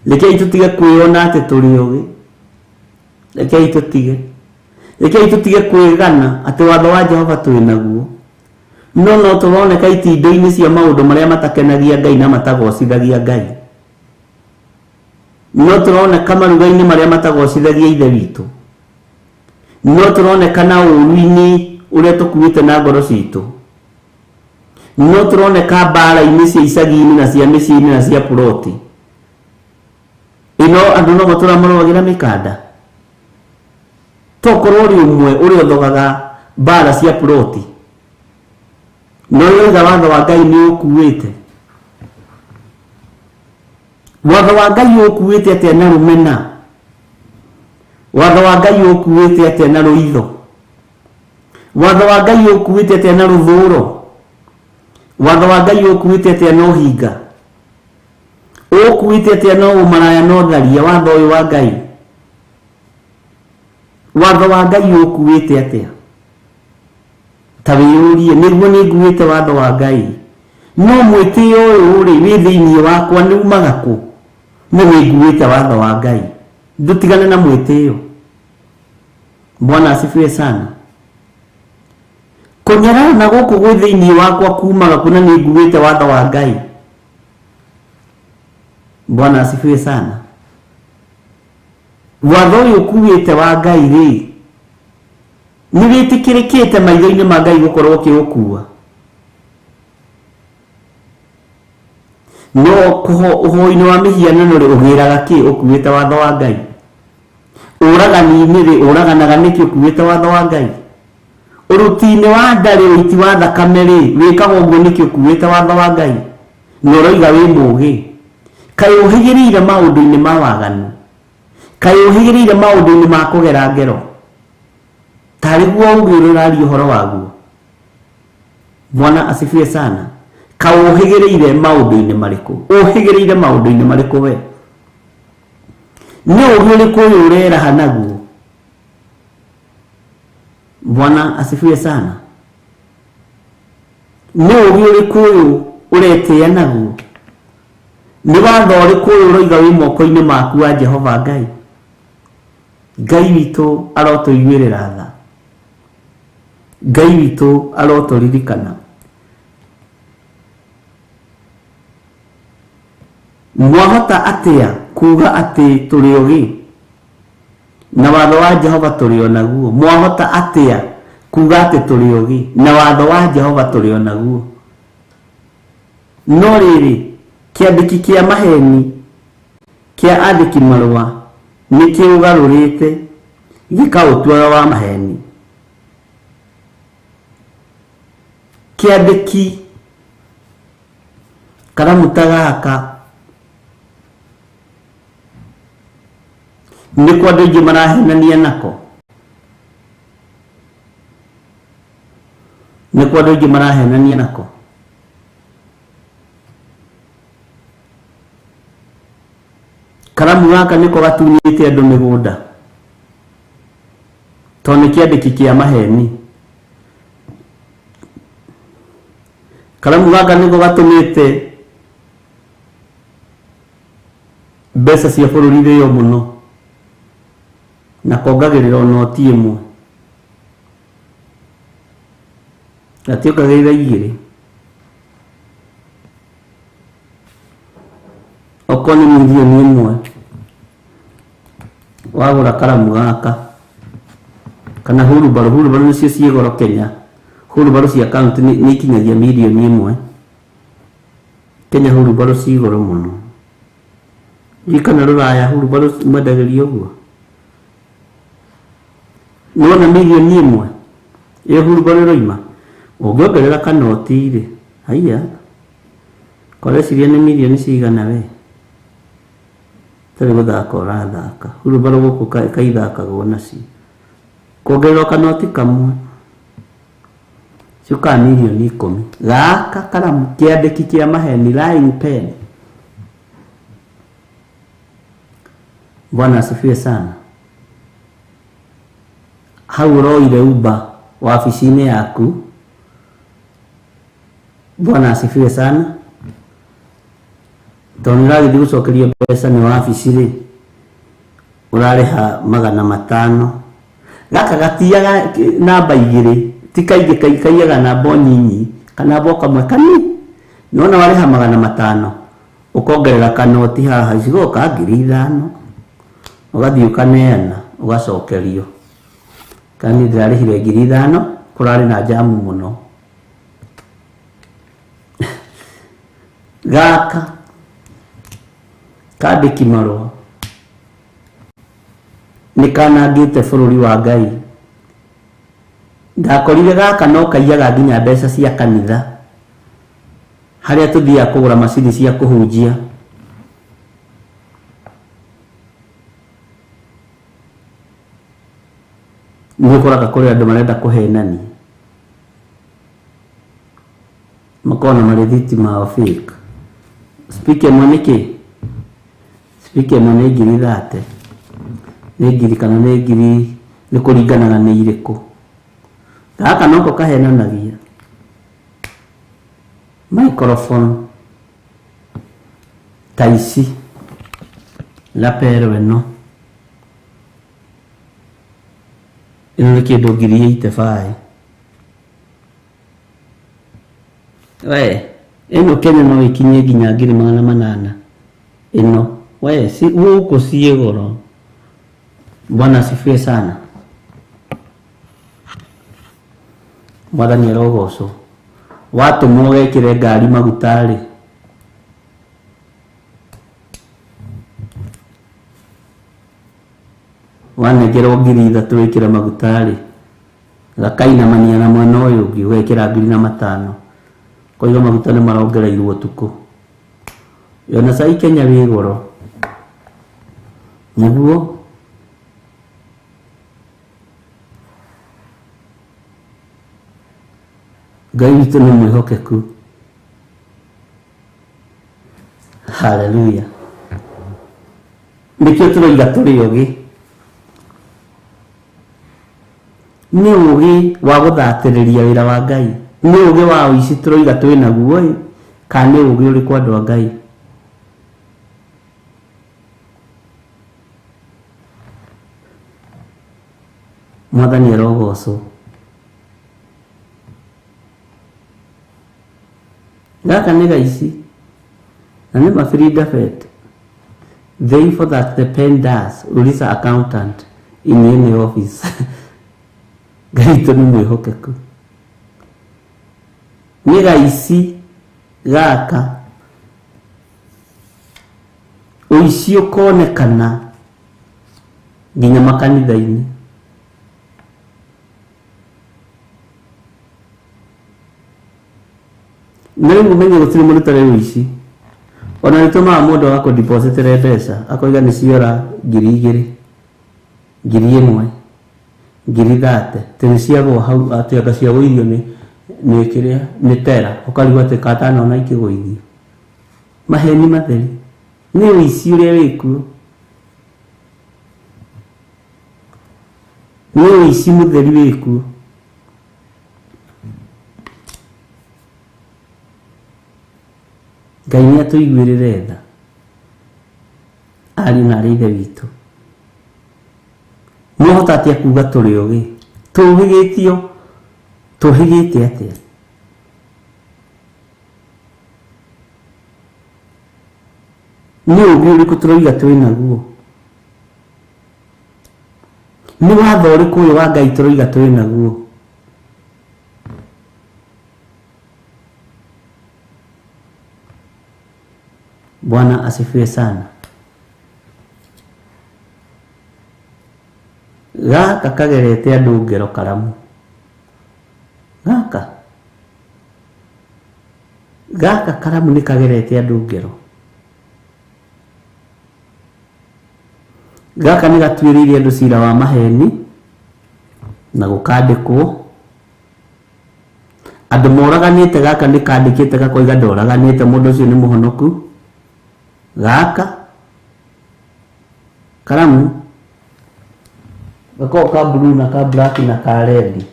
Rekei tũtige kwĩona atĩ tũrĩ ogĩ. Rekei tũtige. Rekei tũtige kwĩgana atĩ watho wa Jehova twĩ naguo. No no tũroneka itindo-inĩ cia maũndũ marĩa matakenagia Ngai na matagocithagia Ngai. No tũroneka maruga-inĩ marĩa matagocithagia Ithe witũ. No tũroneka na ũũru-inĩ ũrĩa tũkuĩte na ngoro citũ. No tũroneka mbara-inĩ cia icagi-inĩ na cia mĩciĩ-inĩ na cia puroti. Ĩno andũ no matũra marũagĩra mĩkanda. Tokorwo ũrĩ ũmwe ũrĩa ũthogaga mbara cia puroti. No ũroiga watho wa Ngai nĩ ũkuĩte. Watho wa Ngai ũkuĩte atĩa na rũmena? Watho wa Ngai ũkuĩte atĩa na rũitho? Watho wa Ngai ũkuĩte atĩa na rũthũro? Watho wa Ngai ũkuĩte atĩa na ũhinga? Ũkuĩte atĩa na ũmaraya na ũtharia? Watho ũyũ wa Ngai, watho wa Ngai ũkuĩte atĩa? Ta wĩyũrie, nĩguo nĩ nguĩte watho wa Ngai, no mwĩtĩo ũyũ rĩ wĩ thĩinĩ wakwa nĩ umaga kũ? Nĩ wĩiguĩte watho wa Ngai, ndũtigane na mwĩtĩo. Bwana asifiwe sana. Kũnyararana gũkũ gwĩ thĩinĩ wakwa kumaga kuna nĩ nguĩte watho wa Ngai. Bwana asifiwe sana. Watho ũyũ ũkuĩte wa Ngai rĩ, nĩ wĩtĩkĩrĩkĩte maitho-inĩ ma Ngai gũkorwo ũkĩũkua. No ũhoi-inĩ wa mĩhianano rĩ, ũgĩraga kĩ ũkuĩte watho wa Ngai? Ũragani-inĩ rĩ, ũraganaga nĩkĩ ũkuĩte watho wa Ngai? Ũruti-inĩ wa nda rĩ, ũiti wa thakame rĩ, wĩkaga ũguo nĩkĩ ũkuĩte watho wa Ngai? Na ũroiga wĩ mũũgĩ. Kaĩ ũhĩgĩrĩire maũndũ-inĩ ma waganu? Kaĩ ũhĩgĩrĩire maũndũ-inĩ ma kũgera ngero? Tarĩ guo ũgĩ ũrĩa ũraria ũhoro waguo. Bwana asifiwe sana. Kaĩ ũhĩgĩrĩire maũndũ-inĩ marĩkũ? Ũhĩgĩrĩire maũndũ-inĩ marĩkũ we? Nĩ ũgĩ ũrĩkũ ũyũ ũreraha naguo? Bwana asifiwe sana. Nĩ ũgĩ ũrĩkũ ũyũ ũretĩĩa naguo? Nĩ watho ũrĩkũ ũyũ ũroiga wĩ moko-inĩ maku wa Jehova Ngai? Ngai witũ arotũiguĩrĩra tha. Ngai witũ arotũririkana. Mwahota atĩa kuga atĩ tũrĩ ogĩ na watho wa Jehova tũrĩ o naguo? Mwahota atĩa kuga atĩ tũrĩ ogĩ na watho wa Jehova tũrĩ o naguo? No rĩrĩ, kĩandĩki kĩa maheni kĩa andĩki marũa nĩ kĩũgarũrĩte gĩkaũtua wa maheni. Kĩandĩki karamu ta gaka nĩko andũ aingĩ marahenania nako, nĩko andũ aingĩ marahenania nako. Karamu gaka nĩko gatunyĩte andũ mĩgũnda tondũ nĩ kĩandĩki kĩa maheni. Karamu gaka nĩko gatũmĩte mbeca cia bũrũri irĩo mũno na kongagĩrĩra o noti ĩmwe, gationgagĩrĩra igĩrĩ. Okorwo nĩ mirioni ĩmwe wagũra karamu gaka kana hurubarũ, hurubarũ nĩcio ciĩ goro Kenya. Hurubarũ cia kaunti nĩ ikinyagia mirioni ĩmwe Kenya. Hurubarũ ci goro mũno. Ririkana rũraya hurubarũ mwendagĩrio ũguo. Nĩwona mirioni ĩmwe ĩyo hurubarũ ĩroima, ũngĩongerera kanoti rĩ, haiya, koreciria nĩ mirioni cigana we? Tarĩ gũthaka ũrathaka. Hurubarũ gũkũ kaithakagwo nacio. Kuongerera kanoti kamwe ciũkaga mirioni 10. Gaka karamu kĩandĩki kĩa maheni, lying pen. Bwana asifiwe sana. Hau ũroire Uber wabici-inĩ yaku. Bwana asifiwe sana. Tondũ nĩ ũragĩthiĩ gũcokerio mbeca nĩ wabici rĩ, ũrarĩha 500. Gaka gatiaga namba igĩrĩ, ti kaingĩ kaiyaga namba nyinyi, kanamba o kamwe kani. Nĩwona warĩha 500, ũkongerera kanoti haha cigoka 5,000, ũgathiĩ ũkaneana ũgacokerio. Kana niĩ ndĩrarĩhire 5,000, kũrarĩ na njamu mũno. Gaka kandĩki marũa nĩ kanangĩte bũrũri wa Ngai. Ndakorire gaka no kaiyaga nginya mbeca cia kanitha harĩa tũthiaga kũgũra macini cia kũhunjia. Nĩ ũkoraga kũrĩ andũ marenda kũhenania, makoragwo na marĩthiti mao fake. Speaker ĩmwe nĩ kĩ? Speaker ĩmwe nĩ 30,000, nĩ ngiri kana nĩ ngiri, nĩ kũringanaga nĩ irĩkũ. Gaka noko kahenanagia. Microphone ta ici. Lapel ĩno. Ĩno nĩ kĩndũ ngiri 85. We, ĩno Kenya no ĩkinye nginya 800,000. Ĩno, we, si gũkũ ciĩ goro. Bwana asifiwe sana. Mwathani arogocwo. Watũmwo wekĩre ngari maguta rĩ, wanengerwo 3,000 wĩkĩre maguta rĩ, gakainamania na mwena ũyũ ũngĩ ũgekĩra 4,500. Koiga maguta nĩ marongereirwo ũtukũ. Ona cai Kenya wĩ goro. Nĩguo Ngai witũ nĩ mwĩhokeku. Haleluya. Nĩkĩo tũroiga tũrĩ ogĩ. Nĩ ũgĩ wa gũthatĩrĩria wĩra wa Ngai. Nĩ ũgĩ wa ũici tũroiga twĩ naguo ĩ, kana nĩ ũgĩ ũrĩkũ andũ a Ngai? Mwathani arogocwo. Gaka nĩ gaici na nĩ ma Frida Fet. The info that the pen does, Ulisa accountant in any office. Ngai witũ nĩ mwĩhokeku. Nĩ gaici gaka ũici ũkonekana nginya makanitha-inĩ. Na rĩu ũmenye gũtirĩ mũndũ ũtarĩ ũici. Ona nĩ tũmaga mũndũ agakũdepositĩre mbeca akoiga nĩ ciora 2,000, 1,000, 30,000, atĩ nĩ ciagũa hau, atĩ anga ciagũithio nĩ kĩrĩa, nĩ tera, ũkarigwo atĩ katanona ikĩgũithio. Maheni matheri. Nĩ ũici ũrĩa wĩkuo. Nĩ ũici mũtheri wĩkuo. Ngai nĩ atũiguĩrĩre tha. Ariũ na arĩ ithe witũ. Mwahota atĩa kuga tũrĩ ogĩ? Tũhĩgĩtio, tũhĩgĩte atĩa? Nĩ ũgĩ ũrĩkũ tũroiga twĩ naguo? Nĩ watho ũrĩkũ ũyũ wa Ngai tũroiga twĩ naguo? Bwana asifiwe sana. Gaka kagerete andũ ngero karamu. Gaka. Gaka karamu nĩ kagerete andũ ngero. Gaka nĩ gatuĩrĩire andũ cira wa maheni na gũkandĩkwo. Andũ moraganĩte gaka nĩ kandĩkĩte gakoiga ndoraganĩte mũndũ ũcio nĩ mũhonoku. Gaka karamu gakoragwo ka blue na ka black na ka red.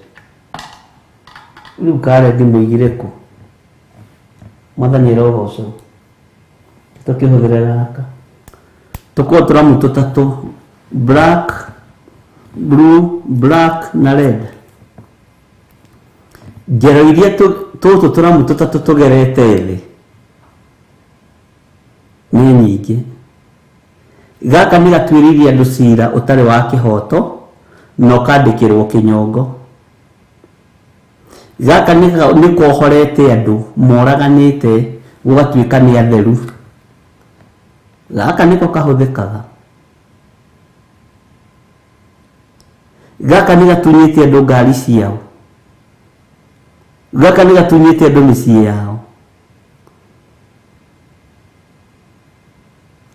Rĩu ka red mũigire kũ? Mwathani arogocwo. Tũkĩhũthĩre gaka. Tũkoragwo tũramu tũtatũ, black, blue, black na red. Ngero iria tũtũ tũramu tũtatũ tũgerete thĩ nĩ nyingĩ. Gaka nĩ gatuĩrĩirie andũ cira ũtarĩ wa kĩhoto na ũkandĩkĩrwo kĩnyongo. Gaka nĩ kohorete andũ moraganĩte gũgatuĩka nĩ atheru. Gaka nĩko kahũthĩkaga. Gaka nĩ gatunyĩte andũ ngari ciao. Gaka nĩ gatunyĩte andũ mĩciĩ yao.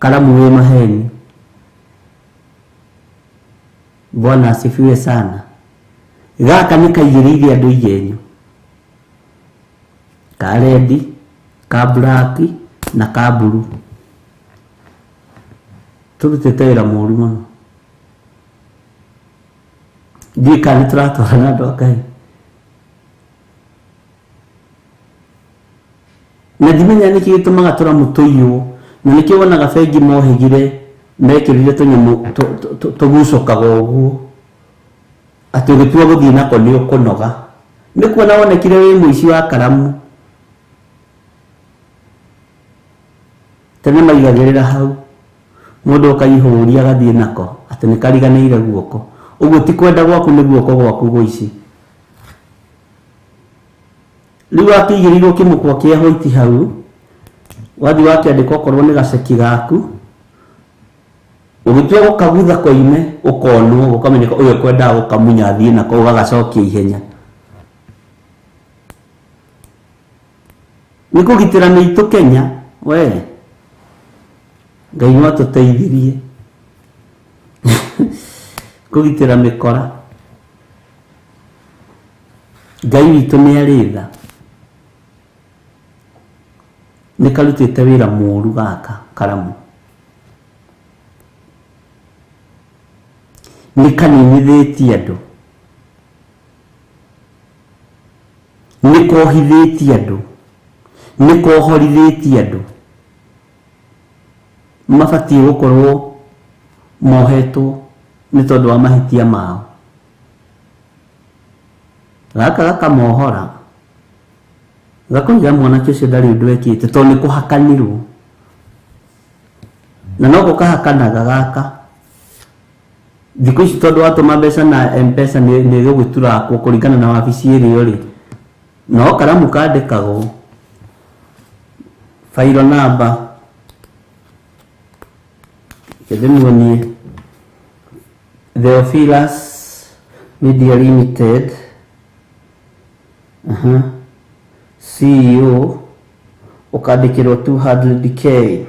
Karamu wĩ maheni. Bwana asifiwe sana. Gaka nĩ kaigĩrĩire andũ igenyo. Ka red, ka black na ka blue. Tũrutĩte wĩra mũru mũno. Ndiũĩ kana nĩ tũratwarana andũ a Ngai. Na ndimenya nĩkĩ gĩtũmaga tũramu tũiywo, na nĩkĩo wonaga bengi mohĩgire Mekĩrire tũnyamũ tũgucũkaga ũguo atĩ ũgĩtua gũthiĩ nako nĩ ũkũnoga. Nĩ kuona wonekire wĩ mũici wa karamu. Tene maigagĩrĩra hau mũndũ akaihũria agathiĩ nako atĩ nĩ kariganĩire guoko. Ũguo ti kwenda gwaku nĩ guoko gwaku gũici. Rĩu wakĩigĩrĩirwo kĩmũkwa kĩa white hau, wathiĩ wakĩandĩka okorwo nĩ gaceki gaku, ũgĩtua gũkagutha koime ũkonwo gũkamenyeka ũyũ ekwendaga gũkamunya athiĩ nako ũgagacokia ihenya. Nĩ kũgitĩra mĩitũ Kenya we Ngai no atũteithirie kũgitĩra mĩkora. Ngai witũ nĩ arĩ tha. Nĩ karutĩte wĩra mũru gaka karamu. Nĩ kaninithĩtie andũ. Nĩ kohithĩtie andũ. Nĩ kohorithĩtie andũ. Mabatiĩ gũkorwo mohetwo nĩ tondũ wa mahĩtia mao. Gaka gakamohora gakoiga mwanake ũcio ndarĩ ũndũ ekĩte tondũ nĩ kũhakanirwo. Na noko kahakanaga gaka. Thikũ ici tondũ watũma mbeca na M-Pesa nĩ ĩgũgĩturakwo kũringana na wabici ĩrĩa ũrĩ. No karamu kandĩkagwo fairo namba ndĩmuonie Theophilus Media Limited CEO ũkandĩkĩrwo 200k.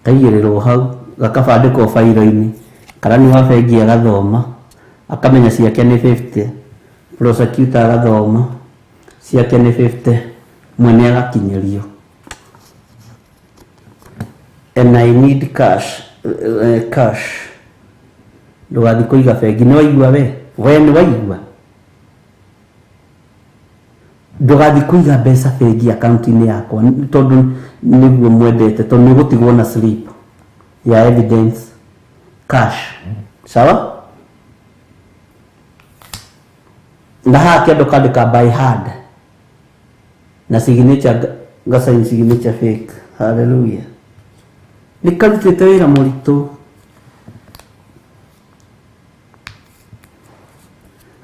Kaigĩrĩrwo hau gakabandĩkwo bairo-inĩ karani wa bengi agathoma akamenya ciake nĩ 50 prosecutor agathoma ciake nĩ 50 mwene agakinyĩrio. And I need cash, cash. Ndũgathiĩ kũiga bengi nĩ waigua we we nĩ waigua ndũgathiĩ kũiga mbeca bengi akaunti-inĩ yakwa tondũ nĩguo mwendete tondũ nĩ ũgũtigwo na slip ya evidence cash sawa na haha kĩndũ kandĩka by hand na signature ngasign signature fake. Hallelujah. Nĩ karutĩte wĩra mũritũ.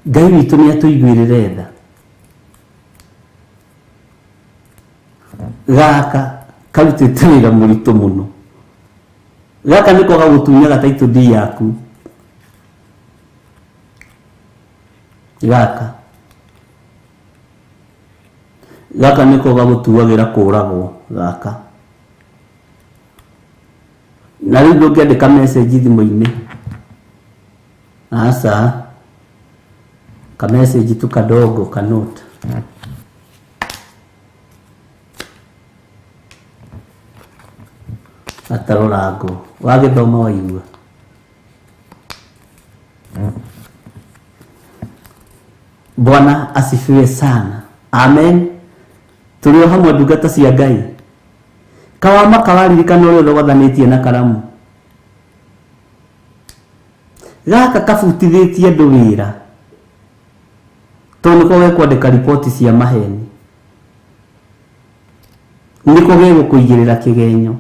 Ngai witũ nĩ atũiguĩrĩre tha. Gaka karutĩte wĩra mũritũ mũno. Gaka nĩko gagũtunyaga title deed yaku. Gaka gaka nĩko gagũtuagĩra kũragwo gaka. Na rĩu ndũngĩandĩka message thimũ-inĩ. Aca. Ka message tu kadogo ka note. Gatarorangwo. Wagĩthoma waigua. Bwana asifiwe sana. Amen. Tũrĩ o hamwe ndungata cia Ngai. Kawama kawaririkana ũrĩa ũthogothanĩtie na karamu. Gaka kabutithĩtie andũ wĩra. Tondũ nĩko gekwandĩka riboti cia maheni. Nĩko gegũkũigĩrĩra kĩgenyo.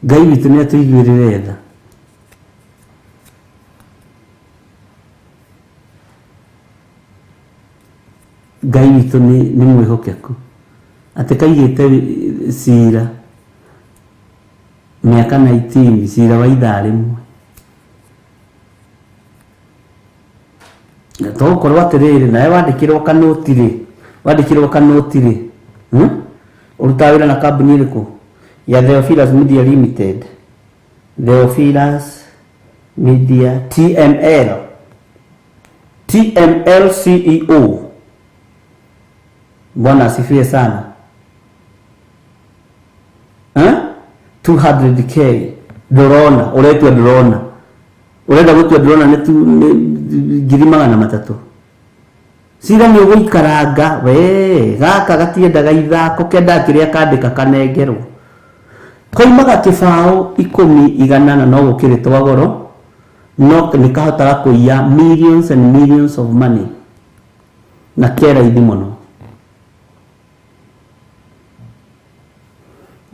Ngai witũ nĩ atũiguĩrĩre tha. Ngai witũ nĩ mwĩhokeku. Atĩ kaigĩte cira mĩaka 19 cira wa ithaa rĩmwe. Togũkorwo atĩrĩrĩ nawe wandĩkĩrwo kanoti rĩ, wandĩkĩrwo kanoti rĩ, ũrutaga wĩra na kambuni ĩrĩkũ? Ya Theophilus Media Limited. Theophilus Media TML. TML CEO. Bwana asifiwe sana. 200k ndũrona, ũretua ndũrona. Ũrenda gũtua ndĩrona nĩ tu nĩ 300,000. Cira nĩ ũgũikaranga we gaka gatiendaga ithako kendaga kĩrĩa kandĩka kanengerwo. Koimaga kĩbaũ ikũmi igana na no gũkĩrĩ twa goro no nĩ kahotaga kũiya millions and millions of money na ke raithi mũno.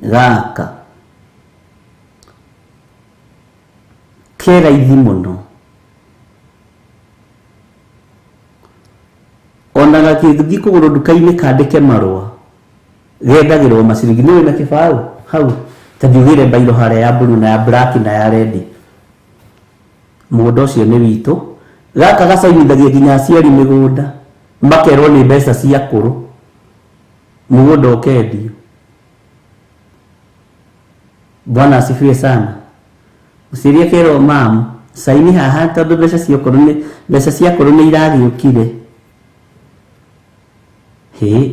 Gaka ke raithi mũno ona gakĩthiĩ kũgũrũ nduka-inĩ kandĩke marũa gendagĩrwo maciringi nĩ wĩna kĩbaũ hau ta ndiugĩre mbairũ harĩa ya blue na ya black na ya red mũgũnda ũcio nĩ witũ gaka gacainithagia nginya aciari mĩgũnda makerwo nĩ mbeca cia kũrũ mũgũnda ũkendio. Bwana asifiwe sana. Mũciari akerwo mam saini haha tondũ mbeca cia ũkũrũ nĩ mbeca cia kũrũ nĩ iragĩũkire. Hĩ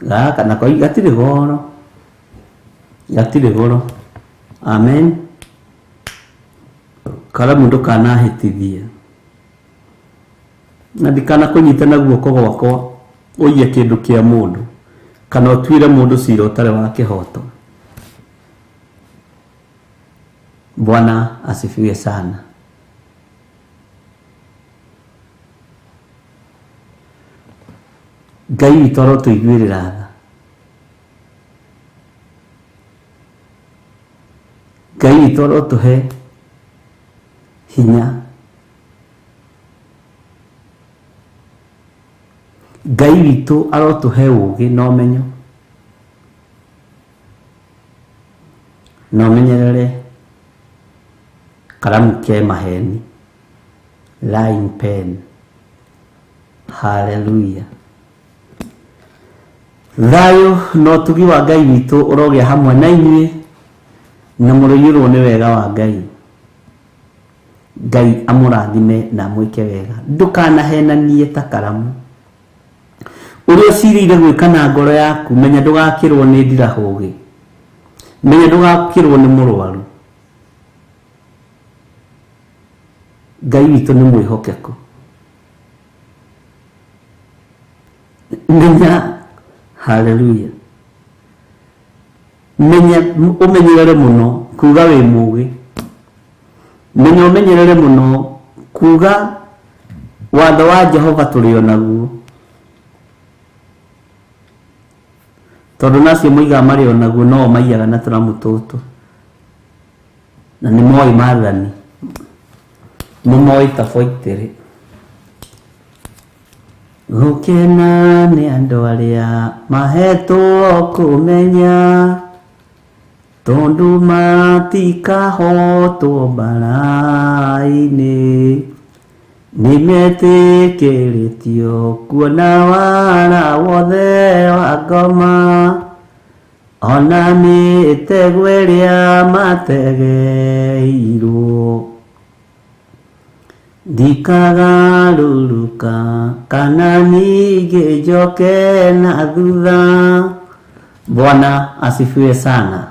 gaka nako gatirĩ goro gatirĩ goro. Amen. Karamu ndũkanahĩtithie na ndikanakũnyite na guoko gwakwa ũiye kĩndũ kĩa mũndũ kana ũtuĩre mũndũ cira ũtarĩ wa kĩhoto. Bwana asifiwe sana. Ngai witũ arotũiguĩrĩra tha. Ngai witũ arotũhe hinya. Ngai witũ arotũhe ũũgĩ na ũmenyo na ũmenyerere karamu ke maheni, lying pen. Hallelujah. Thayũ na ũtugi wa Ngai witũ ũrogĩa hamwe na inyuĩ na mũrũiyũrwo nĩ wega wa Ngai. Ngai amũrathime na amwĩke wega. Ndũkanahenanie ta karamu. Ũrĩa ũcirĩire gwĩka na ngoro yaku menya ndũgakĩrwo nĩ ndirahũgĩ, menya ndũgakĩrwo nĩ mũrwaru. Ngai witũ nĩ mwĩhokeku. Menya, haleluya, menya ũmenyerere mũno kuga wĩ mũgĩ, menya ũmenyerere mũno kuga watho wa Jehova tũrĩ o naguo, tondũ nacio moigaga marĩ o naguo no maiyaga na tũramu tũtũ na nĩ moĩ maathani, nĩ moĩ ta boitĩrĩ. Gũkena nĩ andũ arĩa mahetwo kũmenya tondũ matikahotwo mbara-inĩ, nĩmetĩkĩrĩtio kuona wara wothe wa ngoma ona mĩtego ĩrĩa mategeirwo. Ndikagarũrũka kana ningĩ njoke na thutha. Bwana asifiwe sana.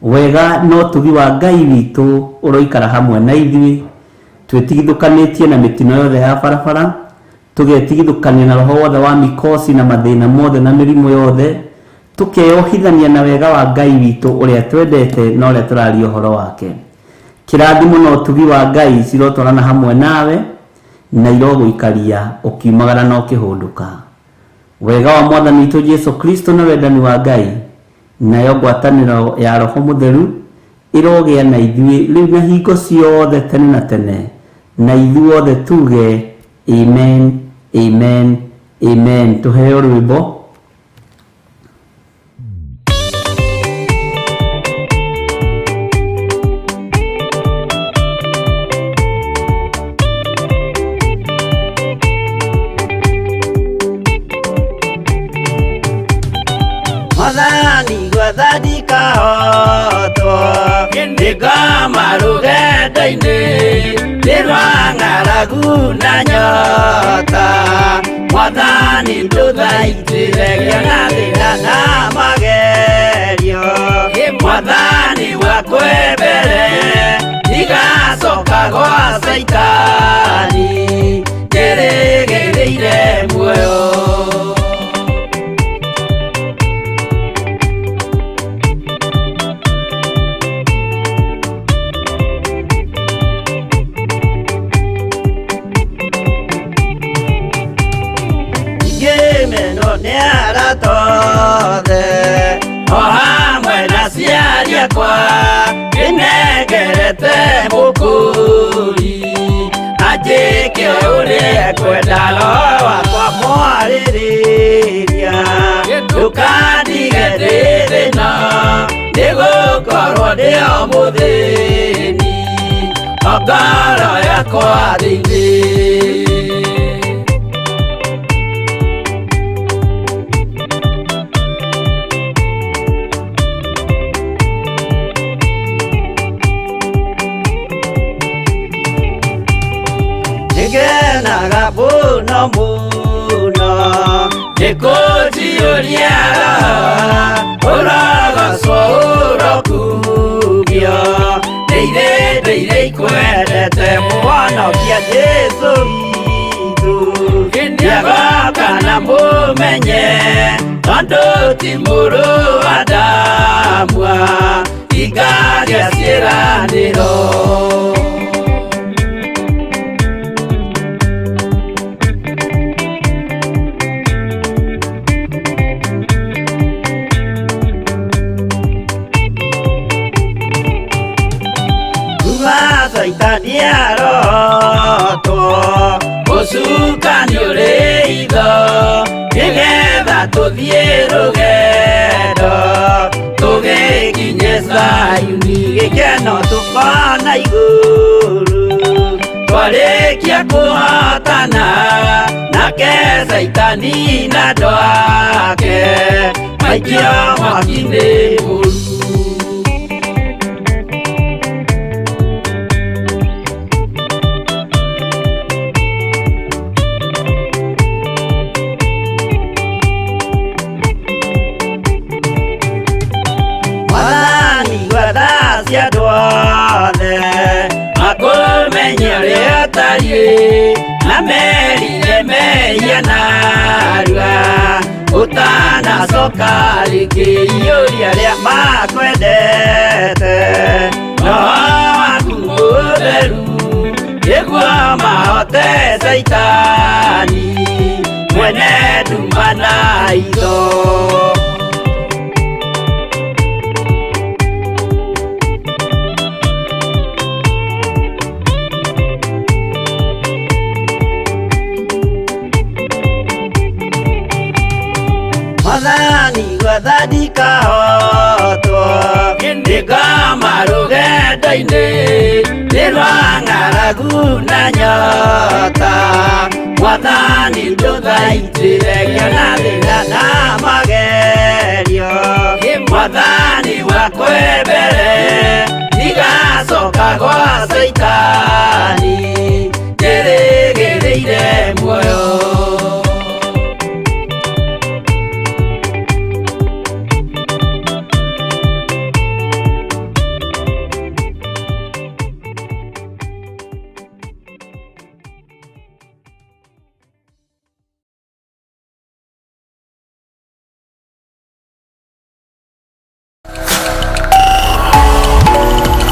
Wega na ũtugi wa Ngai witũ ũroikara hamwe na ithuĩ, twĩtigithũkanĩtie na mĩtino yothe ya barabara, tũgetigithũkania na roho wothe wa mikosi na mathĩna mothe na mĩrimũ yothe, tũkeyohithania na wega wa Ngai witũ ũrĩa twendete na ũrĩa tũraria ũhoro wake. Kĩrathimo na ũtugi wa Ngai cirotwarana hamwe nawe na irogũikaria ũkiumagara na ũkĩhũndũka. Wega wa Mwathani witũ Jesu Kristo na wendani wa Ngai nayo ngwatanĩro ya Roho Mũtheru ĩrogĩa na ithuĩ rĩu na hingo ciothe tene na tene, na ithuothe tuge amen, amen, amen. Tũheo rwĩmbo. Mwathani gwetha ndikahotwo nĩngoma rũgendo-inĩ nĩ rwa ng'aragu na nyota. Mwathani ndũthaitĩre ngĩona thĩna na magerio, Mwathani gwaku wakwe mbere ndigacoka gwa Caitani njĩrĩgĩrĩire muoyo. Ngĩmenwo nĩ arata othe o hamwe na aciari akwa ndĩnengerete mũkũri anjĩke ũrĩa ekwenda roho wakwa mwarĩrĩria ndũkandige ndĩ thĩna nĩgũkorwo ndĩ o mũthĩni o ngoro yakwa thĩinĩ. Nĩngenaga mũno mũno nĩkũnjiyũria roho ũrogocwo ũrokugio ndĩire ndĩire ikwendete mũhonokia Jesũ witũ nĩagoka na mũmenye tondũ ti mũrũ wa Adamu hingagia ciĩranĩro. Kuma Caitani arotwo ũcukani ũrĩ itho nĩgetha tũthiĩ rũgendo tũgĩkinye Zayuni gĩkeno tũkona igũrũ twarĩkia kũhotana nake Caitani na andũ ake maikio mwaki-inĩ mũru. Mwathani gwetha cia andũ othe makũmenye ũrĩa ũtariĩ na merire mehia narua ũtanacoka rĩngĩ iyũria arĩa makwendete roho waku mũtheru nĩguo mahote Caitani mwene nduma na itho. Mwathani gwetha ndikahotwo ndĩkoma rũgendo-inĩ nĩ rwa ng'aragu na nyota Mwathani ndũthaitĩre ngĩona thĩna na magerio Mwathani wakwe mbere ndigacoka gwa Caitani.